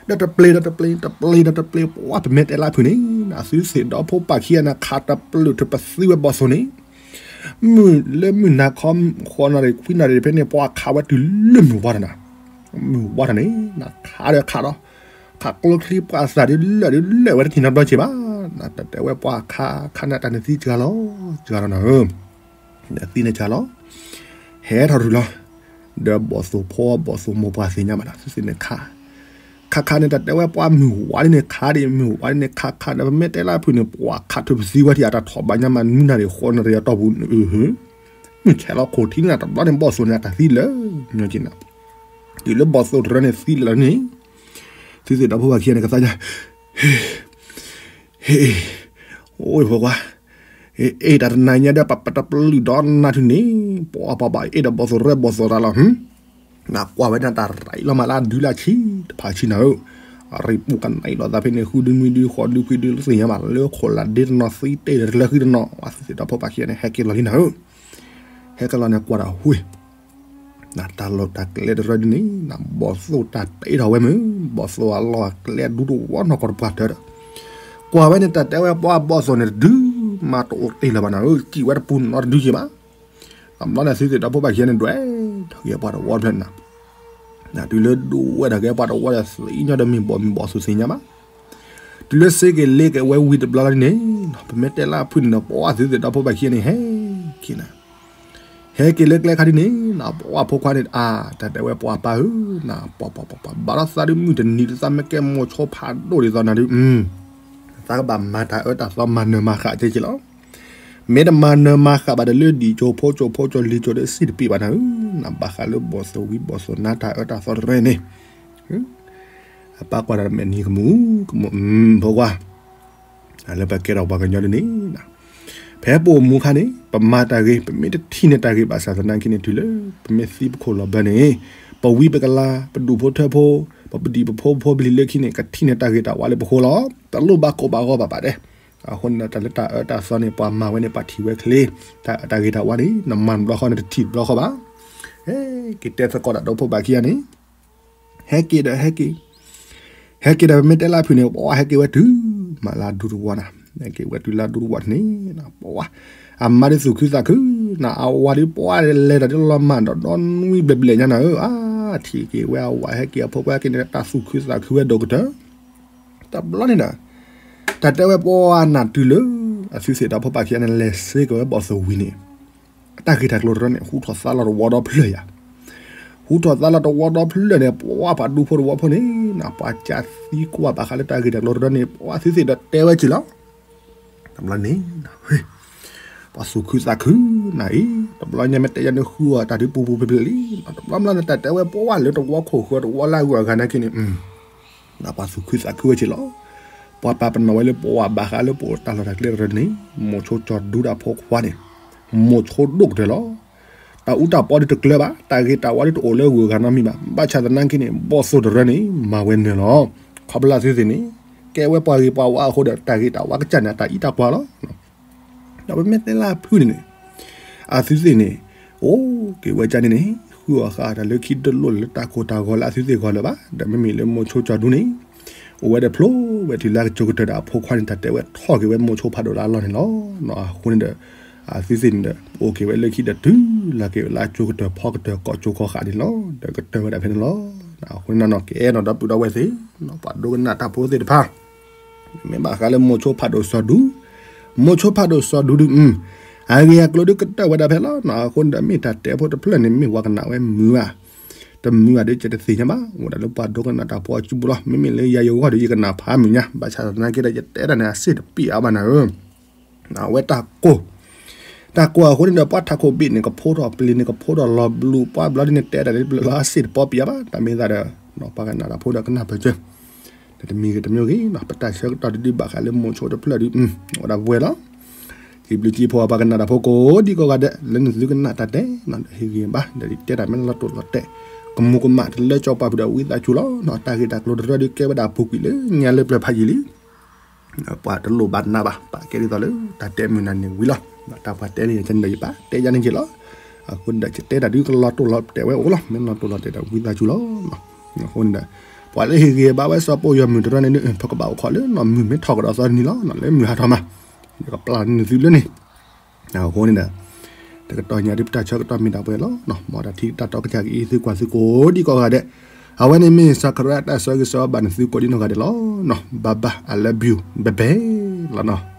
းတပျ့ၤဒီးတပျ့ၤ တပျ့ၤဒီးတပျ့ၤ ပှၤပမ့ၢ်တဲလၢဖုၣ်န့ၣ် နသုသ့ၣ်ဒီဖိပၢ်ခံဂၤန့ၣ် ခးတပျုာ်ထုးပသံဝဲဘီၣ်သိၣ်န့ၣ်, မုၢ်လၢမုၢ်နၤခီ ဃိးနၣ်ရံၣ်ခွံနၣ်ရံၣ်ဖဲန့ၣ် ပှၤခးဝဲတုၤလၢမုၢ်ဝါထီၣ်နၤ, မုၢ်ဝါထီၣ်န့ၣ် နခးဒီးခးဒီး ခးကျိချံပှၤသးဒုးလၢာ်ဒုးလၢာ်ဝဲတထံၣ်နီတဘျီက့ဘၣ်, နတတဲဝဲပှၤခးခးနတၢ်နသံစှၤလီၤ စှၤလီၤနၤဧၢ နသံန့ၣ်စှၤလီၤ, ဟဲထီၣ်ရုၢ်လီၤ, ဒီးဘီၣ်သိၣ်ဖိဘီၣ်သိၣ်မိၢ်ပှၢ်သ့ၣ်ညါဘၣ်နၤ သုသ့ၣ်န့ၣ်ခး, ခးခးန့ၣ် တၢ်တဲဝဲပှၤမုၢ်ဝါဒ်န့ၣ်ခးဒံး မုၢ်ဝါဒ်န့ၣ်ခးခးန့ၣ် ပမ့ၢ်တဲလၢဖုၣ်န့ၣ် ပှၤခးထုးပသံဝဲထံၣ်အတၢ်ထီၣ်ဘၣ်ညါမး နွံနၣ်ရံၣ်ဃိးနၣ်ရံၣ်အတီၢ်ပူၤ မုၢ်ဆဲးလီၤခိၣ်ထံနၤ တဘျီန့ၣ် ဘီၣ်သိၣ်န့ၣ် အတၢ်သံလၢာ်ညီက့နၤ, တုၤလၢဘီၣ်သိၣ်တရၢန့ၣ်သံလၢာ်လီၤန့ၣ်, သုသ့ၣ်ဒီဖိပၢ်ခံဂၤန့ၣ် ကသါညါ ဟ့ၣ်, အိၣ်ဖိခွါ, အ့ၣ်တၢ်တနၤညါဒီး ပပတပလုၢ်ဒီးနၤထူၣ်န့ၣ်, ပှၤပှၤဘၣ်အ့ၣ်ဒီးဘီၣ်သိၣ်ရဲဘီၣ်သိၣ်တၢ်လီၤ, နကွၢ်ဝဲဒၣ်တၢ်ရၤအံၤလီၤမးလၢအဒုလၢအဆံး တဖၣ်ဆံးနၤဧၢ, အရံၣ်ပူၤကနၣ်အံၤလီၤသးဖဲန့ၣ် ဃုဒုနွံဒုဃိးဒုခွံဒုသ့ၣ်ညါဘၣ် လၢခိၣ်လၢ်ဒ့တနီၤသံတ့ၢ်တလၢဃံတနီၤ သုသ့ၣ်ဒီဖိပၢ်ခံဂၤန့ၣ် ဟဲက့ၤလီၤလံနၤဧၢ, ဟဲက့ၤလီၤန့ၣ်ကွၢ်တၢ်ဝ့ၢ် နတၢ်လီၢ်တၢ်ကျဲတရၢဒ်န့ၣ် နဘီၣ်သိၣ်တၢ်တ့ထီၣ်ဝဲမုၢ် ဘီၣ်သိၣ်အလီၢ်အကျဲဒူတဝီနီၢ်ကီၢ်တပှၢ်တၢၢ်ဒီး ကွၢ်ဝဲန့ၣ် တၢ်တဲဝဲပှၤဘီၣ်သိၣ်န့ၣ်တဒု မၤတအိၣ်တ့ၢ်လၢၤဘၣ်နၤဧၢ ကံၣ်ဝဲတပူၤနီတဒုက့ၤဘၣ်, တဘျီန့ၣ် သုသ့ၣ်ဒီဖိပၢ်ခံဂၤန့ၣ် ဒွဲၣ်ထီၣ်က့ၤပှၤတဝီဖျၢၣ်နၤ, တုၤလၢဒိးဝဲဒၣ်က့ၤပှၤတဝီဒီး သ့ၣ်ညီဒီးမ့ၢ်ဘီၣ်မ့ၢ်ဘီၣ်သူၣ်သ့ၣ်ညါဘၣ်. တုၤလၢစ့က့ၤလ့က့ၤဝဲဝံၤတဘျီလီၤဒ်န့ၣ်, ပမ့ၢ်တဲလၢအဖုၣ်န့ၣ်ဒီး ပှၤသုသ့ၣ်ဒီဖိဘၣ်ခံဂၤန့ၣ် ဟဲက့ၤနၤ, ဟဲက့ၤလၢကျဲခါဒ်န့ၣ်, ပှၤဖိခွါန့ၣ် အါ တၢ်တဲဝဲပှၤပၢ်ဧၢ, နပှၤပှၤပှၤပှၤ ဘၣ်ထီၣ်သးဒုးမုၢ်တနံၤတသးမ့ၢ်ကဲမိၤဆိဖးဒိၣ်ဒ်သိးနၤဒုး, သးကဘၣ်မၤတၢ်အၢတၢ်သီမၤနၢၤမၤဃၣ်က့ၤက့ၤလီၤ. မ့ၢ်တမၤနၢၤမၤဃၣ်ဘၣ်ဒီးလၢဒံၣ်ကၠိဖိကၠိဖိကၠိလံၤကၠိဒီးစံၣ်တပံးဘၣ်နၤဧၢ, နဘၣ်ဃးလၢဘီၣ်သိၣ်ဝံၤဘီၣ်သိၣ်နါတၢ်အၢတၢ်သီတရၢန့ၣ်, အပၢ်ကွၢ်ဒီးမဲာ်နံၤကမူၣ်ကမူၣ်, ဖိခွါ လၢပကဲထီၣ်ပှၤကညီဒ်န့ၣ်, ဖဲပအိၣ်မူခါန့ၣ် ပမၤတၢ်ဂ့ၤ ပမ့ၢ်တထံၣ်န့ၢ်တၢ်ဂ့ၤဘၣ်ဆၣ်သနာ်က့န့ၣ် တုၤလၢပမ့ၢ်သံပခိၣ်လီၤဘၢန့ၣ်, ပဝံပကလၤ ပဒူၣ်ဖိထၢဖိ, ပပဒံၣ်ပဖိဖိပလံၤလၢခံန့ၣ် ကထံၣ်န့ၢ်တၢ်ဂ့ၤတၢ်ဝါလၢပဃိလီၤ. တလိၣ်ဘၣ်ကိးဘၣ်ဂီၢ်ဘၣ်ဘၣ်တဲ, အဃိန့ၣ်ဒီးတၢ်လၢတၢ်အၢတၢ်သီန့ၣ် ပှၤမၤဝဲန့ၣ် ပှၤထံၣ်ဝဲချ့, တၢ်အၢတၢ်ဂ့ၤတၢ်ဝါန့ၣ် နမၤတဘျီဃီန့ၣ် တထံၣ်တဘျီဃီဘၣ်. ဟဲက့ၤတဲသကိးတၢ်ဒီဖိဘၣ်ခံဂၤန့ၣ် ဟဲက့ၤဒီးဟဲက့ၤ, ဟဲက့ၤဒီးပမ့ၢ်တဲလၢအဖုၣ်န့ၣ် ပှၤဟဲက့ၤဝဲတုၤ မၤလၢအဒူတဝီနၤ, ဟဲက့ၤဝဲတုၤလၢအဒူတဝီန့ၣ်, ပှၤ အမါဒ်သူၣ်ခုသးခု, နအဝၤဒ်ပှၤလဲၤတၢ်ဒ်လီၤမၢ်ဒီးဒီနွံဘျဲၣ်ဘျဲၣ်ညါနၤဧၢ, အါ ထံၣ်က့ၤဝဲအဝၤဟဲက့ၤအဖိခွါက့ၤန့ၣ် တၢ်သူၣ်ခုသးခုဝဲဒိၣ်ကတၢၢ်, တဘျီန့ၣ်ဒီး တၢ်တဲဝဲပှၤနၤတုၤလၢ အသုသ့ၣ်ဒီဖိဘၣ်ခံဂၤန့ၣ် လဲၤစ့က့ၤဝဲဘီၣ်သိၣ်ဝံၤန့ၣ်, တၢ်ဂ့ၢ်တၢ်ကျိၤတရၢန့ၣ် ဟူထီၣ်သါလီၤတဝီဒီဖျၢၣ်ယၤ, ဟူထီၣ်သါလီၤတဝီဒီဖျၢၣ်န့ၣ် ပှၤပှၤဒူဖိတဝီဖိန့ၣ်, ပှၤကသံကွၢ်ဘၣ်ဃးလၢတၢ်ဂ့ၢ်တၢ်ကျိၤတရၢန့ၣ် ပှၤသုသ့ၣ်ဒီးတဲဝဲက့ၤလီၤ. တဘျီန့ၣ် ပှၤသူၣ်ခုသးခုနၤအံၤ, တဘျီညါမ့ၢ်တဲယၤန့ၣ်ဃုအီၤတၢ်ဒုးပူၤပူၤဖျဲးဖျဲးလံ, တဘျီဘျီန့ၣ် တၢ်တဲဝဲပှၤလၢတဝီခိၣ်ဃၢၤတဝီလၢအဂုၤအဂၤနာ်က့န့ၣ်, ပှၤသူၣ်ခုသးခုဝဲက့ၤလီၤ. ပှၤပာ်ပနီၣ်ဝဲလၢပှၤဘၣ်ဃးလၢပအိၣ်တၢ်လီၢ်တၢ်ကျဲတရၢန့ၣ်, မိၤဆိကၠီၤဒူတၢ်ဖိခွါန့ၣ်, မိၤဆိဒိၣ်ကတၢၢ်လီၤ. တၢ်အူတၢ်ပီဒ်တကျၢၤဘၣ်, တၢ်ဂ့ၤတၢ်ဝါဒ်တအိၣ်လၢအဂုၤအဂၤနီတမံၤဘၣ်, ဘၣ်ဆၣ်သနာ်က့န့ၣ် ဘီၣ်သိၣ်တရၢန့ၣ် မၤဝဲနၢၤလီၤ. ခီဖျိလၢအသုသ့ၣ်န့ၣ် ကဲဝဲပှၤဂ့ၤပှၤဝါအဃိဒီး တၢ်ဂ့ၤတၢ်ဝါကစၢ်န့ၣ် အတၢ်အံးတၢ်ကွၢ်လီၤ. ဒီးပမ့ၢ်တဲလၢအဖုၣ်န့ၣ်န့ၣ်, အသုသ့ၣ်န့ၣ် အိၣ်က့ၤဝဲကန့ၣ်န့ၣ် ဃုအီၣ်ဃုအီတၢ်လၢခံတလိၣ်လၢတၢ်ကိၢ်တၢ်ဂီၤလၢအသုသ့ၣ်ဂီၢ်လၢၤဘၣ်. ဒီးမ့မ့ၢ်လၢမိၤဆိကၠီၤဒူန့ၣ် အိၣ်ဝဲဒီးဖျိဝဲတုၤလၢအကၠိကတၢၢ်ဒီးအဖိခွါန့ၣ် တၢ်တဲဝဲထီၣ်က့ၤဝဲမိၤဆိဖးဒိၣ်လၢအလီၢ်န့ၣ်လီၤ. အဃိန့ၣ်ဒီး အသုသ့ၣ်န့ၣ်ဒီး အိၣ်က့ၤဝဲလၢခံဒီးတုၤလၢက့ၤဝဲလၢအကၠိကတၢၢ်ဖီကတၢၢ်ကီၢ်ကၠိကီၢ်ဃာ်န့ၣ်လီၤ. ဒီးကတၢၢ်ဝဲဒၣ်ဖဲန့ၣ်လီၤ. အဃိန့ၣ်နီၢ်နီၢ်ကဲနီၢ်ဒီပုၢ်ဒီဝဲၢ်သ့ၣ်, ပှၤဒိကနၣ်တၢ်ဖိသ့ၣ်တဖၣ် မ့ၢ်ဘၣ်ဃးလၢမိၤဆိဖးဒိၣ်စီၤဒူ, မိၤဆိဖးဒိၣ်စီၤဒူဒုး, အဂ့ၢ်အကျိၤဒုးကတၢၢ်ဝဲဒၣ်ဖဲလီၤ. အဃိန့ၣ်ဒီးမ့ၢ်တၢ်တဲဖိတဖျၢၣ်န့ၣ် မ့ၢ်ပှၤကနၣ်ဝဲမုာ်ဧါ, တမုာ်ဧါဒုး ယတသ့ၣ်ညါဘၣ်. အိၣ်ဝဲဒၣ်လၢပှၤဒိကနၣ်တၢ်ဖိအစုပူၤလီၤ. မ့မ့ၢ်လၢယၤယဂီၢ်ဒီး ယကနၣ်ဖးမုာ်ညါ, ဘၣ်ဆၣ်သနာ်က့ဒီး ယတဲတၢ်န့ၣ် အစ့ၣ်တပံးအါဘၣ်နၤဧၢ အဝဲတၢ်ကိၢ်, တၢ်ကိၢ်အဃိန့ၣ်ဒီး ပှၤထးခိၣ်ဘ့ၣ်န့ၣ် ကဖိထီၣ်ပျ့ၤန့ၣ် ကဖိထီၣ်လီၤဘျုးပှၤဘျီဒ်န့ၣ် တဲတၢ်လၢပျၢၤလီၤအစ့ၣ်တပီပံးအါဘၣ်. တၢ်မ့ၢ်သးဒီး ပှၤကနၣ်တၢ်ဖိဒီးကနၣ်ပၢၢ်စၢၤ, တမံၤဂ့ၤတမံၤဂ့ၤနီၤ ပတၢ်ဆၢကတီၢ်တဒုးဘၣ်ဃးလၢမိၤဆိတဖျၢၣ်ဒုး အိၣ်ဝဲဒၣ်ပှဲၤလီၤ. စံးဘျုးစံးဖှိၣ်ပှၤကနၣ်တၢ်ဖိ ကိးဒံကိးဂၤဒဲး လၢနသုကနၣ်တၢ်တဲနီၤ ဟ့ၣ်ဂံၢ်ဘါ ဒီးတဲတၢ်မ့ၢ်လီၤတိၢ်လီၤတဲာ် ကမူၤကမၣ်တလၢကၠီပှၤဖုးဒီးဝံသးစူၤလီၤ. တၢ်ဂ့ၢ်တၢ်ကျိၤတရၢဒုးကဲဝဲဒၣ်ပူၤကွံာ်လၢညါလၢပျၢၤဖးယံာ်လံ ပှၤတလိၣ်ဘၣ်နးဘၣ် ပာ်ကဲဒ်သိးလၢတၢ်တဲမုာ်နၤန့ၣ်ဝံၤလီၤ. တၢ်ပှၤတဲန့ၣ် ယန့ၣ်ဒီးယပာ်တဲယါန့ၣ်က့ၤလီၤ. အဃိန့ၣ်ဒီး ယတဲတၢ်ဒုးကလီၤတိၢ်လီၤတဲာ်ဝဲအိၣ်လီၤ. မ့ၢ်လီၤတိၢ်လီၤတဲာ်ဒီးဝံသးစူၤလီၤ. အဃိန့ၣ်ဒီး ပှၤလၢဟ့ၣ်ဂံၢ်ဘါဝဲစီၤပိာ်ယီၤမုၢ်တရၢန့ၣ်ဒုး ပကဘၣ်အိၣ်ခိးလၢနီၢ်မုၢ်မ့ၢ်ထီၣ်ကဒီးသီတနံၤလီၤ. လၢမုၢ်ဟးထီၣ်မး ယကပျၢ်န့ၢ်သုလၢန့ၣ် အဃိန့ၣ်ဒီး တကတီၢ်ညါဒ်ပတၢ်ဆၢကတီၢ်မ့ၢ်ဒၣ်ပှဲၤလီၤ. မ်တၢ်ထံၣ်တၢ်တီကစၢ်ကအံးသုကွၢ်သုကိးဒံကိးဂၤဒဲး, အဝဲန့ၣ်မ့ၢ်စခရတၢ်ဆၢဂ့ၤဆၢဝါဘၣ်န့ၣ်သုကိးဒံနီၢ်ဂၤဒဲးလီၤ. Bye bye, I love you, bye bye လီၤနီၤ.